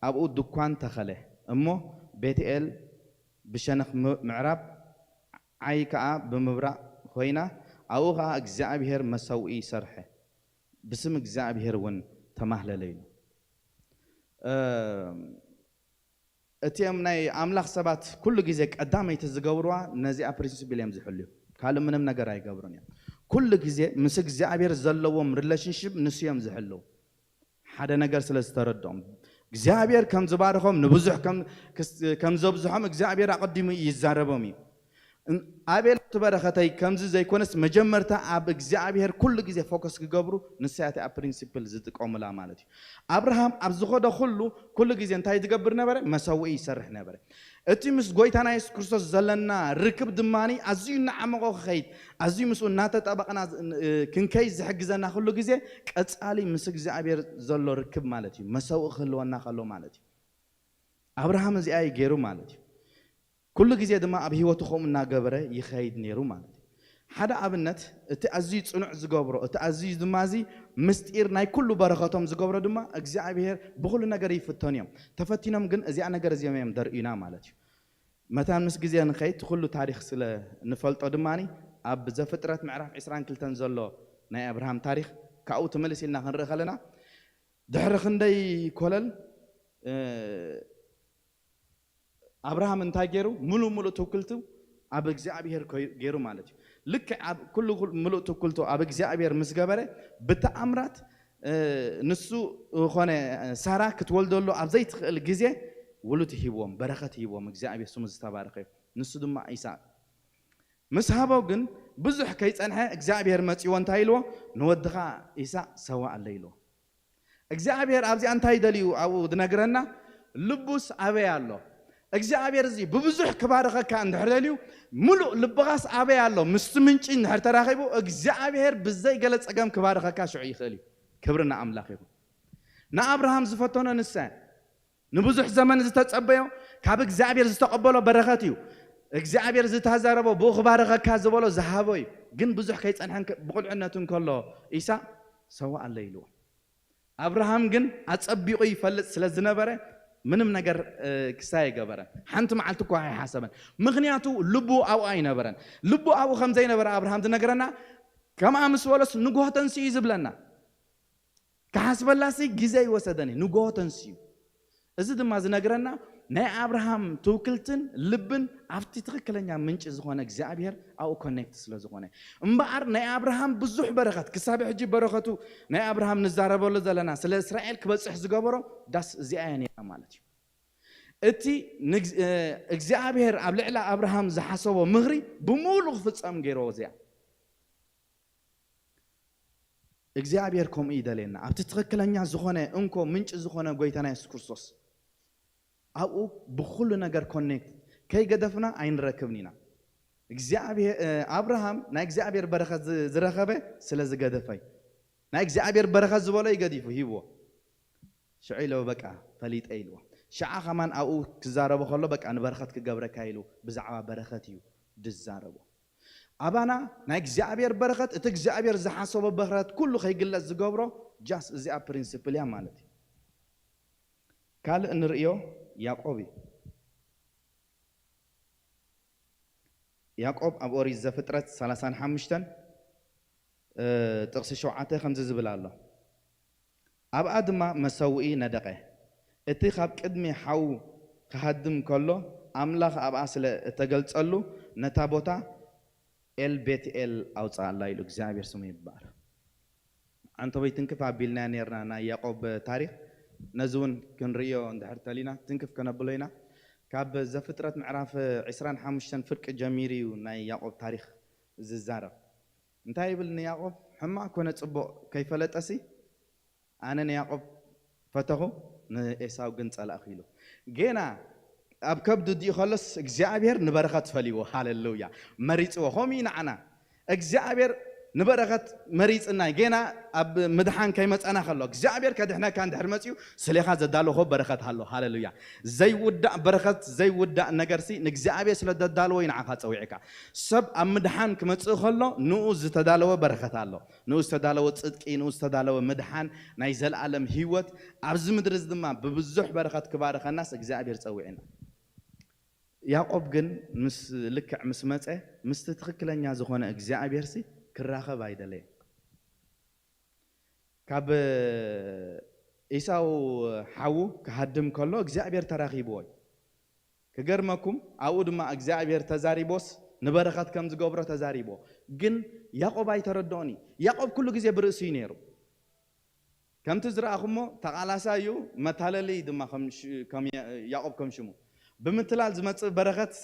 ኣብኡ ድኳን ተኸለ እሞ፣ ቤትኤል ብሸነኽ ምዕራብ፣ ዓይ ከኣ ብምብራቕ ኮይና፣ ኣብኡ ኸኣ እግዚኣብሔር መሰውኢ ሰርሐ፣ ብስም እግዚኣብሔር እውን ተማህለለ ኢሉ። እቲኦም ናይ ኣምላኽ ሰባት ኩሉ ግዜ ቀዳመይቲ ዝገብርዋ ነዚኣ ፕሪንሲፕል እዮም ዝሕልዩ። ካልእ ምንም ነገር ኣይገብሩን እዮም። ኩሉ ግዜ ምስ እግዚኣብሔር ዘለዎም ሪሌሽንሽፕ ንሱ እዮም ዝሕልው። ሓደ ነገር ስለ ዝተረድኦም እግዚኣብሔር ከም ዝባርኾም ንብዙሕ ከም ዘብዝሖም እግዚኣብሔር ኣቐዲሙ ይዛረቦም እዩ። ኣቤል እቲ በረኸተይ ከምዚ ዘይኮነስ መጀመርታ ኣብ እግዚኣብሔር ኩሉ ግዜ ፎከስ ክገብሩ ንሳያቲ ኣብ ፕሪንሲፕል ዝጥቀሙላ ማለት እዩ። ኣብርሃም ኣብ ዝኾደ ኩሉ ኩሉ ግዜ እንታይ ዝገብር ነበረ? መሰውኢ ይሰርሕ ነበረ። እቲ ምስ ጎይታና የሱስ ክርስቶስ ዘለና ርክብ ድማ ኣዝዩ እናዓመቖ ክኸይድ ኣዝዩ ምስኡ እናተጠበቕና ክንከይ ዝሕግዘና ኩሉ ግዜ ቀጻሊ ምስ እግዚኣብሔር ዘሎ ርክብ ማለት እዩ። መሰውኢ ክህልወና ከሎ ማለት እዩ። ኣብርሃም እዚኣ እዩ ገይሩ ማለት እዩ። ኩሉ ግዜ ድማ ኣብ ህይወቱ ከምኡ እናገበረ ይኸይድ ነይሩ ማለት እዩ። ሓደ ኣብነት እቲ ኣዝዩ ጽኑዕ ዝገብሮ እቲ ኣዝዩ ድማ እዚ ምስጢር ናይ ኩሉ በረኸቶም ዝገብሮ ድማ እግዚኣብሔር ብኩሉ ነገር ይፍተኑ እዮም። ተፈቲኖም ግን እዚኣ ነገር እዚኦም እዮም ደርእዩና ማለት እዩ። መታን ምስ ግዜ ንኸይድ እቲ ኩሉ ታሪኽ ስለ ንፈልጦ ድማ ኣብ ዘፍጥረት ምዕራፍ ዕስራን ክልተን ዘሎ ናይ ኣብርሃም ታሪኽ ካብኡ ትምልስ ኢልና ክንርኢ ከለና ድሕሪ ክንደይ ኮለል ኣብርሃም እንታይ ገይሩ? ሙሉእ ሙሉእ ትውክልቱ ኣብ እግዚኣብሔር ገይሩ ማለት እዩ። ልክዕ ኣብ ኩሉ ሙሉእ ትውክልቱ ኣብ እግዚኣብሔር ምስ ገበረ ብተኣምራት ንሱ ኾነ ሳራ ክትወልደሉ ኣብ ዘይትኽእል ግዜ ውሉድ ሂብዎም፣ በረኸት ሂብዎም። እግዚኣብሔር ስሙ ዝተባረኸ እዩ። ንሱ ድማ ኢሳቅ ምስ ሃቦ ግን ብዙሕ ከይጸንሐ እግዚኣብሔር መጺዎ እንታይ ኢልዎ? ንወድኻ ኢሳቅ ሰዋኣለ ኢልዎ። እግዚኣብሔር ኣብዚኣ እንታይ ደልዩ ኣብኡ ዝነግረና? ልቡስ ኣበይ ኣሎ? እግዚኣብሔር እዚ ብብዙሕ ክባርኸካ እንድሕር ደልዩ ምሉእ ልብኻስ ኣበይ ኣሎ? ምስቲ ምንጪ እንድሕር ተራኺቡ እግዚኣብሔር ብዘይ ገለ ጸገም ክባርኸካ ሽዑ ይኽእል እዩ። ክብሪ ንኣምላኽ ይኹን። ንኣብርሃም ዝፈተኖ ንሰ ንብዙሕ ዘመን ዝተጸበዮ ካብ እግዚኣብሔር ዝተቐበሎ በረኸት እዩ። እግዚኣብሔር ዝተዛረቦ ብኡ ክባርኸካ ዝበሎ ዝሃቦ እዩ። ግን ብዙሕ ከይጸንሐን ብቑልዕነቱ እንከሎ ኢሳቅ ሰዋኣለ ኢልዎ። ኣብርሃም ግን ኣጸቢቑ ይፈልጥ ስለ ዝነበረ ምንም ነገር ክሳይ ኣይገበረን። ሓንቲ መዓልቲ እኳ ኣይሓሰበን። ምኽንያቱ ልቡ ኣብኡ ኣይነበረን። ልቡ ኣብኡ ከም ዘይነበረ ኣብርሃም ዝነግረና። ከምኣ ምስ በሎስ ንግሆ ተንስኡ እዩ ዝብለና። ክሓስበላሲ ግዜ ይወሰደኒ ንግሆ ተንስኡ። እዚ ድማ ዝነግረና ናይ ኣብርሃም ትውክልትን ልብን ኣብቲ ትኽክለኛ ምንጪ ዝኾነ እግዚኣብሔር ኣብኡ ኮኔክት ስለ ዝኾነ። እምበኣር ናይ ኣብርሃም ብዙሕ በረኸት ክሳብ ሕጂ በረኸቱ ናይ ኣብርሃም ንዛረበሉ ዘለና ስለ እስራኤል ክበፅሕ ዝገበሮ ዳስ እዚኣ እያ ነይራ ማለት እዩ። እቲ እግዚኣብሔር ኣብ ልዕሊ ኣብርሃም ዝሓሰቦ ምኽሪ ብምሉእ ክፍጸም ገይርዎ እዚኣ እግዚኣብሔር ከምኡ ይደልየና። ኣብቲ ትኽክለኛ ዝኾነ እንኮ ምንጪ ዝኾነ ጎይታና የሱስ ክርስቶስ ኣብኡ ብኹሉ ነገር ኮኔክት ከይገደፍና ኣይንረክብን ኢና። እግዚኣብሔር ኣብርሃም ናይ እግዚኣብሔር በረኸት ዝረኸበ ስለ ዝገደፈ እዩ። ናይ እግዚኣብሔር በረኸት ዝበሎ ይገዲፉ ሂብዎ። ሽዑ ኢለዎ በቃ ፈሊጠ ኢልዎ። ሽዓ ከማን ኣብኡ ክዛረቦ ከሎ በቃ ንበረኸት ክገብረካ ኢሉ ብዛዕባ በረኸት እዩ ድዛረቦ። ኣባና ናይ እግዚኣብሔር በረኸት፣ እቲ እግዚኣብሔር ዝሓሰቦ በረኸት ኩሉ ከይግለጽ ዝገብሮ ጃስ እዚኣ ፕሪንሲፕል እያ ማለት እዩ። ካልእ እንርእዮ ያዕቆብ እዩ። ያዕቆብ ኣብ ኦሪት ዘፍጥረት ሰላሳን ሓሙሽተን ጥቕሲ ሸውዓተ ከምዚ ዝብል ኣሎ። ኣብኣ ድማ መሰውኢ ነደቐ። እቲ ካብ ቅድሚ ሓው ክሃድም ከሎ ኣምላኽ ኣብኣ ስለ እተገልጸሉ ነታ ቦታ ኤል ቤትኤል ኣውፅኣላ ኢሉ እግዚኣብሔር ስሙ ይባረክ። ኣንተወይ ትንክፍ ኣቢልና ነርና ናይ ያዕቆብ ታሪክ ነዚ እውን ክንርእዮ እንድሕር ተሊና ትንክፍ ከነብሎ ኢና። ካብ ዘፍጥረት ምዕራፍ ዕስራን ሓሙሽተን ፍርቂ ጀሚሩ እዩ ናይ ያዕቆብ ታሪክ ዝዛረብ። እንታይ ይብል ንያዕቆብ? ሕማቅ ኮነ ጽቡቅ ከይፈለጠሲ ኣነ ንያዕቆብ ፈተኹ፣ ንኤሳው ግን ጸላእኹ ኢሉ። ጌና ኣብ ከብዱ ድዩ ከሎስ እግዚኣብሔር ንበረኸት ፈልይዎ። ሃሌሉያ። መሪጽዎ። ከምኡ እዩ ንዓና እግዚኣብሔር ንበረኸት መሪጽና። ጌና ኣብ ምድሓን ከይመጸና ከሎ እግዚኣብሔር ከድሕነካ እንድሕር መጺኡ ስሌኻ ዘዳለኾ በረኸት ኣሎ። ሃሌሉያ። ዘይውዳእ በረኸት ዘይውዳእ ነገርሲ ንእግዚኣብሔር ስለ ዘዳለዎ እዩ ንዓኻ ጸዊዕካ። ሰብ ኣብ ምድሓን ክመጽእ ከሎ ንኡ ዝተዳለወ በረኸት ኣሎ። ንኡ ዝተዳለወ ጽድቂ፣ ንኡ ዝተዳለወ ምድሓን፣ ናይ ዘለኣለም ህይወት ኣብዚ ምድሪ እዚ ድማ ብብዙሕ በረኸት ክባርኸናስ እግዚኣብሔር ጸዊዕና። ያዕቆብ ግን ምስ ልክዕ ምስ መጸ ምስቲ ትኽክለኛ ዝኾነ እግዚኣብሔርሲ ክራኸብ ኣይደለየን። ካብ ኢሳው ሓዉ ክሃድም ከሎ እግዚኣብሔር ተራኺብዎ እዩ። ክገርመኩም ኣብኡ ድማ እግዚኣብሔር ተዛሪቦስ ንበረኸት ከም ዝገብሮ ተዛሪቦ። ግን ያዕቆብ ኣይተረድኦን እዩ። ያዕቆብ ኩሉ ግዜ ብርእሱ እዩ ነይሩ። ከምቲ ዝረኣኹሞ ተቓላሳይ እዩ፣ መታለሊ ድማ ከም ሽ- ከም ያ- ያዕቆብ ከም ሽሙ ብምትላል ዝመጽእ በረኸት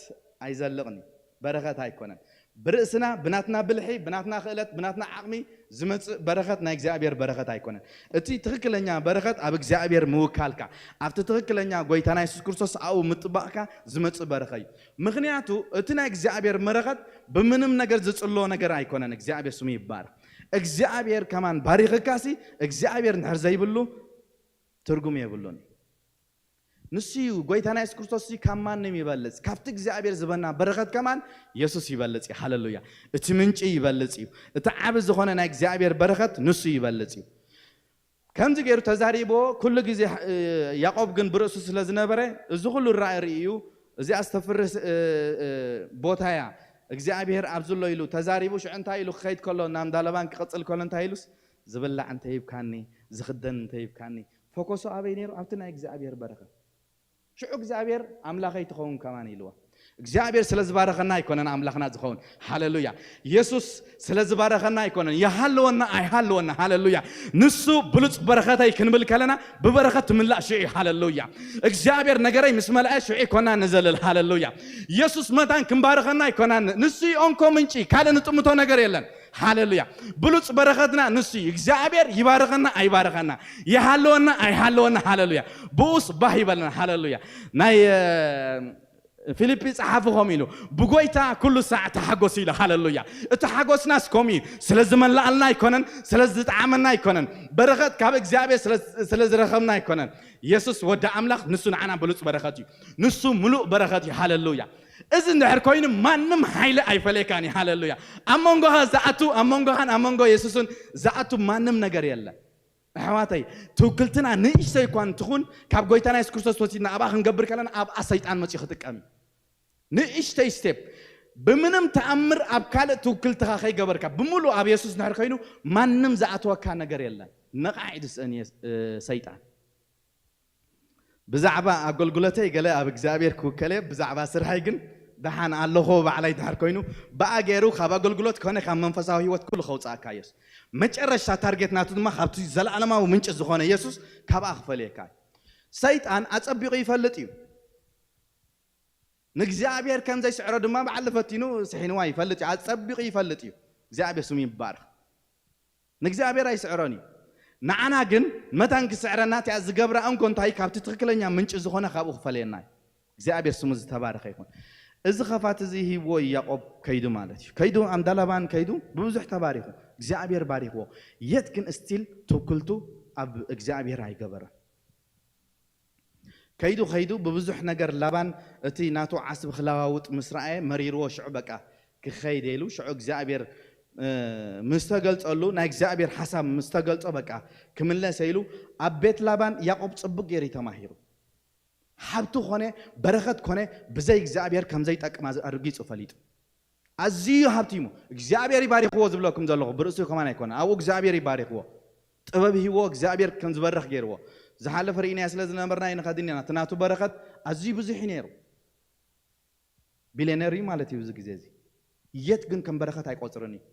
ኣይዘልቕን እዩ። በረኸት ኣይኮነን። ብርእስና ብናትና ብልሒ ብናትና ክእለት ብናትና ዓቕሚ ዝመጽእ በረኸት ናይ እግዚኣብሔር በረኸት ኣይኮነን። እቲ ትኽክለኛ በረኸት ኣብ እግዚኣብሔር ምውካልካ፣ ኣብቲ ትኽክለኛ ጎይታና የሱስ ክርስቶስ ኣብኡ ምጥባቕካ ዝመጽእ በረኸ እዩ። ምኽንያቱ እቲ ናይ እግዚኣብሔር በረኸት ብምንም ነገር ዝጽሎ ነገር ኣይኮነን። እግዚኣብሔር ስሙ ይባረክ። እግዚኣብሔር ከማን ባሪኽካሲ እግዚኣብሔር እንድሕር ዘይብሉ ትርጉም የብሉን። ንሱ እዩ ጎይታና የሱስ ክርስቶስ እዩ ካብ ማንም ይበልጽ። ካብቲ እግዚኣብሔር ዝበና በረኸት ከማን የሱስ ይበልጽ እዩ። ሃሌሉያ። እቲ ምንጪ ይበልጽ እዩ። እቲ ዓቢ ዝኾነ ናይ እግዚኣብሔር በረኸት ንሱ ይበልጽ እዩ። ከምዚ ገይሩ ተዛሪቦ ኩሉ ግዜ እ፣ ያዕቆብ ግን ብርእሱ ስለ ዝነበረ እዚ ኩሉ ራእይ ርእዩ እዚኣ ዝተፍርህ እ፣ እ፣ ቦታ እያ እግዚኣብሔር ኣብዚ ኣሎ ኢሉ ተዛሪቡ ሽዑ እንታይ ኢሉ ክኸይድ ከሎ ናብ እንዳለባን ክቕጽል ከሎ እንታይ ኢሉስ ዝብላዕ እንተሂብካኒ ዝኽደን እንተሂብካኒ ፎኮሱ ኣበይ ነይሩ ኣብቲ ናይ እግዚኣብሔር በረኸት ሽዑ እግዚኣብሔር ኣምላኸይ ትኸውን ከማን ኢልዎ እግዚኣብሔር ስለ ዝባረኸና ኣይኮነን ኣምላኽና ዝኸውን ሃሌሉያ የሱስ ስለ ዝባረኸና ኣይኮነን ይሃልወና ኣይሃልወና ሃሌሉያ ንሱ ብሉፅ በረኸተይ ክንብል ከለና ብበረኸት ትምላእ ሽዑ ሃሌሉያ እግዚኣብሔር ነገረይ ምስ መልአ ሽዑ ኮና ንዘልል ሃሌሉያ የሱስ መታን ክንባረኸና ኣይኮናን ንሱ ኦንኮ ምንጪ ካልእ ንጥምቶ ነገር የለን ሃሌሉያ ብሉፅ በረኸትና ንሱ እዩ እግዚኣብሔር ይባረኸና ኣይባረኸና ይሃለወና ኣይሃለወና ሃሌሉያ ብኡስ ባህ ይበለና ሃሌሉያ ናይ ፊልጲ ጸሓፊ ከም ኢሉ ብጎይታ ኩሉ ሳዕ ተሓጎስ ኢሉ ሃሌሉያ እቲ ሓጎስናስ ከምኡ እዩ ስለ ዝመላኣልና ኣይኮነን ስለ ዝጠዓመና ኣይኮነን በረኸት ካብ እግዚኣብሔር ስለ ዝረኸብና ኣይኮነን የሱስ ወዲ ኣምላኽ ንሱ ንዓና ብሉፅ በረኸት እዩ ንሱ ምሉእ በረኸት እዩ ሃሌሉያ እዚ እንድሕር ኮይኑ ማንም ሓይሊ ኣይፈለየካን እዩ ሃሌሉያ ኣብ መንጎኻ ዝኣቱ ኣብ መንጎኻን ኣብ መንጎ የሱስን ዝኣቱ ማንም ነገር የለን ኣሕዋተይ ትውክልትና ንእሽተይ እኳ እንትኹን ካብ ጎይታና የሱስ ክርስቶስ ወሲድና ኣብኣ ክንገብር ከለና ኣብኣ ሰይጣን መፅኡ ክጥቀም እዩ ንእሽተይ ስቴፕ ብምንም ተኣምር ኣብ ካልእ ትውክልትኻ ከይገበርካ ብምሉእ ኣብ የሱስ ንሕር ኮይኑ ማንም ዝኣተወካ ነገር የለን ነቓዒ ድስእን ሰይጣን ብዛዕባ ኣገልግሎተይ ገለ ኣብ እግዚኣብሔር ክውከል እየ ብዛዕባ ስርሐይ ግን ደሓን ኣለኹ ባዕላይ ድሕር ኮይኑ ብኣ ገይሩ ካብ ኣገልግሎት ኮነ ካብ መንፈሳዊ ህይወት ኩሉ ከውፅኣካ እዮስ መጨረሽታ ታርጌት ናቱ ድማ ካብቲ ዘለኣለማዊ ምንጭ ዝኾነ የሱስ ካብኣ ክፈልየካ እዩ ሰይጣን ኣፀቢቑ ይፈልጥ እዩ ንእግዚኣብሔር ከም ዘይስዕሮ ድማ ብዓል ፈቲኑ ስሒንዋ ይፈልጥ እዩ ኣፀቢቑ ይፈልጥ እዩ እግዚኣብሔር ስሙ ይባረክ ንእግዚኣብሔር ኣይስዕሮን እዩ ንዓና ግን መታን ክስዕረና እቲኣ ዝገብራ እንኮ እንታይ ካብቲ ትኽክለኛ ምንጪ ዝኾነ ካብኡ ክፈለየና እዩ እግዚኣብሔር ስሙ ዝተባረኸ ይኹን እዚ ኸፋት እዚ ሂብዎ እዩ ያቆብ ከይዱ ማለት እዩ ከይዱ ኣምዳላባን ከይዱ ብብዙሕ ተባሪኹ እግዚኣብሔር ባሪኽዎ የት ግን ስቲል ትውክልቱ ኣብ እግዚኣብሔር ኣይገበረን ከይዱ ከይዱ ብብዙሕ ነገር ላባን እቲ ናቱ ዓስቢ ክለዋውጥ ምስ ረኣየ መሪርዎ። ሽዑ በቃ ክኸይድ ኢሉ ሽዑ እግዚኣብሔር ምስ ተገልጸሉ፣ ናይ እግዚኣብሔር ሓሳብ ምስ ተገልጾ በቃ ክምለስ ኢሉ ኣብ ቤት ላባን ያዕቆብ ጽቡቅ ገይሩ እዩ ተማሂሩ። ሃብቲ ኮነ በረኸት ኮነ ብዘይ እግዚኣብሔር ከም ዘይጠቅም ኣርጊጹ ፈሊጡ። ኣዝዩ ሃብቲ እሞ እግዚኣብሔር ይባሪኽዎ ዝብለኩም ዘለኹ ብርእሱ ከማን ኣይኮነ፣ ኣብኡ እግዚኣብሔር ይባሪኽዎ። ጥበብ ሂዎ እግዚኣብሔር ከም ዝበርኽ ገይርዎ። ዝሓለፈ ርኢናዮ ስለ ዝነበርና ይንኸድን ኢና። እቲ ናቱ በረኸት ኣዝዩ ብዙሕ እዩ ነይሩ። ቢልዮነር እዩ ማለት እዩ። እዚ ግዜ እዚ የት ግን ከም በረኸት ኣይቆጽርን እዩ።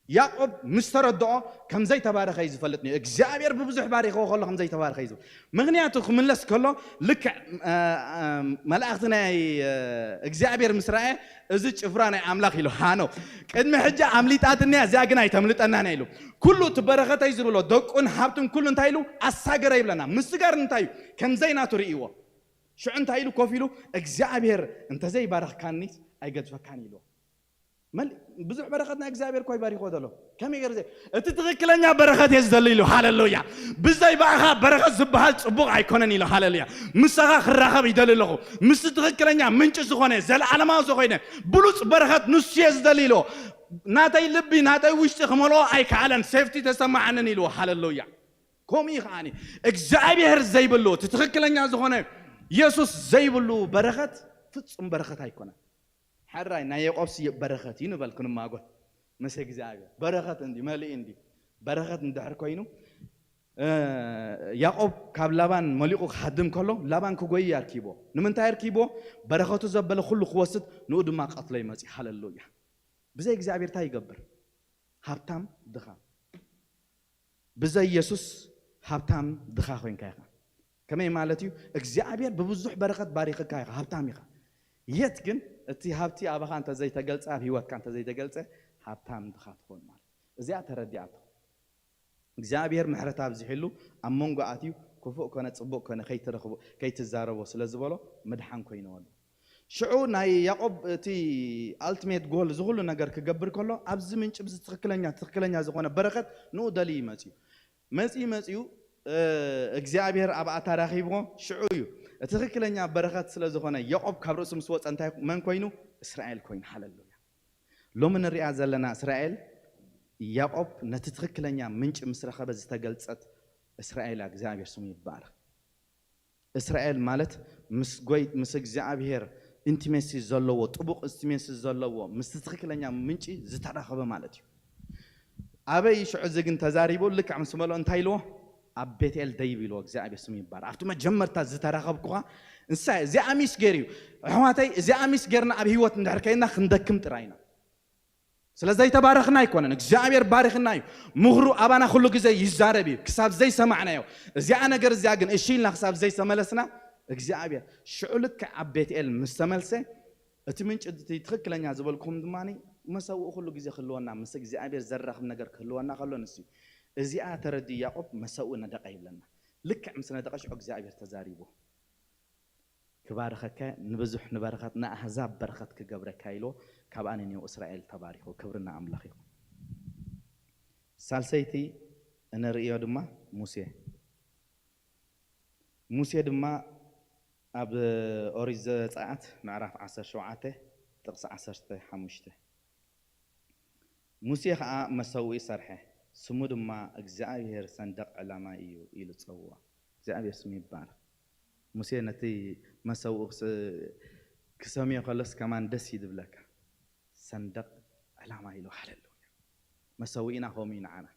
ያዕቆብ ምስ ተረድኦ ከም ዘይተባረኸ እዩ ዝፈልጥ ነይሩ። እግዚኣብሔር ብብዙሕ ባሪኽዎ ከሎ ከም ዘይተባረኸ እዩ ዝፈልጥ። ምኽንያቱ ክምለስ ከሎ ልክዕ እ፣ እ፣ መላእኽቲ ናይ እ፣ እግዚኣብሔር ምስ ረኣየ እዚ ጭፍራ ናይ ኣምላኽ ኢሉ ሃኖ ቅድሚ ሕጂ ኣምሊጣትኒ እያ፣ እዚኣ ግን ኣይተምልጠናን እያ ኢሉ። ኩሉ እቲ በረኸተይ ዝብሎ ደቁን ሃብቱን ኩሉ እንታይ ኢሉ ኣሳገረ ይብለና። ምስጋር እንታይ እዩ? ከምዘይ ናቱ ርእይዎ። ሽዑ እንታይ ኢሉ ኮፍ ኢሉ እግዚኣብሔር እንተዘይባረኽካኒ ኣይገድፈካን ኢልዎ። መል ብዙሕ በረኸት ናይ እግዚኣብሔር እኮ ይባሪኽዎ ዘሎ። ከመይ ገይሩ ዘይ እቲ ትኽክለኛ በረኸት እየ ዝደሊ ኢሉ። ሃሌሉያ። ብዘይ ብኣኻ በረኸት ዝበሃል ጽቡቕ ኣይኮነን ኢሉ። ሃሌሉያ። ምሳኻ ክራኸብ ይደሊ ኣለኹ። ምስ ትኽክለኛ ምንጪ ዝኾነ ዘለዓለማዊ ዝኾነ ብሉጽ በረኸት ንሱ እየ ዝደሊ ኢሉ። ናተይ ልቢ ናተይ ውሽጢ ክመልኦ ኣይከኣለን። ሴፍቲ ተሰማዓንን ኢሉ። ሃሌሉያ። ከምኡ እዩ ከዓኒ እግዚኣብሔር ዘይብሉ እቲ ትኽክለኛ ዝኾነ የሱስ ዘይብሉ በረኸት ፍጹም በረኸት ኣይኮነን። ሕራይ ናይ ያዕቆብሲ በረኸት እዩ ንበል ክንማጎት ምስ እግዚኣብሔር። በረኸት እንዲ መሊእ እንዲ በረኸት እንድሕር ኮይኑ እ፣ ያዕቆብ ካብ ላባን መሊቑ ክሃድም ከሎ ላባን ክጎይ ኣርኪቦ። ንምንታይ ኣርኪቦ? በረኸቱ ዘበለ ኩሉ ክወስድ ንኡ ድማ ቀትሎ ይመጽእ። ሃሌሉያ። ብዘይ እግዚኣብሔር እንታይ ይገብር? ሃብታም ድኻ። ብዘይ የሱስ ሃብታም ድኻ ኮይንካ ኢኻ። ከመይ ማለት እዩ? እግዚኣብሔር ብብዙሕ በረኸት ባሪኽካ ኢኻ፣ ሃብታም ኢኻ። የት ግን እቲ ሃብቲ ኣባኻ እንተዘይተገልጸ፣ ኣብ ህይወትካ እንተዘይተገልጸ ሃብታም ድኻ ትኸውን ማለት። እዚኣ ተረዲኣቶ። እግዚኣብሔር ምሕረት ኣብዚሕሉ ኣብ መንጎ ኣትዩ ክፉእ ኮነ ጽቡቕ ኮነ ከይትረኽቦ ከይትዛረቦ ስለ ዝበሎ ምድሓን ኮይንዎ ኣሎ። ሽዑ ናይ ያዕቆብ እቲ ኣልቲሜት ጎል ዝኹሉ ነገር ክገብር ከሎ ኣብዚ ምንጭ ብዚ ትኽክለኛ ትኽክለኛ ዝኾነ በረኸት ንኡ ደልዩ መጽዩ መጽዩ መጽዩ እግዚኣብሔር ኣብኣ ተራኺብዎ። ሽዑ እዩ እቲ ትኽክለኛ በረኸት ስለ ዝኾነ ያዕቆብ ካብ ርእሱ ምስ ወፀ እንታይ መን ኮይኑ? እስራኤል ኮይኑ። ሃለሉያ። ሎሚ ንሪኣ ዘለና እስራኤል ያዕቆብ ነቲ ትኽክለኛ ምንጭ ምስ ረኸበ ዝተገልጸት እስራኤል እግዚኣብሔር ስሙ ይባረኽ። እስራኤል ማለት ምስ ጎይ ምስ እግዚኣብሔር ኢንቲሜሲ ዘለዎ ጥቡቕ ኢንቲሜሲ ዘለዎ ምስ ትኽክለኛ ምንጪ ዝተራኸበ ማለት እዩ። ኣበይ ሽዑ እዚ ግን ተዛሪቡ ልክዕ ምስ መለኦ እንታይ ኢልዎ? ኣብ ቤትኤል ደይብ ኢልዎ እግዚኣብሔር ስሙ ይባረኽ። ኣብቲ መጀመርታ ዝተራኸብኩኻ እንሳ እዚኣ ሚስ ገይር እዩ። ኣሕዋተይ እዚኣ ሚስ ገይርና ኣብ ህይወት እንድሕር ከይና ክንደክም ጥራይ ኢና። ስለ ዘይተባረኽና ኣይኮነን እግዚኣብሔር ባሪኽና እዩ። ምኽሩ ኣባና ኩሉ ግዜ ይዛረብ እዩ ክሳብ ዘይሰማዕናዮ። እዚኣ ነገር እዚኣ ግን እሺ ኢልና ክሳብ ዘይተመለስና እግዚኣብሔር ሽዑ ልክዕ ኣብ ቤትኤል ምስ ተመልሰ እቲ ምንጭ እቲ ትኽክለኛ ዝበልኩም ድማ መሰውኡ ኩሉ ግዜ ክህልወና ምስ እግዚኣብሔር ዘራኽብ ነገር ክህልወና ከሎ ንሱ እዩ። እዚኣ ተረዲ ያዕቆብ መሰውኡ ነደቀ ይብለና። ልክዕ ምስ ነደቀ ሽዑ እግዚኣብሔር ተዛሪቡ ክባርኸካ ንብዙሕ ንበረኸት ንኣህዛብ በረኸት ክገብረካ ኢሎ። ካብኣ ንኔው እስራኤል ተባሪኹ ክብርና ኣምላኽ ይኹን። ሳልሰይቲ እንርእዮ ድማ ሙሴ ሙሴ ድማ ኣብ ኦሪት ዘጸኣት ምዕራፍ ዓሰርተ ሸውዓተ ጥቕሲ ዓሰርተ ሓሙሽተ ሙሴ ኸዓ መሰውኢ ሰርሐ፣ ስሙ ድማ እግዚኣብሔር ሰንደቕ ዕላማይ እዩ ኢሉ ጸውዖ። እግዚኣብሔር ስሙ ይባረኽ። ሙሴ ነቲ መሰውኢ ክሰምዮ ከሎስ ከማን ደስ እዩ ዝብለካ። ሰንደቕ ዕላማ ኢሉ ሃለሉያ። መሰውኢና ከምኡ እዩ ንዓና።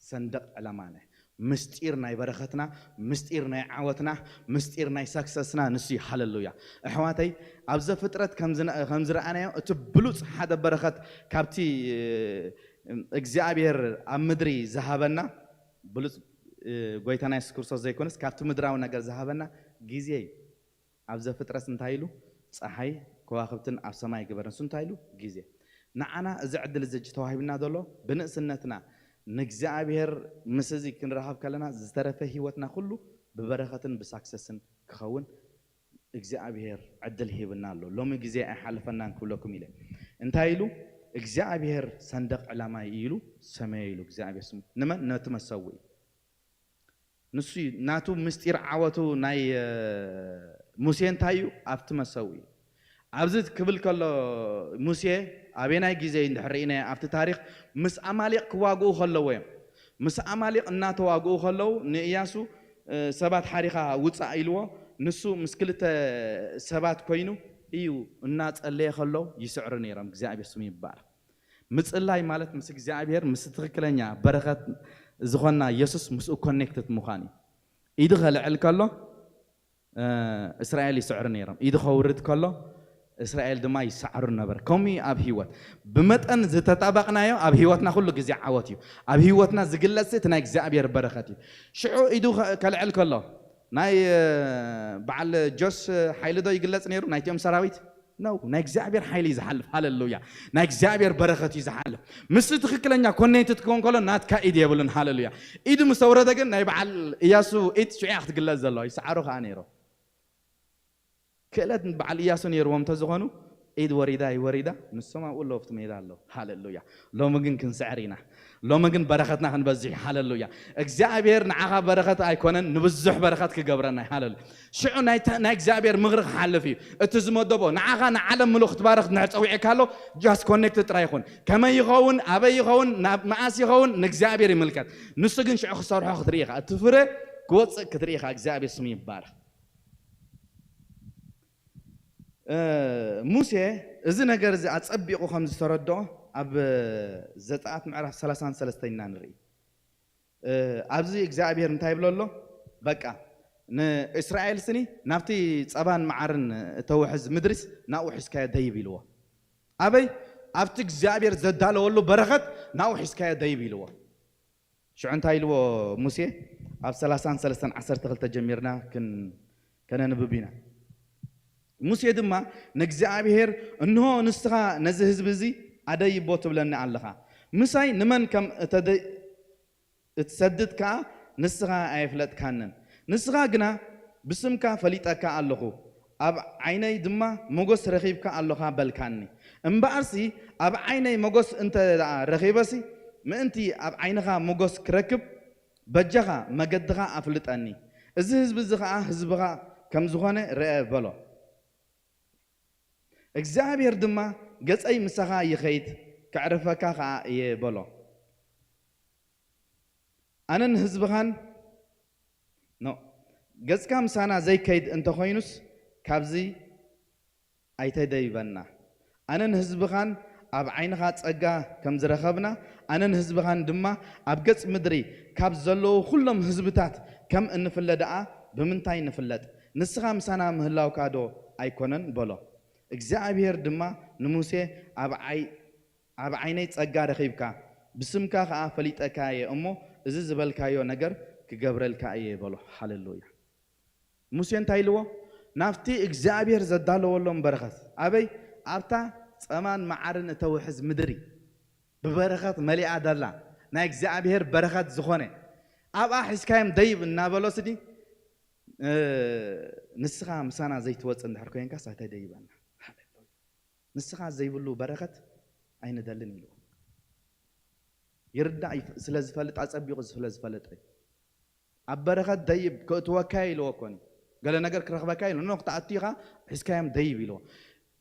ሰንደቕ ዕላማና ምስጢር ናይ በረኸትና ምስጢር ናይ ዓወትና ምስጢር ናይ ሳክሰስና ንሱ እዩ። ሃለሉያ። ኣሕዋተይ ኣብ ዘፍጥረት ከም ዝረኣናዮ እቲ ብሉፅ ሓደ በረኸት ካብቲ እግዚኣብሔር ኣብ ምድሪ ዝሃበና ብሉፅ ጎይታና የሱስ ክርስቶስ ዘይኮነስ ካብቲ ምድራዊ ነገር ዝሃበና ግዜ እዩ። ኣብ ዘፍጥረት እንታይ ኢሉ? ፀሓይ ከዋኽብትን ኣብ ሰማይ ግበር። ንሱ እንታይ ኢሉ? ግዜ። ንዓና እዚ ዕድል እዚ ተዋሂብና ዘሎ ብንእስነትና ንእግዚኣብሔር ምስ እዚ ክንራኸብ ከለና ዝተረፈ ህይወትና ኩሉ ብበረኸትን ብሳክሰስን ክኸውን እግዚኣብሔር ዕድል ሂብና ኣሎ። ሎሚ ግዜ ኣይሓልፈናን ክብለኩም ኢለ። እንታይ ኢሉ? እግዚኣብሔር ሰንደቕ ዕላማይ ኢሉ ሰመዮ ኢሉ እግዚኣብሔር ስሙ። ንመን? ነቲ መሰውኢ። ንሱ እዩ፣ ናቱ ምስጢር ዓወቱ ናይ፣ እ፣ ሙሴ እንታይ እዩ? ኣብቲ መሰው እዩ። ኣብዚ ክብል ከሎ ሙሴ ኣበየናይ ግዜ እዩ እንድሕር ርኢናዮ ኣብቲ ታሪኽ፣ ምስ ኣማሊቕ ክዋግኡ ከለዉ እዮም። ምስ ኣማሊቕ እናተዋግኡ ከለዉ ንእያሱ፣ እ፣ ሰባት ሓሪኻ ውጻእ ኢልዎ፣ ንሱ ምስ ክልተ ሰባት ኮይኑ እዩ እናጸለየ ከሎ ይስዕሩ ነይሮም። እግዚኣብሔር ስሙ ይባረክ። ምጽላይ ማለት ምስ እግዚኣብሔር፣ ምስ ትኽክለኛ በረኸት ዝኾና የሱስ ምስኡ ኮኔክትድ ምዃን እዩ። ኢዱ ከልዕል ከሎ፣ እ፣ እስራኤል ይስዕሩ ነይሮም። ኢዱ ከውርድ ከሎ እስራኤል ድማ ይሰዓሩ ነበር። ከምኡ እዩ ኣብ ህይወት። ብመጠን ዝተጣበቕናዮ ኣብ ህይወትና ኩሉ ግዜ ዓወት እዩ። ኣብ ህይወትና ዝግለጽ እቲ ናይ እግዚኣብሔር በረኸት እዩ። ሽዑ ኢዱ ከ-፣ ከልዕል ከሎ ናይ፣ እ፣ በዓል ጆስ ሓይሊ ዶ ይግለጽ ነይሩ? ናይቲኦም ሰራዊት ነው። ናይ እግዚኣብሔር ሓይሊ እዩ ዝሓልፍ። ሃሌሉያ። ናይ እግዚኣብሔር በረኸት እዩ ዝሓልፍ። ምስ ትኽክለኛ ኮኔክትድ ክኸውን ከሎ ናትካ ኢድ የብሉን። ሃሌሉያ። ኢዱ ምስ ተውረደ ግን ናይ በዓል እያሱ ኢድ ሽዑ እያ ክትግለጽ ዘለዋ። ይሰዓሩ ከኣ ነይሮም። ክእለት በዓል እያሱ ነይርዎም እንተዝኾኑ፣ ኢድ ወሪዳ ይወሪዳ፣ ንሶም ኣብኡ ኣለዉ ኣብቲ ሜዳ ኣለዉ። ሃሌሉያ። ሎሚ ግን ክንስዕር ኢና። ሎሚ ግን በረኸትና ክንበዝሕ እዩ። ሃሌሉያ። እግዚኣብሔር ንዓኻ በረኸት ኣይኮነን፣ ንብዙሕ በረኸት ክገብረና እዩ። ሃሌሉያ። ሽዑ ናይ ተ-፣ ናይ እግዚኣብሔር ምኽሪ ክሓልፍ እዩ። እቲ ዝመደቦ ንዓኻ ንዓለም ምሉእ ክትባረኽ እንድሕር ጸዊዕካ ኣሎ፣ ጃስት ኮኔክትድ ጥራይ ይኹን። ከመይ ይኸውን፣ ኣበይ ይኸውን፣ ናብ መኣስ ይኸውን፣ ንእግዚኣብሔር ይምልከት። ንሱ ግን ሽዑ ክሰርሖ ክትርኢ ኢኻ። እቲ ፍረ ክወጽእ ክትርኢ ኢኻ። እግዚኣብሔር ስሙ ይባረኽ። እ፣ ሙሴ እዚ ነገር እዚ ኣጸቢቑ ከም ዝተረድኦ ኣብ ዘጸኣት ምዕራፍ ሰላሳን ሰለስተን ኢና ንርኢ። እ፣ ኣብዚ እግዚኣብሔር እንታይ ይብሎ ኣሎ? በቃ ንእስራኤል ስኒ ናብቲ ጸባን መዓርን እተውሕዝ ምድሪስ ናብኡ ሒዝካዮ ደይብ ኢልዎ። ኣበይ? ኣብቲ እግዚኣብሔር ዘዳለወሉ በረኸት ናብኡ ሒዝካዮ ደይብ ኢልዎ። ሽዑ እንታይ ኢልዎ ሙሴ? ኣብ ሰላሳን ሰለስተን ዓሰርተ ክልተ ጀሚርና ክን-፣ ከነንብብ ኢና። ሙሴ ድማ ንእግዚኣብሔር፣ "እንሆ ንስኻ ነዚ ህዝቢ እዚ ኣደይቦ ትብለኒ ኣለኻ። ምሳይ ንመን ከም እተደ-፣ እትሰድድ ከኣ ንስኻ ኣየፍለጥካንን። ንስኻ ግና ብስምካ ፈሊጠካ ኣለኹ፣ ኣብ ዓይነይ ድማ ሞገስ ረኺብካ ኣለኻ" በልካኒ። እምበኣርሲ ኣብ ዓይነይ ሞገስ እንተ ደኣ ረኺበሲ፣ ምእንቲ ኣብ ዓይንኻ ሞገስ ክረክብ፣ በጃኻ መገድኻ ኣፍልጠኒ። እዚ ህዝቢ እዚ ኸኣ ህዝብኻ ከም ዝኾነ ርአ በሎ። እግዚኣብሔር ድማ፣ "ገጸይ ምሳኻ ይኸይድ፣ ከዕርፈካ ኸኣ እየ" በሎ። ኣነን ህዝብኻን፣ ኖ፣ ገጽካ ምሳና ዘይከይድ እንተኾይኑስ፣ ካብዚ ኣይተደይበና። ኣነን ህዝብኻን ኣብ ዓይንኻ ጸጋ ከም ዝረኸብና፣ ኣነን ህዝብኻን ድማ ኣብ ገጽ ምድሪ ካብ ዘለዉ ኩሎም ህዝብታት ከም እንፍለ ደኣ ብምንታይ ንፍለጥ? ንስኻ ምሳና ምህላውካ ዶ ኣይኮነን? በሎ። እግዚኣብሔር ድማ ንሙሴ፣ ኣብ ዓይ-፣ ኣብ ዓይነይ ጸጋ ረኺብካ፣ ብስምካ ኸኣ ፈሊጠካ እየ እሞ፣ እዚ ዝበልካዮ ነገር ክገብረልካ እየ በሎ። ሃሌሉያ። ሙሴ እንታይ ኢልዎ? ናብቲ እግዚኣብሔር ዘዳለወሎም በረኸት። ኣበይ? ኣብታ ጸማን መዓርን እተውሕዝ ምድሪ። ብበረኸት መሊኣ ደላ፣ ናይ እግዚኣብሔር በረኸት ዝኾነ፣ ኣብኣ ሒዝካዮም ደይብ እናበሎ ስዲ፣ እ፣ ንስኻ ምሳና ዘይትወጽእ እንድሕር ኮይንካስ ኣይተደይበና። ሃሌሉያ። ንስኻ ዘይብሉ በረኸት ኣይንደልን ኢልዎ። ይርዳእ ይፍ-፣ ስለ ዝፈልጥ፣ ኣጸቢቑ ስለ ዝፈለጠ እዩ። ኣብ በረኸት ደይብ፣ ከእትወካ ኢልዎ እኮ እዩ። ገለ ነገር ክረኽበካ ኢሉ፣ ኖ፣ ክትኣቱ ኢኻ፣ ሒዝካዮም ደይብ ኢልዎ።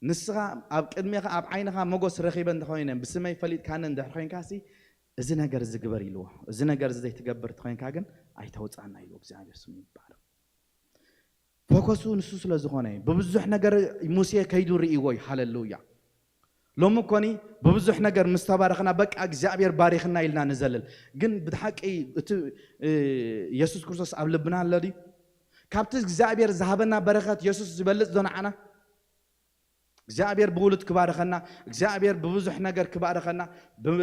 ንስኻ ኣብ ቅድሜኻ፣ ኣብ ዓይንኻ ሞገስ ረኺበ እንተኾይነ፣ ብስመይ ፈሊጥካኒ እንድሕር ኮይንካሲ፣ እዚ ነገር እዚ ግበር ኢልዎ። እዚ ነገር እዚ ዘይትገብር እንተኾይንካ ግን ኣይተውጽኣና ኢልዎ። እግዚኣብሔር ስሙ ይባረክ። ፎከሱ ንሱ ስለ ዝኾነ እዩ። ብብዙሕ ነገር ሙሴ ከይዱ ርእይዎ እዩ። ሃሌሉያ። ሎሚ እኮኒ ብብዙሕ ነገር ምስ ተባረኽና፣ በቃ እግዚኣብሔር ባሪኽና ኢልና ንዘልል። ግን ብሓቂ እቲ፣ እ፣ የሱስ ክርስቶስ ኣብ ልብና ኣሎ ድዩ? ካብቲ እግዚኣብሔር ዝሃበና በረኸት የሱስ ዝበልጽ ዶ ንዓና? እግዚኣብሔር ብውሉድ ክባርኸና፣ እግዚኣብሔር ብብዙሕ ነገር ክባርኸና፣ ብ-፣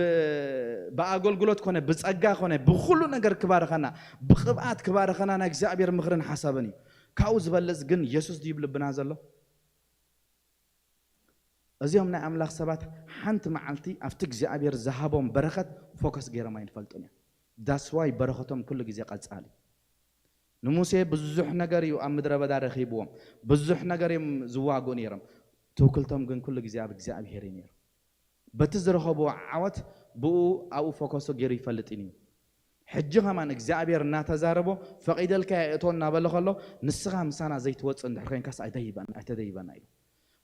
ብኣገልግሎት ኮነ፣ ብጸጋ ኮነ፣ ብኹሉ ነገር ክባርኸና፣ ብቕብኣት ክባርኸና ናይ እግዚኣብሔር ምኽርን ሓሳብን እዩ። ካብኡ ዝበልጽ ግን የሱስ ድዩ ኣብ ልብና ዘሎ? እዚኦም ናይ ኣምላኽ ሰባት ሓንቲ መዓልቲ ኣብቲ እግዚኣብሔር ዝሃቦም በረኸት ፎከስ ገይሮም ኣይንፈልጡን እዮም። That's why በረኸቶም ኩሉ ግዜ ቀጻሊ። ንሙሴ ብዙሕ ነገር እዩ ኣብ ምድረ በዳ ረኺብዎም። ብዙሕ ነገር እዮም ዝዋግኡ ነይሮም። ትውክልቶም ግን ኩሉ ግዜ ኣብ እግዚኣብሔር እዩ ነይሩ። በቲ ዝረኸብዎ ዓወት ብኡ ኣብኡ ፎከሱ ገይሩ ይፈልጥ እዩ። ሕጂ ከማን እግዚኣብሔር እናተዛረቦ፣ "ፈቒደልካ እየ፣ እቶ" እናበለ ከሎ፣ "ንስኻ ምሳና ዘይትወፅእ እንድሕር ኮይንካስ ኣይተይበና፣ ኣይተደይበና" ኢሉ።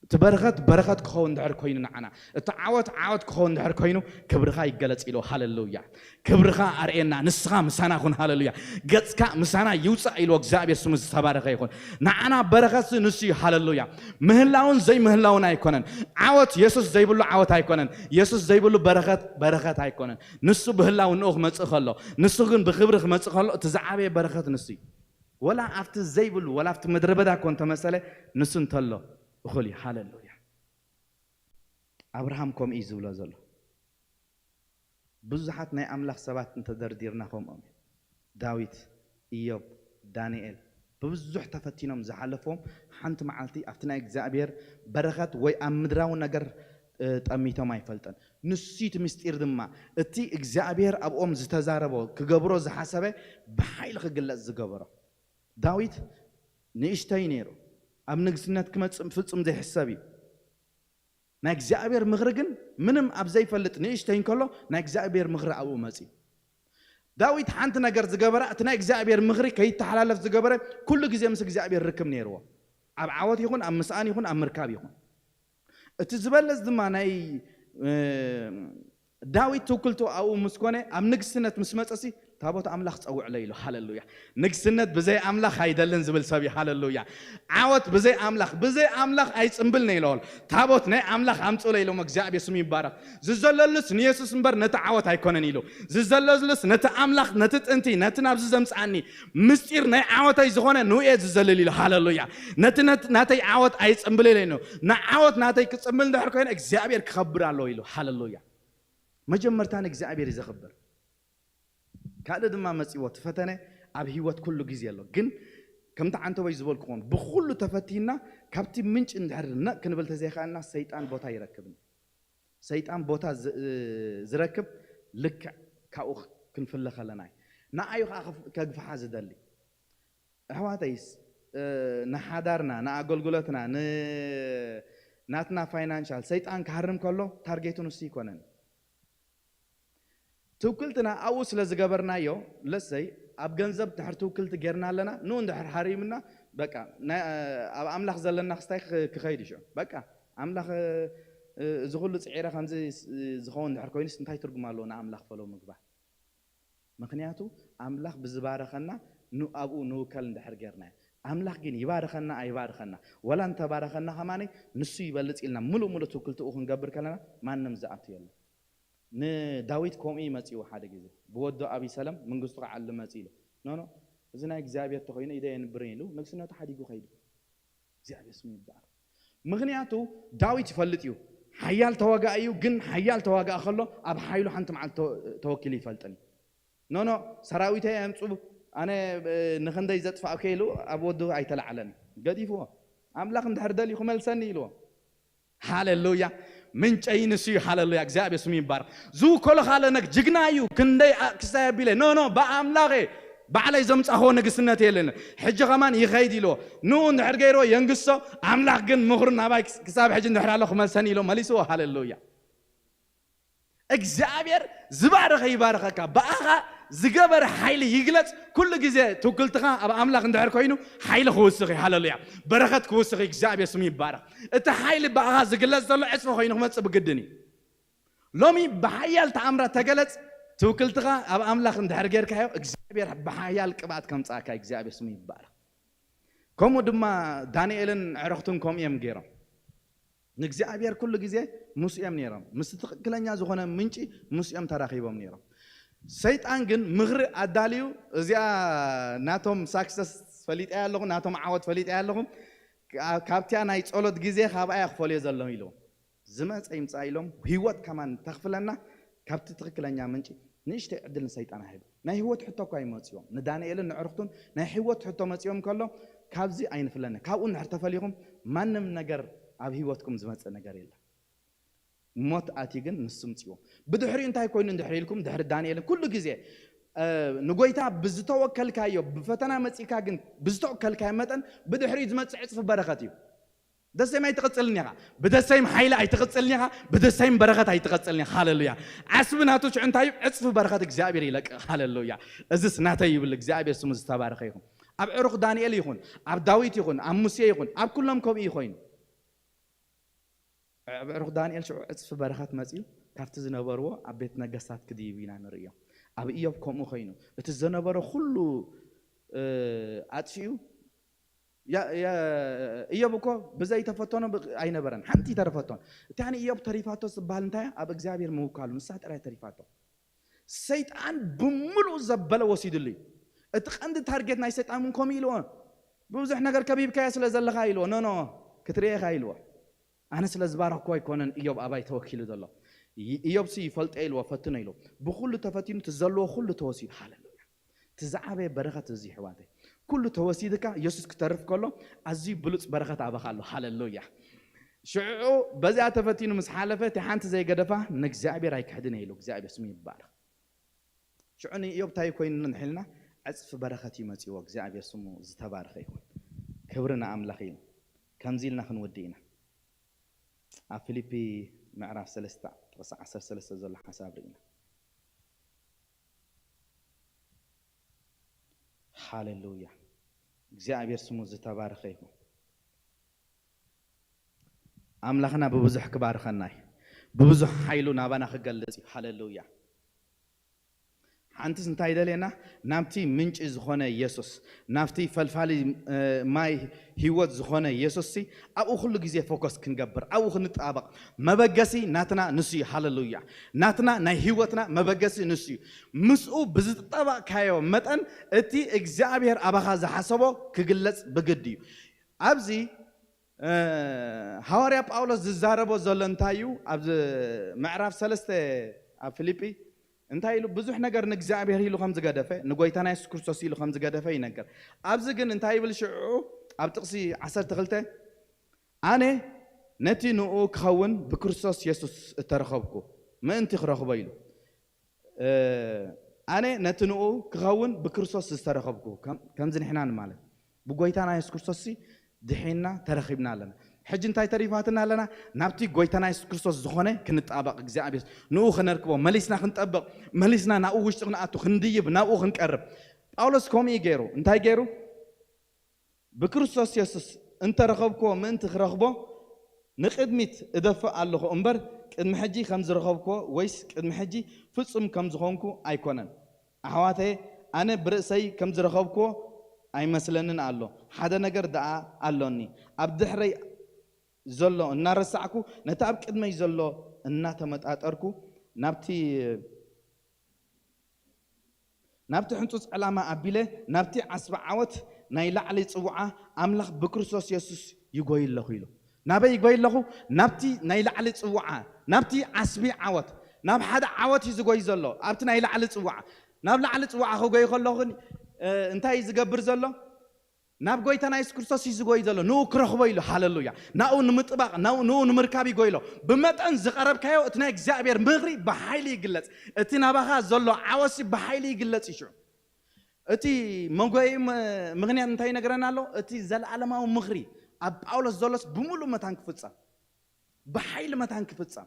እቲ በረኸት በረኸት ክኸውን እንድሕር ኮይኑ ንዓና፣ እቲ ዓወት ዓወት ክኸውን እንድሕር ኮይኑ፣ "ክብርኻ ይገለጽ" ኢሉ። ሃሌሉያ! "ክብርኻ ኣርእየና፣ ንስኻ ምሳና ኩን።" ሃሌሉያ! "ገጽካ ምሳና ይውጻእ" ኢሉ። እግዚኣብሔር ስሙ ዝተባረኸ ይኹን። ንዓና በረኸት ንሱ እዩ። ሃሌሉያ! ምህላውን ዘይምህላውን ኣይኮነን። ዓወት የሱስ ዘይብሉ ዓወት ኣይኮነን። የሱስ ዘይብሉ በረኸት በረኸት ኣይኮነን። ንሱ ብህላው ንኡ ክመጽእ ከሎ፣ ንሱ ግን ብክብሪ ክመጽእ ከሎ፣ እቲ ዝዓበየ በረኸት ንሱ እዩ። ወላ ኣብቲ ዘይብሉ፣ ወላ ኣብቲ ምድረ በዳ እኮ እንተመሰለ፣ ንሱ እንተሎ እኹል እዩ። ሃሌሉያ! ኣብርሃም ከምኡ እዩ ዝብሎ ዘሎ። ብዙሓት ናይ ኣምላኽ ሰባት እንተደርዲርና ከምኦም እዮም። ዳዊት፣ ኢዮብ፣ ዳንኤል፣ ብብዙሕ ተፈቲኖም ዝሓለፍዎም፣ ሓንቲ መዓልቲ ኣብቲ ናይ እግዚኣብሔር በረኸት ወይ ኣብ ምድራዊ ነገር፣ እ፣ ጠሚቶም ኣይፈልጥን። ንሱ እቲ ምስጢር ድማ፣ እቲ እግዚኣብሔር ኣብኦም ዝተዛረቦ፣ ክገብሮ ዝሓሰበ፣ ብሓይሊ ክግለጽ ዝገበሮ። ዳዊት ንእሽተይ ነይሩ። ኣብ ንግስነት ክመጽእ ፍጹም ዘይሕሰብ እዩ። ናይ እግዚኣብሔር ምኽሪ ግን ምንም ኣብ ዘይፈልጥ ንእሽተይ እንከሎ ናይ እግዚኣብሔር ምኽሪ ኣብኡ መጺኡ። ዳዊት ሓንቲ ነገር ዝገበራ፣ እቲ ናይ እግዚኣብሔር ምኽሪ ከይተሓላለፍ ዝገበረ፣ ኩሉ ግዜ ምስ እግዚኣብሔር ርክብ ነይርዎ። ኣብ ዓወት ይኹን፣ ኣብ ምስኣን ይኹን፣ ኣብ ምርካብ ይኹን። እቲ ዝበለጽ ድማ ናይ፣ እ፣ ዳዊት ትውክልቱ ኣብኡ ምስ ኮነ፣ ኣብ ንግስነት ምስ መጸሲ፣ "ታቦት ኣምላኽ ጸውዕለይ" ኢሉ። ሃሌሉያ! ንግስነት ብዘይ ኣምላኽ ኣይደልን ዝብል ሰብ እዩ። ሃሌሉያ! ዓወት ብዘይ ኣምላኽ፣ ብዘይ ኣምላኽ ኣይጽምብልን ኢሎ። ታቦት ናይ ኣምላኽ ኣምጽኡለይ ኢሎም። እግዚኣብሔር ስሙ ይባረኽ። "ዝዘለሉስ ንየሱስ እምበር ነቲ ዓወት ኣይኮነን" ኢሉ። "ዝዘለሉስ ነቲ ኣምላኽ፣ ነቲ ጥንቲ፣ ነቲ ናብዚ ዘምጽኣኒ ምስጢር ናይ ዓወተይ ዝኾነ ንኡ እየ ዝዘልል" ኢሉ። ሃሌሉያ! "ነቲ ነት-፣ ናተይ ዓወት ኣይጽምብልን" ኢሉ። "ንዓወት ናተይ ክጽምብል እንድሕር ኮይነ እግዚኣብሔር ክኸብር ኣለዎ" ኢሉ። ሃሌሉያ! መጀመርታ ንእግዚኣብሔር እዩ ዘኽብር። ካልእ ድማ መጺዎ፣ እቲ ፈተነ ኣብ ህይወት ኩሉ ግዜ ኣሎ። ግን ከምቲ ዓንተቦይ ዝበልኩኹም፣ ብኹሉ ተፈቲና ካብቲ ምንጪ እንድሕር ነቕ ክንብል ተዘይኸኣልና፣ ሰይጣን ቦታ ይረክብን። ሰይጣን ቦታ ዝ-፣ ዝረክብ ልክዕ ካብኡ ክንፍለ ከለና እዩ። ንዓዩ ከዓ ከፍ-፣ ከግፍሓ ዝደሊ። ኣሕዋተይስ፣ እ፣ ንሓዳርና፣ ንኣገልግሎትና፣ ን-፣ ናትና ፋይናንሻል ሰይጣን ክሃርም ከሎ ታርጌቱ ንሱ ይኮነን። ትውክልትና ኣብኡ ስለ ዝገበርናዮ፣ ለሰይ ኣብ ገንዘብ ድሕር ትውክልቲ ጌርና ኣለና፣ ንኡ እንድሕር ሃሪምና፣ በቃ፣ ናይ፣ ኣብ ኣምላኽ ዘለና ክስታይ ክኸ-፣ ክኸይድ እዩ ሽዑ። በቃ፣ ኣምላኽ፣ እ፣ እዚ ኩሉ ጽዒረ ከምዚ ስ-፣ ዝኸውን እንድሕር ኮይኑስ እንታይ ትርጉም ኣለዎ ንኣምላኽ ፈሎ ምግባር? ምኽንያቱ ኣምላኽ ብዝባረኸና ን-፣ ኣብኡ ንውከል እንድሕር ጌርናዮ። ኣምላኽ ግን ይባርኸና ኣይባርኸና፣ ወላ እንተባረኸና ከማነይ ንሱ ይበልጽ ኢልና ምሉእ ምሉእ ትውክልትኡ ክንገብር ከለና ማንም ዝኣቱ የለን። ንዳዊት ከምኡ እዩ መጺኡ ሓደ ግዜ። ብወዱ ኣቢሰለም መንግስቱ ክዓሊ መጺኡ ኢሉ። ኖ፣ ኖ፣ እዚ ናይ እግዚኣብሔር ተኾይኑ ኢደ የንብርን ኢሉ ንግስነቱ ሓዲጉ ከይዱ። እግዚኣብሔር ስሙ ይባረክ። ምኽንያቱ ዳዊት ይፈልጥ እዩ። ሓያል ተዋጋኢ እዩ፣ ግን ሓያል ተዋጋኢ ከሎ ኣብ ሓይሉ ሓንቲ መዓልቲ ተወ-፣ ተወኪሉ ይፈልጥን እዩ። ኖ፣ ኖ፣ ሰራዊተይ ኣምጹ፣ ኣነ፣ እ፣ ንኽንደይ ዘጥፋእኩ ኢሉ ኣብ ወዱ ኣይተላዕለን። ገዲፍዎ። ኣምላኽ እንድሕር ደልዩ ክመልሰኒ ኢልዎ። ሃሌሉያ። ምንጨይ ንሱ እዩ። ሃሌሉያ። እግዚኣብሔር ስሙ ይባረክ። ዝውከሎ ካለ ነግ ጅግና እዩ። ክንደይ ኣ-፣ ክሳይ ኣቢለ። ኖ፣ ኖ፣ ብኣምላኸ ባዕለይ ዘምጻኽዎ ንግስነት የለን። ሕጂ ከማን ይኸይድ ኢልዎ። ንኡ እንድሕር ገይርዎ የንግሶ፣ ኣምላኽ ግን ምኽሩ ናባይ ክስ-፣ ክሳብ ሕጂ እንድሕር ኣሎ ክመልሰኒ ኢሎ መሊስዎ። ሃሌሉያ። እግዚኣብሔር ዝባረኸ ይባረኸካ። ብኣኻ ዝገበረ ሓይሊ ይግለጽ። ኩሉ ግዜ ትውክልትኻ ኣብ ኣምላኽ እንድሕር ኮይኑ ሓይሊ ክውስኽ እዩ። ሃሌሉያ። በረኸት ክውስኽ እዩ። እግዚኣብሔር ስሙ ይባረኽ። እቲ ሓይሊ ብኣኻ ዝግለጽ ዘሎ ዕጽፊ ኮይኑ ክመጽእ ብግድን እዩ። ሎሚ ብሓያል ተኣምራት ተገለጽ። ትውክልትኻ ኣብ ኣምላኽ እንድሕር ጌርካዮ እግዚኣብሔር ብሓያል ቅብኣት ከምጽኣካ እዩ። እግዚኣብሔር ስሙ ይባረኽ። ከምኡ ድማ ዳንኤልን ኣዕሩኽቱን ከምኡ እዮም ገይሮም። ንእግዚኣብሔር ኩሉ ግዜ ምስኡ እዮም ነይሮም። ምስ ትኽክለኛ ዝኾነ ምንጪ ምስኡ እዮም ተራኺቦም ነይሮም። ሰይጣን ግን ምኽሪ ኣዳልዩ፣ እዚኣ ናቶም ሳክሰስ ፈሊጠያ ኣለኹ፣ ናቶም ዓወት ፈሊጠያ ኣለኹ፣ ካ-፣ ካብቲያ ናይ ጸሎት ግዜ ካብኣ እያ ክፈልዮ ዘለኹ ኢሉ። ዝመጸ ይምጻእ ኢሎም ህይወት ከማን ተኽፍለና ካብቲ ትኽክለኛ ምንጪ ንእሽተይ ዕድል ንሰይጣን ኣሂቡ። ናይ ህይወት ሕቶ እኳ ይመጽዮም። ንዳንኤልን ንዕሩኽቱን ናይ ህይወት ሕቶ መጽዮም ከሎ፣ ካብዚ ኣይንፍለነ። ካብኡ እንድሕር ተፈሊኹም ማንም ነገር ኣብ ህይወትኩም ዝመጽእ ነገር የለን። ሞት ኣትዩ ግን ንሱ ምጽዎ። ብድሕሪኡ እንታይ ኮይኑ እንድሕር ኢልኩም፣ ድሕሪ ዳንኤልን ኩሉ ግዜ፣ እ፣ ንጎይታ ብዝተወከልካዮ፣ ብፈተና መጺእካ ግን ብዝተወከልካዮ መጠን ብድሕሪኡ ዝመጽእ ዕጽፊ በረኸት እዩ። ደሰይም ኣይትቐጽልን ኢኻ። ብደሰይም ሓይሊ ኣይትቐጽልን ኢኻ። ብደሰይም በረኸት ኣይትቐጽልን ኢኻ። ሃሌሉያ። ዓስቢ ናቱ ሽዑ እንታይ እዩ? ዕጽፊ በረኸት እግዚኣብሔር ይለቅቕ። ሃሌሉያ። እዝስ ናተይ ይብል እግዚኣብሔር ስሙ ዝተባረኸ ይኹን። ኣብ ዕሩኽ ዳንኤል ይኹን፣ ኣብ ዳዊት ይኹን፣ ኣብ ሙሴ ይኹን፣ ኣብ ኩሎም ከምኡ እዩ ኮይኑ። ኣብ ዕሩኽ ዳንኤል ሽዑ ዕጽፊ በረኸት መጺኡ ካብቲ ዝነበርዎ ኣብ ቤት ነገስታት ክድይቡ ኢና ንርእዮ። ኣብ ኢዮብ ከምኡ ኮይኑ እቲ ዝነበሮ ኩሉ ኣጥፊኡ። እዮብ እኮ ብዘይተፈተኖ ኣይነበረን፣ ሓንቲ ተረፈቶን። እታ ንእዮብ ተሪፋቶ ዝበሃል እንታይ እያ? ኣብ እግዚኣብሔር ምውካሉ፣ ንሳ ጥራይ ተሪፋቶ። ሰይጣን ብምሉእ ዘበለ ወሲድሉ እዩ። እቲ ቀንዲ ታርጌት ናይ ሰይጣን እውን ከምኡ ኢልዎ፣ ብብዙሕ ነገር ከቢብካዮ ስለ ዘለኻ ኢልዎ፣ ኖ ኖ ክትርእየኻ ኢልዎ። ኣነ ስለ ዝባረኽኩ ኣይኮነን እዮብ ኣባይ ተወኪሉ ዘሎ። እዮብሲ ይፈልጦ ኢልዎ፣ ፈትኖ ኢልዎ። ብኩሉ ተፈቲኑ፣ እቲ ዘለዎ ኩሉ ተወሲዱ። ሃሌሉያ። እቲ ዝዓበየ በረኸት እዚ ይሕዋተይ። ኩሉ ተወሲድካ የሱስ ክተርፍ ከሎ ኣዝዩ ብሉጽ በረኸት ኣባኻ ኣሎ። ሃሌሉያ። ሽዑ በዚኣ ተፈቲኑ ምስ ሓለፈ፣ እቲ ሓንቲ ዘይገደፋ ንእግዚኣብሔር ኣይክሕድን ኢሉ። እግዚኣብሔር ስሙ ይባረኽ። ሽዑ ንእዮብ እንታይ ኮይኑ ንሕልና ዕጽፊ በረኸት ይመጽዎ። እግዚኣብሔር ስሙ ዝተባረኸ ይኹን። ክብሪ ንኣምላኽ እዩ። ከምዚ ኢልና ክንወዲ ኢና። ኣብ ፊልፒ ምዕራፍ ሰለስተ ጥቕሲ ዓሰርተ ሰለስተ ዘሎ ሓሳብ ርኢና። ሃሌሉያ። እግዚኣብሔር ስሙ ዝተባረኸ ይኹን። ኣምላኽና ብብዙሕ ክባርኸና እዩ። ብብዙሕ ሓይሉ ናባና ክገልጽ እዩ። ሃሌሉያ። ሓንትስ እንታይ ደልየና? ናብቲ ምንጪ ዝኾነ የሱስ፣ ናብቲ ፈልፋሊ ማይ ህይወት ዝኾነ የሱስ ሲ ኣብኡ ኩሉ ግዜ ፎከስ ክንገብር፣ ኣብኡ ክንጣበቕ። መበገሲ ናትና ንሱ እዩ። ሃሌሉያ። ናትና ናይ ህይወትና መበገሲ ንሱ እዩ። ምስኡ ብዝጠበቕካዮ መጠን እቲ እግዚኣብሔር ኣባኻ ዝሓሰቦ ክግለጽ ብግድ እዩ። ኣብዚ ሃዋርያ ጳውሎስ ዝዛረቦ ዘሎ እንታይ እዩ? ኣብ ምዕራፍ ሰለስተ ኣብ ፊልጲ እንታይ ኢሉ? ብዙሕ ነገር ንእግዚኣብሔር ኢሉ ከም ዝገደፈ፣ ንጎይታና የሱስ ክርስቶስ ኢሉ ከም ዝገደፈ ይነገር። ኣብዚ ግን እንታይ ይብል ሽዑ? ኣብ ጥቕሲ ዓሰርተ ክልተ፣ ኣነ ነቲ ንኡ ክኸውን ብክርስቶስ የሱስ እተረኸብኩ ምእንቲ ክረኽቦ ኢሉ። ኣነ ነቲ ንኡ ክኸውን ብክርስቶስ ዝተረኸብኩ፣ ከምዚ ንሕና ንማለት ብጎይታና የሱስ ክርስቶስ ድሒና ተረኺብና ኣለና። ሕጂ እንታይ ተሪፋትና ኣለና? ናብቲ ጎይታና የሱስ ክርስቶስ ዝኾነ ክንጣበቕ፣ እግዚኣብሔር ንኡ ክነርክቦ፣ መሊስና ክንጠብቕ፣ መሊስና ናብኡ ውሽጢ ክንኣቱ፣ ክንድይብ፣ ናብኡ ክንቀርብ። ጳውሎስ ከምኡ እዩ ገይሩ። እንታይ ገይሩ? ብክርስቶስ የሱስ እንተረኸብክዎ ምእንቲ ክረኽቦ ንቕድሚት እደፍእ ኣለኹ እምበር፣ ቅድሚ ሕጂ ከም ዝረኸብክዎ ወይስ ቅድሚ ሕጂ ፍጹም ከም ዝኾንኩ ኣይኮነን። ኣሕዋተየ፣ ኣነ ብርእሰይ ከም ዝረኸብክዎ ኣይመስለንን ኣሎ። ሓደ ነገር ደኣ ኣሎኒ። ኣብ ድሕረይ ዘሎ እናረሳዕኩ፣ ነቲ ኣብ ቅድመይ ዘሎ እናተመጣጠርኩ፣ ናብቲ ናብቲ ሕንጹጽ ዕላማ ኣቢለ፣ ናብቲ ዓስቢ ዓወት ናይ ላዕሊ ጽውዓ ኣምላኽ ብክርስቶስ የሱስ ይጎይ ኣለኹ ኢሉ። ናበይ ይጎይ ኣለኹ? ናብቲ ናይ ላዕሊ ጽውዓ፣ ናብቲ ዓስቢ ዓወት፣ ናብ ሓደ ዓወት እዩ ዝጎይ ዘሎ። ኣብቲ ናይ ላዕሊ ጽውዓ፣ ናብ ላዕሊ ጽውዓ ክጎይ ከለኹ ግን፣ እ፣ እንታይ እዩ ዝገብር ዘሎ? ናብ ጎይታና የሱስ ክርስቶስ እዩ ዝጎይ ዘሎ። ንኡ ክረኽቦ ኢሉ። ሃሌሉያ። ናኡ ንምጥባቕ፣ ናኡ፣ ንኡ ንምርካብ ይጎይ ኣሎ። ብመጠን ዝቐረብካዮ እቲ ናይ እግዚኣብሔር ምኽሪ ብሓይሊ ይግለጽ። እቲ ናባኻ ዘሎ ዓወሲ ብሓይሊ ይግለጽ እዩ ሽዑ። እቲ መጎይ ም-፣ ምኽንያት እንታይ ይነግረና ኣሎ? እቲ ዘለዓለማዊ ምኽሪ ኣብ ጳውሎስ ዘሎስ ብምሉእ መታን ክፍጸም፣ ብሓይሊ መታን ክፍጸም፣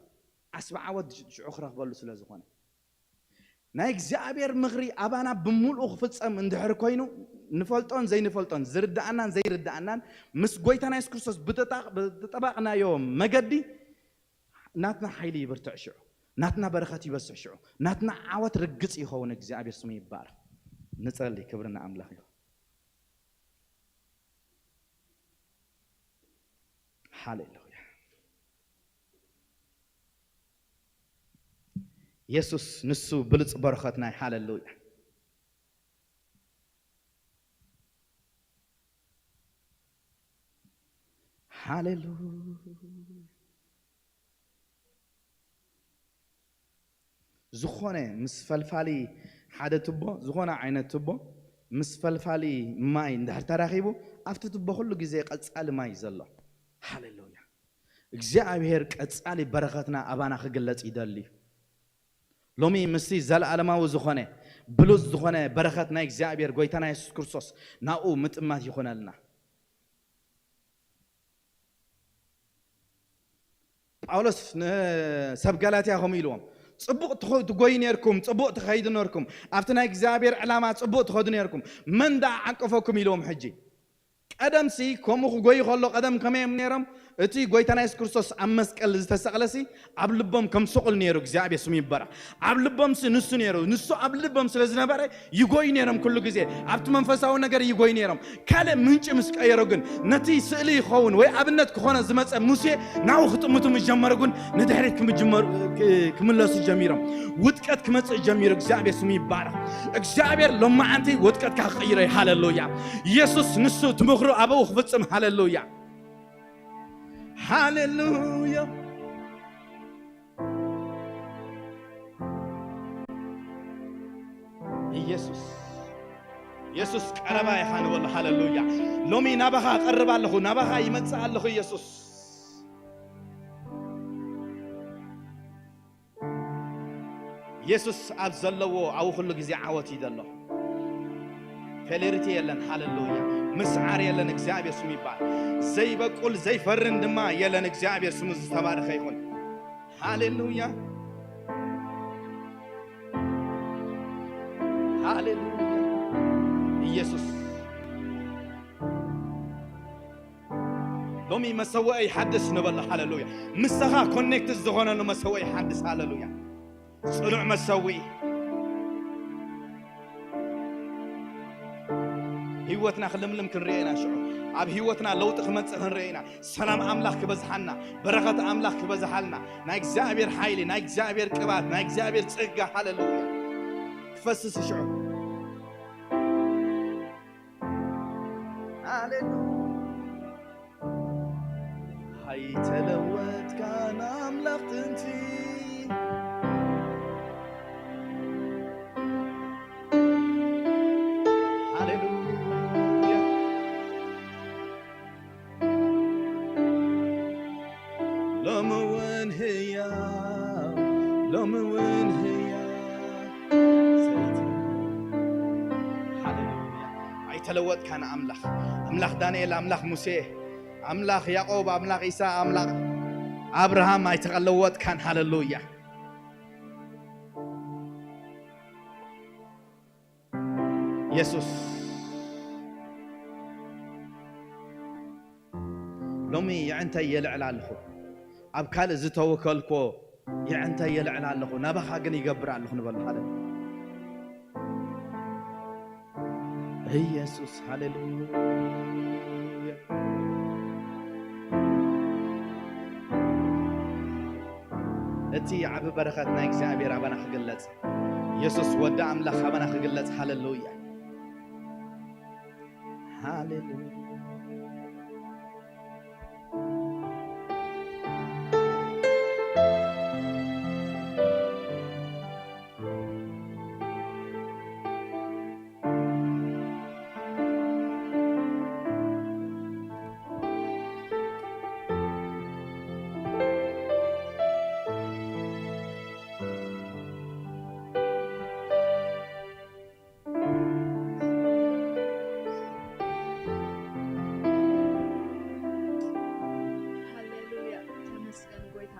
ዓስቢ ዓወት ሽዑ ክረኽበሉ ስለ ዝኾነ። ናይ እግዚኣብሔር ምኽሪ ኣባና ብምሉኡ ክፍጸም እንድሕር ኮይኑ፣ ንፈልጦን ዘይንፈልጦን፣ ዝርድኣናን ዘይርድኣናን፣ ምስ ጎይታና የሱስ ክርስቶስ ብተጣ-፣ ብተጠባቕናዮ መገዲ ናትና ሓይሊ ይብርትዕ ሽዑ፣ ናትና በረኸት ይበስሕ ሽዑ፣ ናትና ዓወት ርግጽ ይኸውን። እግዚኣብሔር ስሙ ይባረኽ። ንጸሊ። ክብሪ ንኣምላኽ ይኹን። ሃሌሉያ። የሱስ ንሱ ብሉጽ በረኸትና እዩ። ሃሌሉያ። ሃሌሉያ። ዝኾነ ምስ ፈልፋሊ ሓደ ቱቦ፣ ዝኾነ ዓይነት ቱቦ ምስ ፈልፋሊ ማይ እንድሕር ተራኺቡ፣ ኣብቲ ቱቦ ኩሉ ግዜ ቀጻሊ ማይ እዩ ዘሎ። ሃሌሉያ። እግዚኣብሔር ቀጻሊ በረኸትና ኣባና ክግለጽ ይደሊ እዩ። ሎሚ ምስቲ ዘለኣለማዊ ዝኾነ ብሉጽ ዝኾነ በረኸት ናይ እግዚኣብሔር ጎይታና የሱስ ክርስቶስ ናብኡ ምጥማት ይኹነልና። ጳውሎስ ንሰብ ጋላትያ ከምኡ ኢልዎም፣ "ጽቡቕ ትኸ-፣ ትጎዩ ነርኩም፣ ጽቡቕ ትኸይዱ ነርኩም፣ ኣብቲ ናይ እግዚኣብሔር ዕላማ ጽቡቕ ትኸዱ ነርኩም፣ መን ደኣ ዓቀፈኩም?" ኢልዎም። ሕጂ ቀደምሲ ከምኡ ክጎዩ ከሎ ቀደም ከመይ እዮም ነይሮም? እቲ ጎይታና የሱስ ክርስቶስ ኣብ መስቀል ዝተሰቕለሲ ኣብ ልቦም ከም ስቑል ነይሩ፣ እግዚኣብሔር ስሙ ይባረኽ። ኣብ ልቦምሲ ንሱ ነይሩ። ንሱ ኣብ ልቦም ስለ ዝነበረ ይጎዩ ነይሮም። ኩሉ ግዜ ኣብቲ መንፈሳዊ ነገር ይጎዩ ነይሮም። ካልእ ምንጪ ምስ ቀየሮ ግን ነቲ ስእሊ ይኸውን ወይ ኣብነት ክኾነ ዝመጸ ሙሴ ናብኡ ክጥምቱ ምስ ጀመሩ ግን ንድሕሪት ክምጅመሩ-፣ ክ-፣ ክምለሱ ጀሚሮም። ውድቀት ክመጽእ ጀሚሩ። እግዚኣብሔር ስሙ ይባረኽ። እግዚኣብሔር ሎማዓንቲ ውድቀትካ ክቕይሮ እዩ። ሃሌሉያ። ኢየሱስ ንሱ እቲ ምኽሩ ኣብኡ ክፍጽም። ሃሌሉያ። ሃሌሉያ። ኢየሱስ፣ ኢየሱስ ቀረባ ኢኻ ንበሎ። ሃሌሉያ። ሎሚ ናባኻ እቐርብ ኣለኹ፣ ናባኻ ይመጽእ ኣለኹ ኢየሱስ። ኢየሱስ ኣብ ዘለዎ ኣብኡ ኩሉ ግዜ ዓወት እዩ ዘሎ። ፌሌሪቲ የለን። ሃሌሉያ። ምስዓር የለን። እግዚኣብሔር ስሙ ይባል። ዘይበቁል ዘይፈርን ድማ የለን። እግዚኣብሔር ስሙ ዝተባረኸ ይኹን። ሃሌሉያ። ሃሌሉያ። ኢየሱስ ሎሚ መሰውኢ ይሓድስ ንበሎ። ሃሌሉያ። ምሳኻ ኮኔክትድ ዝኾነሉ መሰውኢ ይሓድስ። ሃሌሉያ። ጽኑዕ መሰውኢ። ህይወትና ክልምልም ክንርኢ ኢና ሽዑ። ኣብ ህይወትና ለውጢ ክመጽእ ክንርኢ ኢና። ሰላም ኣምላኽ ክበዝሓልና፣ በረኸት ኣምላኽ ክበዝሓልና፣ ናይ እግዚኣብሔር ሓይሊ፣ ናይ እግዚኣብሔር ቅባት፣ ናይ እግዚኣብሔር ጸጋ፣ ሃሌሉያ፣ ክፈስስ ሽዑ። ሃሌሉያ። ኣይተለወጥካን ኣምላኽ ጥንቲ። ሃሌሉያ። ሎሚ እውን ህያው፣ ሎሚ እውን ህያው። ሃሌሉያ። ኣይተለወጥካን ኣምላኽ፣ ኣምላኽ ዳንኤል፣ ኣምላኽ ሙሴ፣ ኣምላኽ ያዕቆብ፣ ኣምላኽ ኢሳቅ፣ ኣምላኽ ኣብርሃም ኣይተለወጥካን። ሃሌሉያ። የሱስ፣ ሎሚ የዕንተይ የልዕል ኣለኹ። ኣብ ካልእ ዝተወከልኮ የዕንተይ የልዕል ኣለኹ፣ ናባኻ ግን ይገብር ኣለኹ ንበሎ። ሃሌሉያ። ኢየሱስ፣ ሃሌሉያ። እቲ ዓቢ በረኸት ናይ እግዚኣብሔር ኣባና ክግለጽ፣ ኢየሱስ ወዲ ኣምላኽ ኣባና ክግለጽ። ሃሌሉያ። ሃሌሉያ። ሃሌሉያ፣ ተመስገን ጎይታ።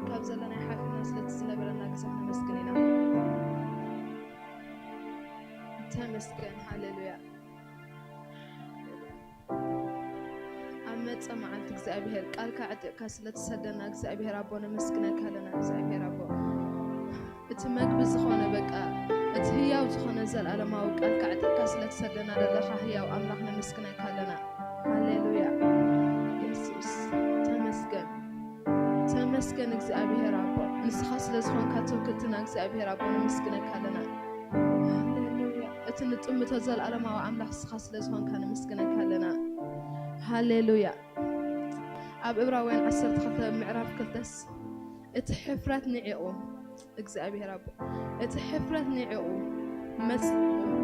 ካብ ዘለናይ ሓፊና ስለቲ ዝነበረና ግዜ ነመስግን ኢና። ተመስገን፣ ሃሌሉያ። ኣብ መጸ መዓልቲ እግዚኣብሔር ቃልካ ዕጢቕካ ስለ ትሰደና እግዚኣብሔር ኣቦ ነመስግነካ ኣለና። እግዚኣብሔር ኣቦ እቲ መግቢ ዝኾነ በቃ እቲ ህያው ዝኾነ ዘለኣለማዊ ቃልካ ዕጢቕካ ስለ ትሰደና ዘለኻ ህያው ኣምላኽ ነመስግነካ ኣለና። ሃሌሉያ የሱስ ተመስገን። ተመስገን እግዚኣብሔር ኣቦ ንስኻ ስለ ዝኾንካ ትውክልትና እግዚኣብሔር ኣቦ ነመስግነካ ኣለና። ሃሌሉያ እቲ ንጥምቶ ዘለኣለማዊ ኣምላኽ ንስኻ ስለ ዝኾንካ ነመስግነካ ኣለና። ሃሌሉያ። ኣብ ዕብራውያን ዓሰርተ ክልተ ምዕራፍ ክልተስ እቲ ሕፍረት ንዒቑ እግዚኣብሔር ኣቦ እቲ ሕፍረት ንዒቑ መስ-፣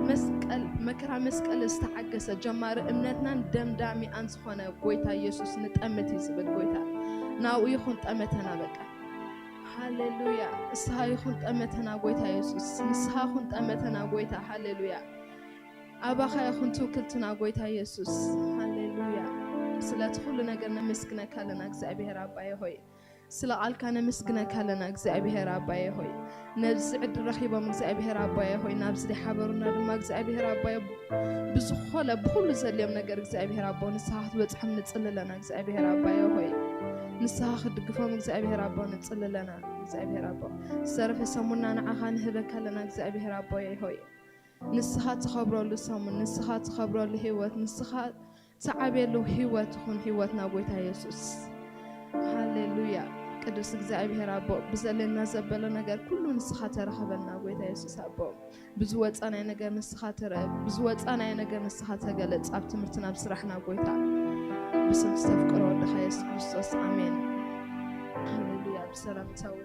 መስቀል መከራ መስቀል ዝተዓገሰ ጀማሪ እምነትናን ደምዳሚኣን ዝኾነ ጎይታ ኢየሱስ ንጠምት እዩ ዝብል ጎይታ ናብኡ ይኹን ጠመተና በቃ። ሃሌሉያ ንስኻ ይኹን ጠመተና ጎይታ ኢየሱስ ንስኻ ይኹን ጠመተና ጎይታ ሃሌሉያ። ኣባኻ ይኹን ትውክልትና ጎይታ የሱስ። ሃሌሉያ። ስለ ለቲ ኩሉ ነገር ነመስግነካ ኣለና እግዚኣብሔር ኣባየ ሆይ። ስለ ቃልካ ነመስግነካ ኣለና እግዚኣብሔር ኣባየ ሆይ። ነዚ ዕድል ረኺቦም እግዚኣብሔር ኣባየ ሆይ ናብዚ ሓበሩና ድማ እግዚኣብሔር ኣባየ ብዝኾነ ብኹሉ ዘድልዮም ነገር እግዚኣብሔር ኣቦ ንስኻ ክትበፅሖም ንፅሊ ኣለና እግዚኣብሔር ኣባየ ሆይ። ንስኻ ክትድግፎም እግዚኣብሔር ኣቦ ንፅሊ ኣለና እግዚኣብሔር ኣቦ። ዝተረፈ ሰሙና ንዓኻ ንህበካ ኣለና እግዚኣብሔር ኣቦየ ሆይ። ንስኻ ትኸብረሉ ሰሙን ንስኻ ትኸብረሉ ህይወት ንስኻ ትዓብየሉ ህይወት ይኹን ህይወትና ጎይታ የሱስ። ሃሌሉያ። ቅዱስ እግዚኣብሔር ኣቦ ብዘለና ዘበሎ ነገር ኩሉ ንስኻ ተረኸበልና ጎይታ የሱስ ኣቦ። ብዝወፃናይ ነገር ንስኻ ተረእ ብዝወፃናይ ነገር ንስኻ ተገለፅ ኣብ ትምህርትና ኣብ ስራሕና ጎይታ። ብስም ዝተፍቅሮ ወድኻ የሱስ ክርስቶስ ኣሜን። ሃሌሉያ። ብሰላም ተው